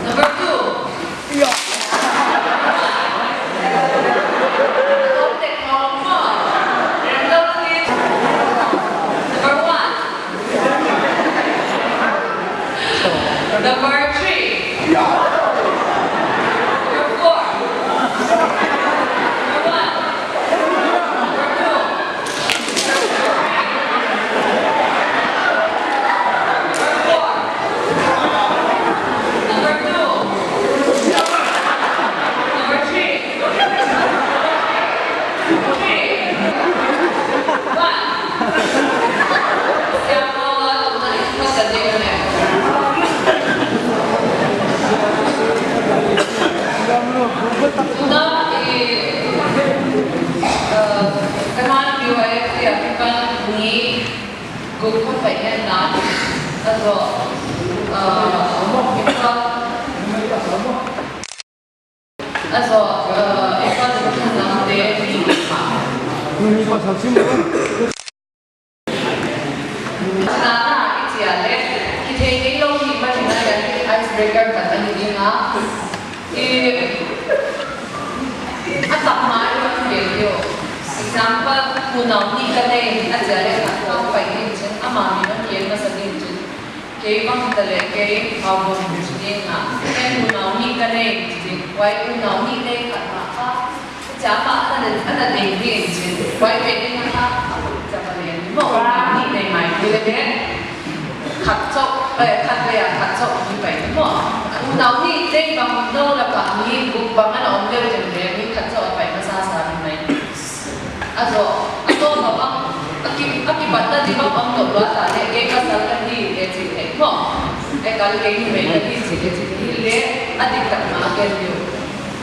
Number two. Number one. Number three. Number four. Number one. Number two. Number four. Number two. Number three. A zaw, uh, Imphal, uh, Imphal lam te ni. Nana i chia le, kithei ngei lou hi manin a, icebreaker khat ahi ding a. I, a tak ma i hon gen diu. Example, unau nih ka nei, a chia le khat ka pai ding chin, ama min hon gen masa ding chin. Kei bang ta le kei hau bom chi ding a. Kei unau nih ka nei chi ding. Huai unau nih nei khat mah kha. Chia mah ana, ana ding ding chi. Huai pe ding kha. Chia pa le ni mo. Unau nih nei mai tu le de. Khat chauh, eh, khat le a khat chauh ni pai ni mo. Unau nih nei bang no la pa ni guk bang ana om le le ni khat chauh pai masa sa ni mai. A zaw, a zaw ka bang, a ki, a kibatna di bang om tou lua ta leh, kei pasal ka hi leh chih leh maw. Eh, kal kei numei ka hi chih leh chih hi leh, a diktak mah a gen diu.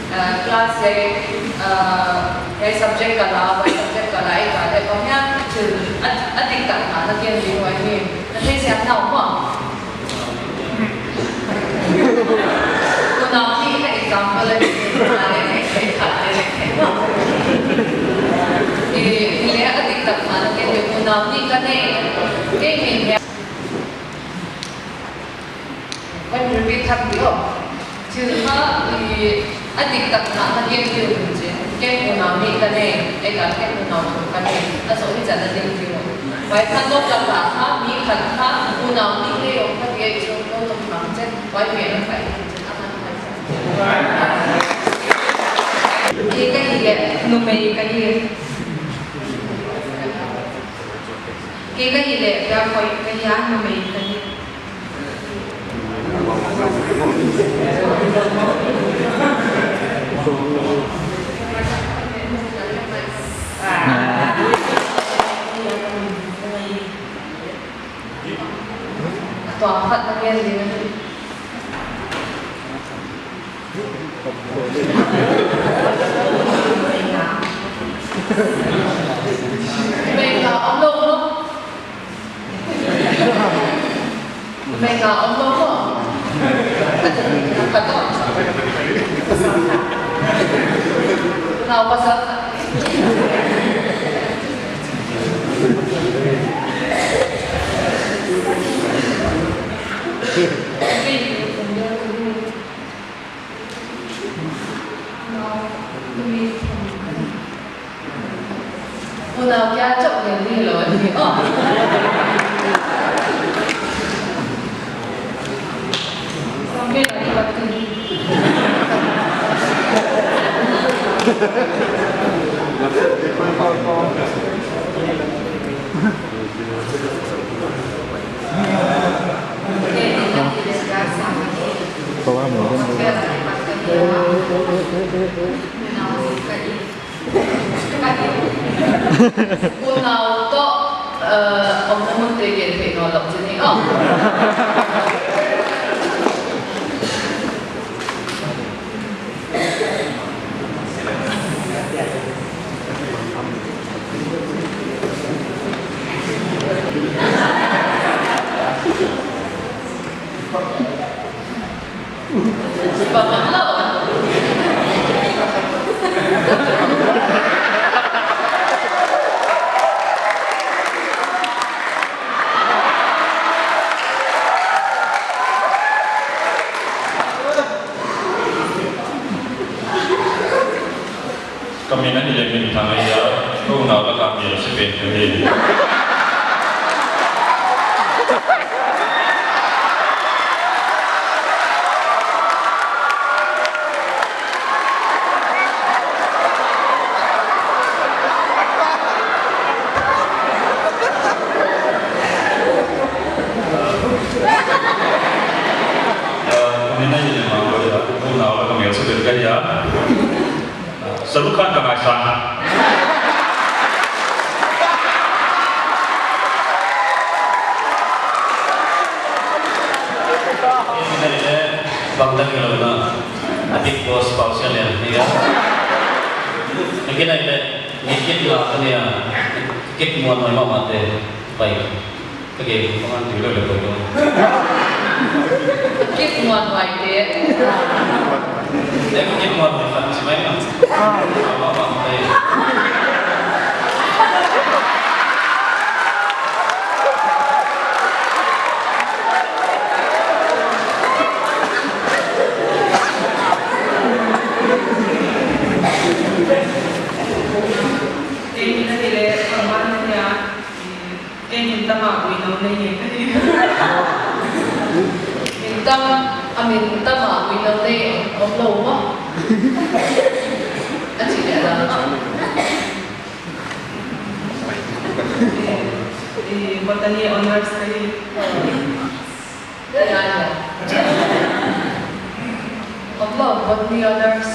Uh, class hiai, uh, hiai subject ka la, hiai subject ka la, ei ka leh bang hiam thil a, a diktak na na gen ding uh ahi. Na theisiam na uh maw. Unau nih ka example ahi, a leh, eh, eh, khat leh, eh, eh. Eh, leh a diktak na na gen ding uh, unau nih ka nei, kei min hiam. Kan repeat thak di aw. Thil kha, i, a diktak na na gen ding uh chin. Ken unau nih ka nei, ei ka ken unau thum ka nei. A zoh hi chan a ding ding uh. Huai kha nop lak ah kha, mi khat kha, unau nih nei om kha di ei chu, lo tum khang chin. Huai mi na kai chin, a man kai chin. Kei ka hi leh, numei ka hi. Kei ka hi leh, pia khoi ka hi a, numei ka hi. Tua khat na gen ding ahi. Mei ka om lou maw? Mei ka om lou maw? Ka tu. Nau pasal. Unau kia chok dia ni lo ni. Oh. Sampai nak buat tu ni. Unau toh, eh, omna mun te gen theih nawnlou chin ni aw. Ka min ahihleh Minthang ahi a, ka unau lak a mel a si pen ka hi. Ka min ahihleh Mangkoi a, ka unau lak a mel a si pen ka hi a. Saruk Khan ka ngaihsan. Bang dang lo na, a Bigg Boss Pau Sia Lian hi a. Again, I bet, ni kit la ka ni a, kit muan mai ma ma te, pai. Ka game ko man tu lo le ko. Kit muan mai te. Em, kit muan mai khat si mai na. Ba, ba, ba, te. Kei min ahihleh Thangman ahi a. Kei min tam a uinou nei nge ka hi. Min tam, a min tam a uinou nei om lou maw? A chih leh a dang. Eh, eh, botany honours ka hi. Om lou, botany honours.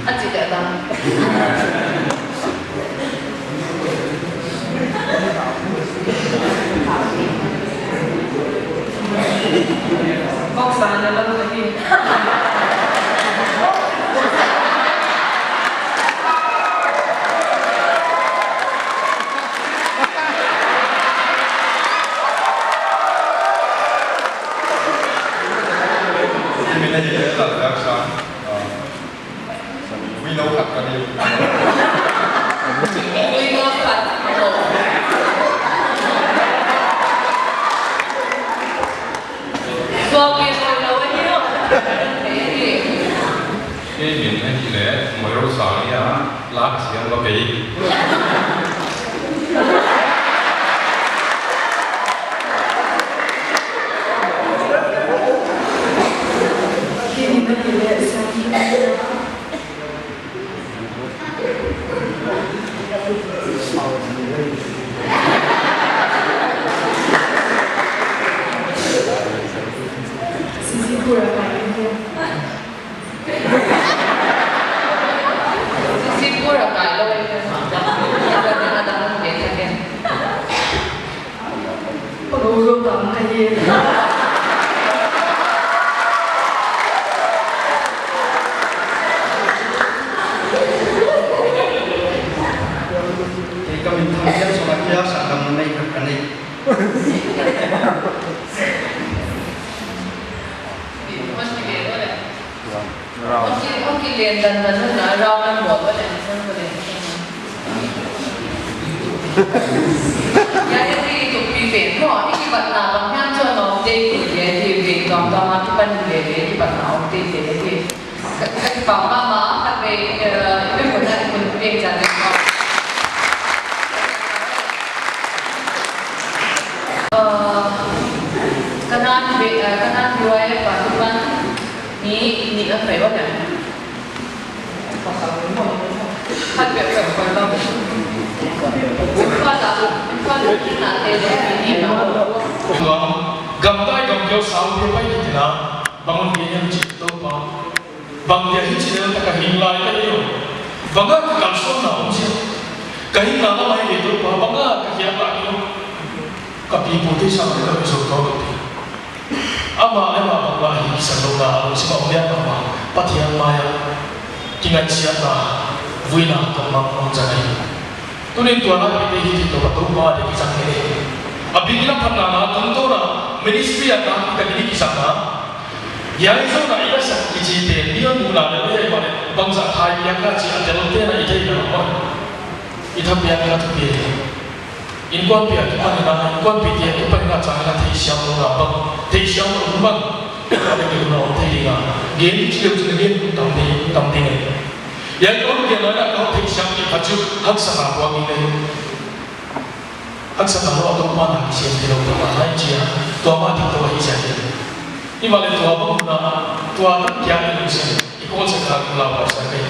A chih leh a dang. Bok sa na lou ka hi. Kei min ahih leh Moirosang ahi a, lak siam lou kei. Kei min ahih leh Sam. Sisipur a kai lou. Sisipur a kai lou. Pagawro tam ka hi. Kei ka min Thangchiansuan ahi a, sanggamnei khat ka nei. Hon ki, hon ki len dandan na, rau nan bawl leh, hon bawl leh. Ya, ya, ti tu pi pen, ho, i kibatna bang hiam chu a om teitei leh, ti pen tuamtuam a kipan leh, leh, kibatna om teitei leh, ti. Ka, ka kipah mahmah, khatvei, eh, i pi mun a, i mun pen chan leh, ho. Eh, ka nan be, eh, ka nan be wai pa tu pan ni, ni a fai wa na. Gamdai gamkeu sau te pai ki tina, bangun ki hiam chi Toupa. Bangdia hichi lel taka hing lai ka hi uh. Banga ka kalsuanna om sia. Ka hinna lam ahi ve Toupa, banga ka hiam lai uh. Ka pi pu te sang ka mi zo tau te. Amah leh amah bangmah hi kisan louhna a lungsim a om lian mahmah. Pathian mai a kingaihsiatna, vuina tawh mah om zang ahi. Tuni'n tua lai pite hi ti Toupa, Toupa ding kisang hi. A bik in a phatna ma tungtawn a ministry a tak tak in kisang a. Hiai zong a i la sak kichi te ni a nu la le le ma le bangzah thai piak ka chi a tel te na i thei na ma. I tha piak ka thu piak. Innkuanpih a kipan in a, innkuanpihte a kipan in a chang in a theisiam louhna bang, theisiam louhna bang, a le ke na om thei ding a. Gen i chi leu chi na gen tam ding, tam ding e. Hiai kon gen a ka theisiam ki kha chu haksatna puak in e. Haksatna lou a Toupa na kisiam theilou tua mah lai chia, tua mah dik tou ahi sia. Himahleh tua bang na, tua tan kia ni lungsim. I kawl sak kha kum lau lau sak kei.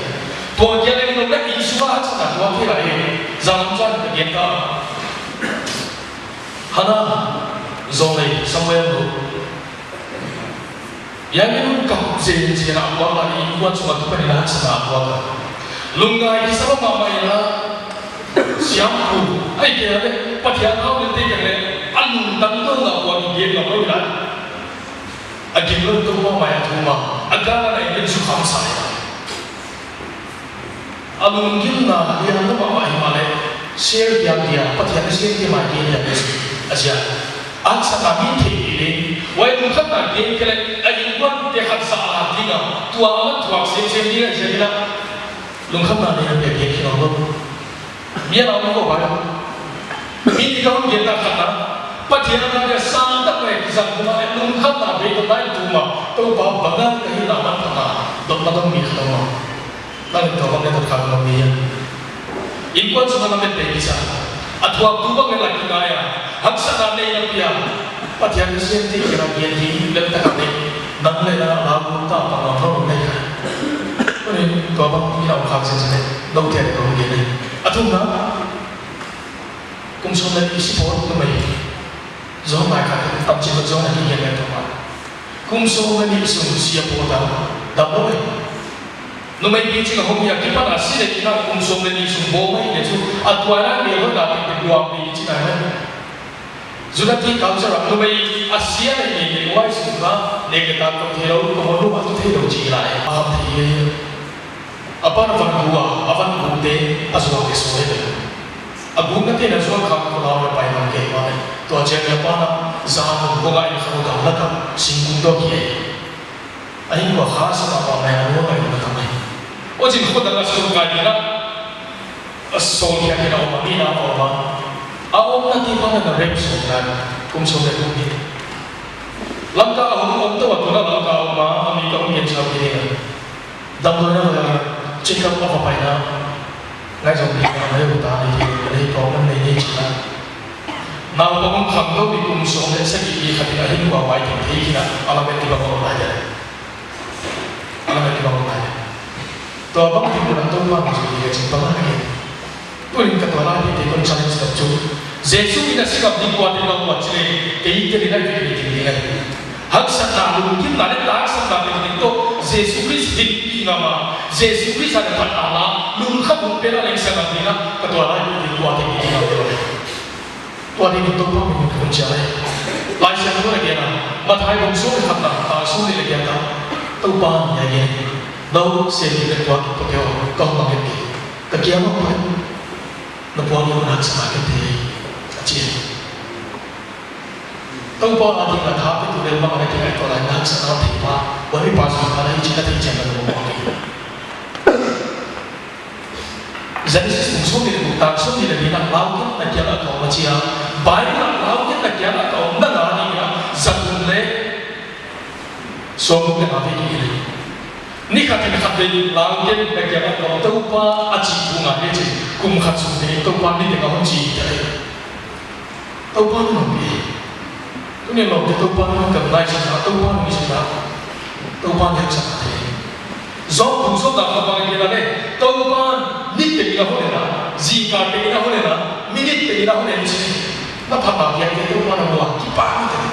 Tua kia leng nung leh i sung a haksatna tua kia lai. Zan lam chuan ka gen ka. Hana, Zawlnei, Samuel nu. Hiai mi nun kap zen zen a puak lai, innkuan sung a tu pani la haksatna a puak a. Lungngai i sa mahmah in a. Siampu, ai kia leh, Pathian hau leh te kia leh, a lungtang tou a puak i gen lam lou lai. A gim lou Toupa mai a thum a, a gana na i gen su kham sa. A lunggimna lian louh mahmah himahleh, share dia dia, Pathian share dia mai dia dia, a zia. Haksatna mi thei ni le, huai lungkhamna gen kia leh, a innkuante khat sa a ding a, tua a man thuak semsem ding a zia ding a. Lungkhamna nei a piak gen khin lou. Mi a lau mi ko bai. Mi ni ka hon gen na khat na. Pathian na dia sang tak mai kizang kuma e lungkhamna bei to lai tuma. Toupa banga ka hinna manphatna. Dotna dong mi khat ma. Nang tua bang le dot khat ma mi a. Innkuan sung a na met bei kisa. A thuaktu bang le lak kingai a. Haksatna nei na pia. Pathian na siam te kira gen ding lem tak a te. Nang le na lau ta pa na no nei ka. Ko ni tua bang kira khak sen sen. Dong te dong gen nei. A thumna, kum sawm leh nih support numei. Zong lai kha tam chi zong lai ki gen lai tawh ma. Kum sawm leh nih sung sia pawt a dam lou e. Numei pi ching a hong ya kipan a si leh kina kum sawm leh nih sung bawl mai leh chu a tuailai leh hon da pi luang pi chi nai mai. Juda ti culture a numei a sia leh nih leh huai sung kha leh ke ta tawh theilou, ko mo lu a tu theilou chi lai. A ham thei e. A pan a van bu a, a van bu te, a zuak te suai ve. A gukna te na zuak khak ko lau na pai man kei mah le. Tua chiang a pan a, zan bu ko ngai kha ko dam na ka, singkung dawk hi e. A hin kua kha sa ma pa mai a lua mai na ka mai. O chin ko dang a sung kai na, a sol kia kia na om a mi na om a. A om na ti pan na rem sung na, kum sung le kum ni. Lamka a hong Tua tuna lau ka um a, mi ka hon gen sau kei ding a. Damdawi na va, check up a va paina. Ngaihzong ding a, ngaihzong ta ni ding, lei problem nei ni chih a. Naupang khangdou mi kum sawm leh sagih mi khat in a hinkhua vai teng thei khin a, a lamet kibang om lai dia. A lamet kibang om lai dia. Tua bangtik un a Toupa'n a zui ding a chih bang a gen. Tuin ka tua laipite kon challenge khat chu, Jesu in a si ngam ding kuate bang uh a chi leh, kei te ni lai ve ni ding ni lai. Haksatna, lungkimna leh taksapna te ding toh, Jesu Khrist dinpih ngam a, Jesu Khrist a leh phatna la, lungkhamna pen a leng sa ngam ding a, ka tua laipite kuate ni ding a. Tua ding in Toupa min in ka hon chial e. Laisiangthou in a gen a, Matthai bung sawm leh khatna, tang sawmnih leh giat ah, Toupa'n a gen, nou sel leh tua kipahteu, ka hon mang kei, ka kiang ah pai. Na puan leh na haksatna ken thei, a chi. Toupa a ding a tha petu lel bang a na kingaihtuah lai, na haksatna thei pa, huai mi pa zui pa na hi chih na thei chiang na lungmuang kei. Genesis bung sawmnih leh guk tang sawmnih leh lina, lau ken na kiang ah ka om a chi a. Bible ah lau ken na kiang ah ka om na nga ding in a, za thum leh sawmguk leh nga vei kihilh. Ni khat in khatvei lau ken na kiang ah ka om, Toupa a chih thu ngai leh chi, kum khat sung teh Toupa'n ni teng a hon chi ta leh. Toupa'n hon pi. Tuni'n lawmte, Toupa'n hon kam lai chih a, Toupa'n hon mi chih a, Toupa'n hon sak thei. Job bung sawm leh khat bang a gen a leh, Toupa'n ni teng in a hon en a, zingkal teng in a hon en a, minute teng in a hon en chi. Na phatna piak teh Toupa'n a muh a, kipak ni teh.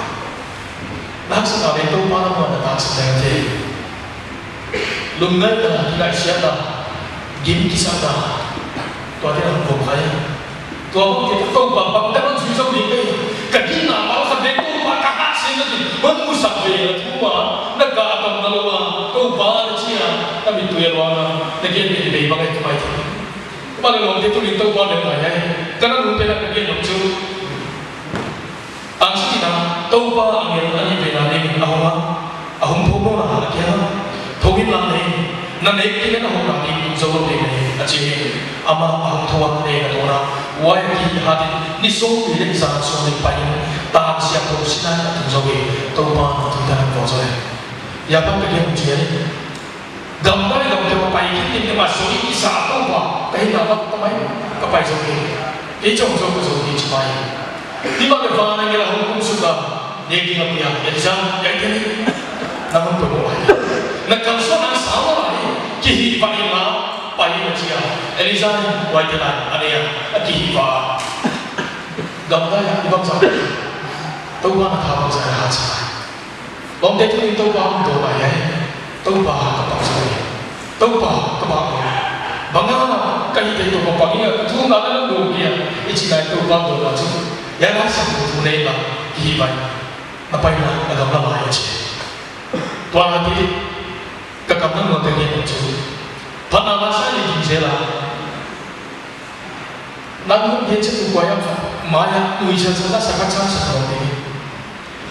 Na haksatna leh Toupa'n a muh a, na taksa leng thei. Lungngaihna, kingaihsiatna, gim kisakna, tuate na hon pom kha hi. Tua bangte Toupa bang ka hon zui zou ding kei. Ka ginna pau khat leh Toupa ka hat seng na ding, hon musak ve na thu a, na ka a kam na lou a, Toupa na chi a, na mittui a luang a, na gen mi bei bang a i tu mai thei. Bang a lawmte, tunin Toupa leng ngai hi. Ka na lungte na ka gen lou chu. Tang sawmnga, Toupa angel a nih pen a ding in a hong a, a hong thou nawn a, a kiang ah, thou in la nei, na nek kilena hong la ding, zou lou ding nei, a chi hi. Amah a hong thou a, nei a dawn a, huai a kihih hat in, ni sawmli leh zan sawm leh pai in, Tang Siangthou Sinai a tung zou hi, Toupa'n a tuitan a hon zou hi. Huai apan ka gen uh chi hi. Gamdai gamdai a pai khin ding, ka ma soi i sa a Toupa, ka hinna lam tamai, ka pai zou kei. Kei chauh zou ka zou kei chi mai. Himahleh van angel a hong kum suk a, nek ding a pia, Elija, hiai te ni. Na hon poimoh lai. Na kalsuan a sa mah lai, kihihvah in la, pai in a chi a. Elija in, huaite lai, a nei a, a kihihvah. Gamdai a, i bangzah. Toupa'n a tha bangzah a hat sa. Lawmte, tunin Toupa hon dawn lai hi. Toupa ka pang zou hi. Toupa ka pang. Bang a ka hih thei, Toupa pang in, ka thumna na lou kei a, i chih lai Toupa dawnna chu. Hiai lai sak thu nei la, kihihvah in. Na paina, na gamla lai a chi. Tua na ti, ka kam na nuam te ngen chu. Phatna la sa ni ding zel a. Nang hon gen chiat tu kuai a, mai a, nui sa sa na sa khat sa sa khat ding.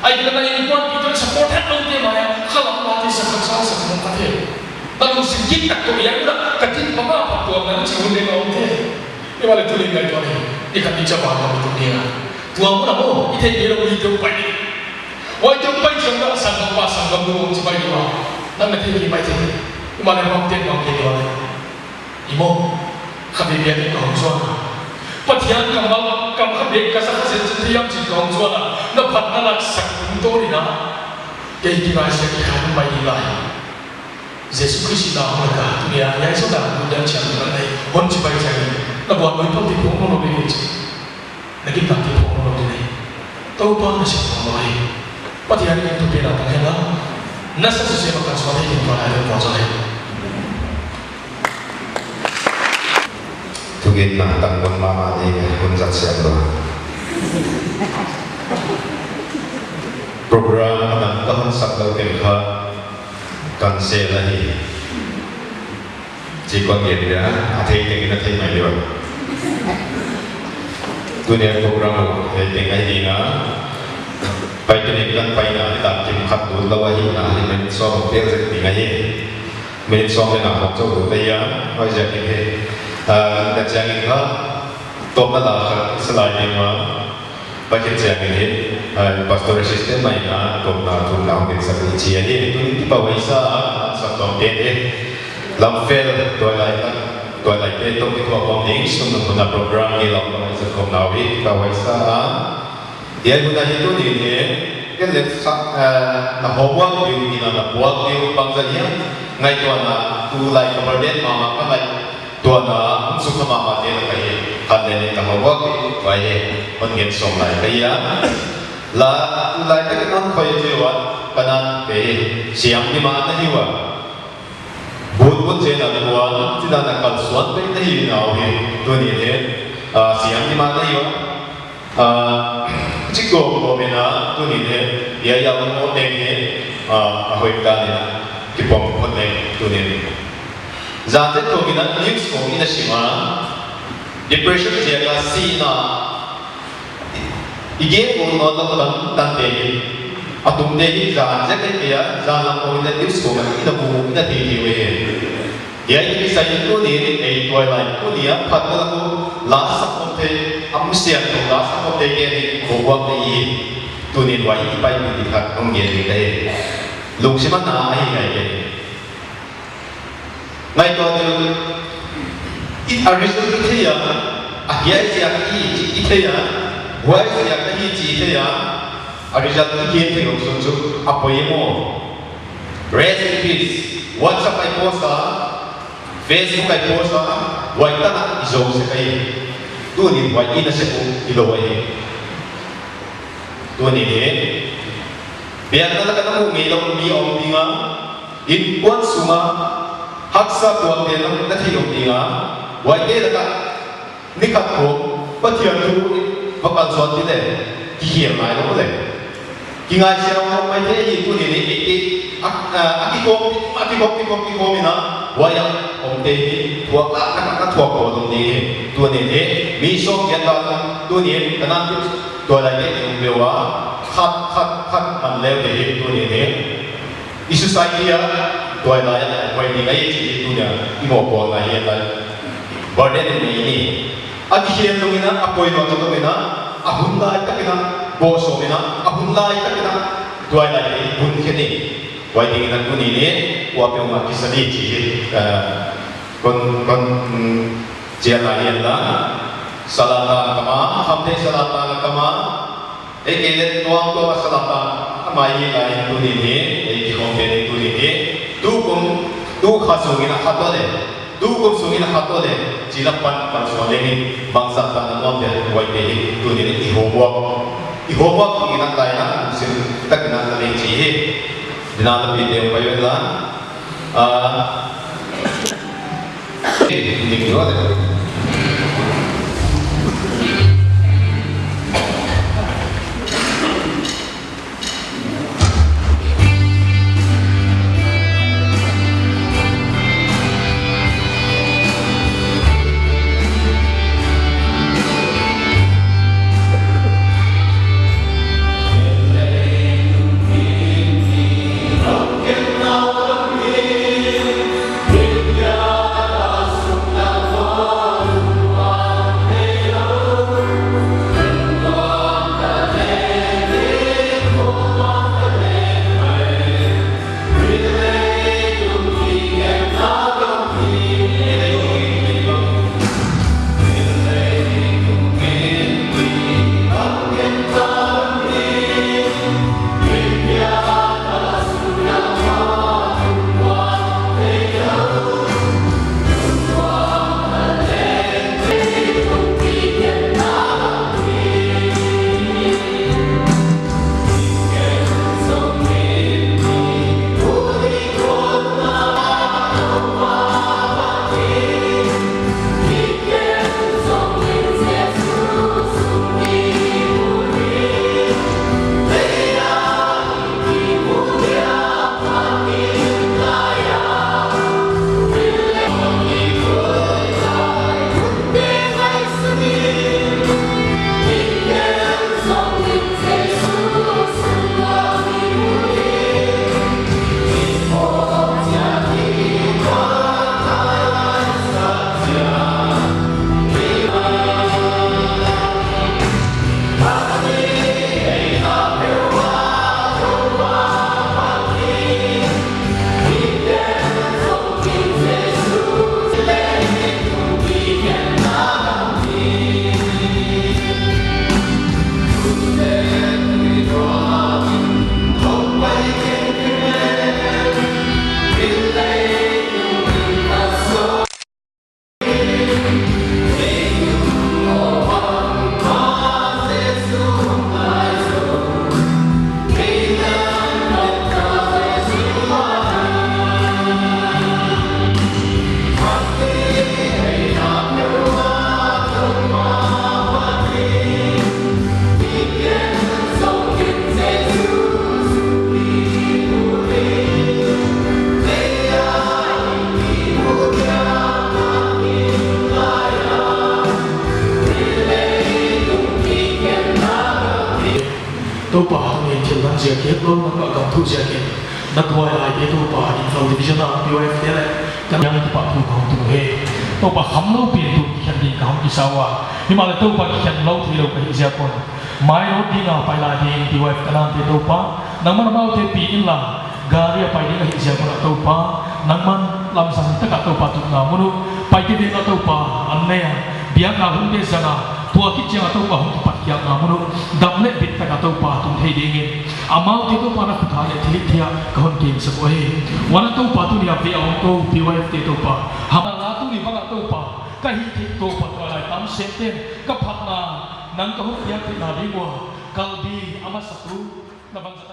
Ai, na innkuanpihte support het lou te mai a, khalam late sa khat sa sa khat thei. Na lungsim gingta toh hiai a, ka tin pa ma pa tua na chi hun le na om thei. Himahleh tulin ngaihtuah ni, ni khat ni chauh a na mi tu ni a. Tua mun a maw, i theih ngeilou mi te pai ni. Huaite pai chiang a sanggam pa sanggam nu chi pai ni a. Nang na thei kei mai thei. Himahleh bangte bang kei ni a. I maw, kha biakbiak in ka hon zuan a. Pathian kammal, kam kha biak ka sa kha zen zen thei hiam chi'n ka hon zuan a. Na phatna lak sak tungtawn in a. Kei kingaihsiat kikhan mai ding lai. Jesu Khrist in a hon lak a, tuni a, hiai sawt a, Pu Dam Chiang Ding Bang nei, hon chibai chiang in. Na buan loi pau te phawk nawn lou ding chi. Na gimnamte phawk nawn lou ding hi. Toupa na sep nawn lou hi. Pathian in thupiakna tang hen la. Na sa sese ma kan suan hi ding pa na leng pawt zaw hi. Thugenna tang kon mahmah ni, hun zat siam lou. Program a nang ka hon sak lou pen kha cancel ahi. Chi kon gen dia, a thei tengin a thei mai diam. Tuni a program uh hiai teng ahi ding a. Pai tuni kan paina hi tak kim khat lut lou ahihna hi, minute sawm tel zek ding ahi. Minute sawm leh nga khawng chauh lut ahi a, huaiziakin hi. Ah, ka chiangin kha, tawpna la khat sa lai ding a. Pathian chiang in hi, ah, pastor assistant mai na, kong na thum na hong sa ni chi a ni, tu ni ti pa wai sa, sa tong te ni. Lamfel, tuailai ta, tuailai te tong ki tua kong ding, sum na program ni lam sa kong na wi, pa wai sa, ah. Dia guna hi tu ni ni, ke let sa, ah, na homework diu, ina na buat diu, bang za hiam, ngai tua na, tu lai ka burden mama ka lai, tua na, hong suk ka mama te na ka hi, kan le ni ka homework diu, wai he, hon ngen song lai ka hi a. La, tu lai ka kan khoi je wa, ka nan pe, siam ni ma na hi wa. Bun bun je na kuan, ti na na kalsuan pe na hi na hi, tu ni ni, ah, siam ni ma na hi wa. Ah, chik ko ko me na, tu ni ni, ya ya mo te ni, ah, a hoi ka ni na, ki pom ko te, tu ni ni. Zan te ko ki na, news ko ki na sima, depression je ka si na, i gen ko no ta tan, tan te ni, a tum te ni, zan je ke ya, zan la ko ni na, news ko na, i na bu, i na te ni we. Dia i kisai tu ni, ei tuailai tu ni a phat na ko la sa ko te, am sia ko la sa ko te ke ni ko wa ke i, tu ni wa i pai ni khat hong gen ni te. Lungsim a na ai ngai ke. Ngai ko ni, i a result i thei a, a hiai sia i, i thei a, huai sia i chi thei a, a result i thei ong sun chu, a poi mo. Rest in peace. WhatsApp ai post a, Facebook ai post a, wai ta na i zo se kai. Tu ni wai i na se ku i lo wai. Tu ni ni. Biak na la ka na mu mi lo mi om ding a. In kuan sunga. Haksa tuak te na na thei om ding a. Wai te la ka Ni khat ko, Pathian thu va kalsuan ti le, ki hial nai lo le. Ki ngai sia lo mai te hi tu ni ni, i, i, a, a, a ki kawm, a ki kawm, ki kawm, ki kawm ina, wai a, om te hi, thuak a, a, a thuak ko dong ni hi, tu ni ni, mi sawm giat ta, tu ni, ka nan tu, tuailai te ni um ve ua, khat, khat, khat man leu te hi, tu ni ni. I society a, tuailai a, huai ni ngai chi tu nia, i mo ko ngai a lai. Burden ni ni. A ki hial tung ina, a poi lo tung ina, a hun lai tak ina, bo so ina, a hun lai tak ina, tuailai ni, hun khe ni. Huai ding ina tu ni ni, ua pe ma ki sa ni chi, eh, kon, kon, mm, chia lai a la. Salata kama, hamte salata kama. Ei ke le tuang tuang a salata, a mai hi lai tu ni ni, ei ki hong te ni tu ni ni, tu kum, tu kha sung ina kha to le, tu kum sung ina kha to le, chi la pan pan so le ni, bang sa ta na nuam te, wai te hi, tu ni ni, i homework, i homework ina lai na, sim, tak ina lai chi hi, dina la pi te wai wai la, ah, Kep lou na ka gam thu ziakin, na tuailaite Toupa Imphal Division a P Y F te leh ka nang kipahthu ka hon tun uhi. Toupa, khamlou pen tun kikhen ding ka hon kisa ua. Himahleh Toupa, kikhen lou theilou ka hih ziak un, mai road ding a pai lai ding P Y F ka nante Toupa, nangman amaute pi inla, gari a pai ding ahih ziak un Toupa, nangman lamzang taka Toupa tutna mun uh, paite veng a Toupa, an nei a, biakna hun te zang a, tua khit chiang a Toupa hong kipat khiakna mun uh, dam leh bit taka Toupa tun thei dingin, amaute Toupa na khut a leh thilhihtheih a ka hon kemsak uhi. Huan Toupa, tuni a veh a om kou P Y F te Toupa, hamla tuni bang a Toupa, ka hihtheih Toupa, tuailai tam semte'n ka phatna nang ka hon piak theihna ding ua, kalbi a masa tu na bang zat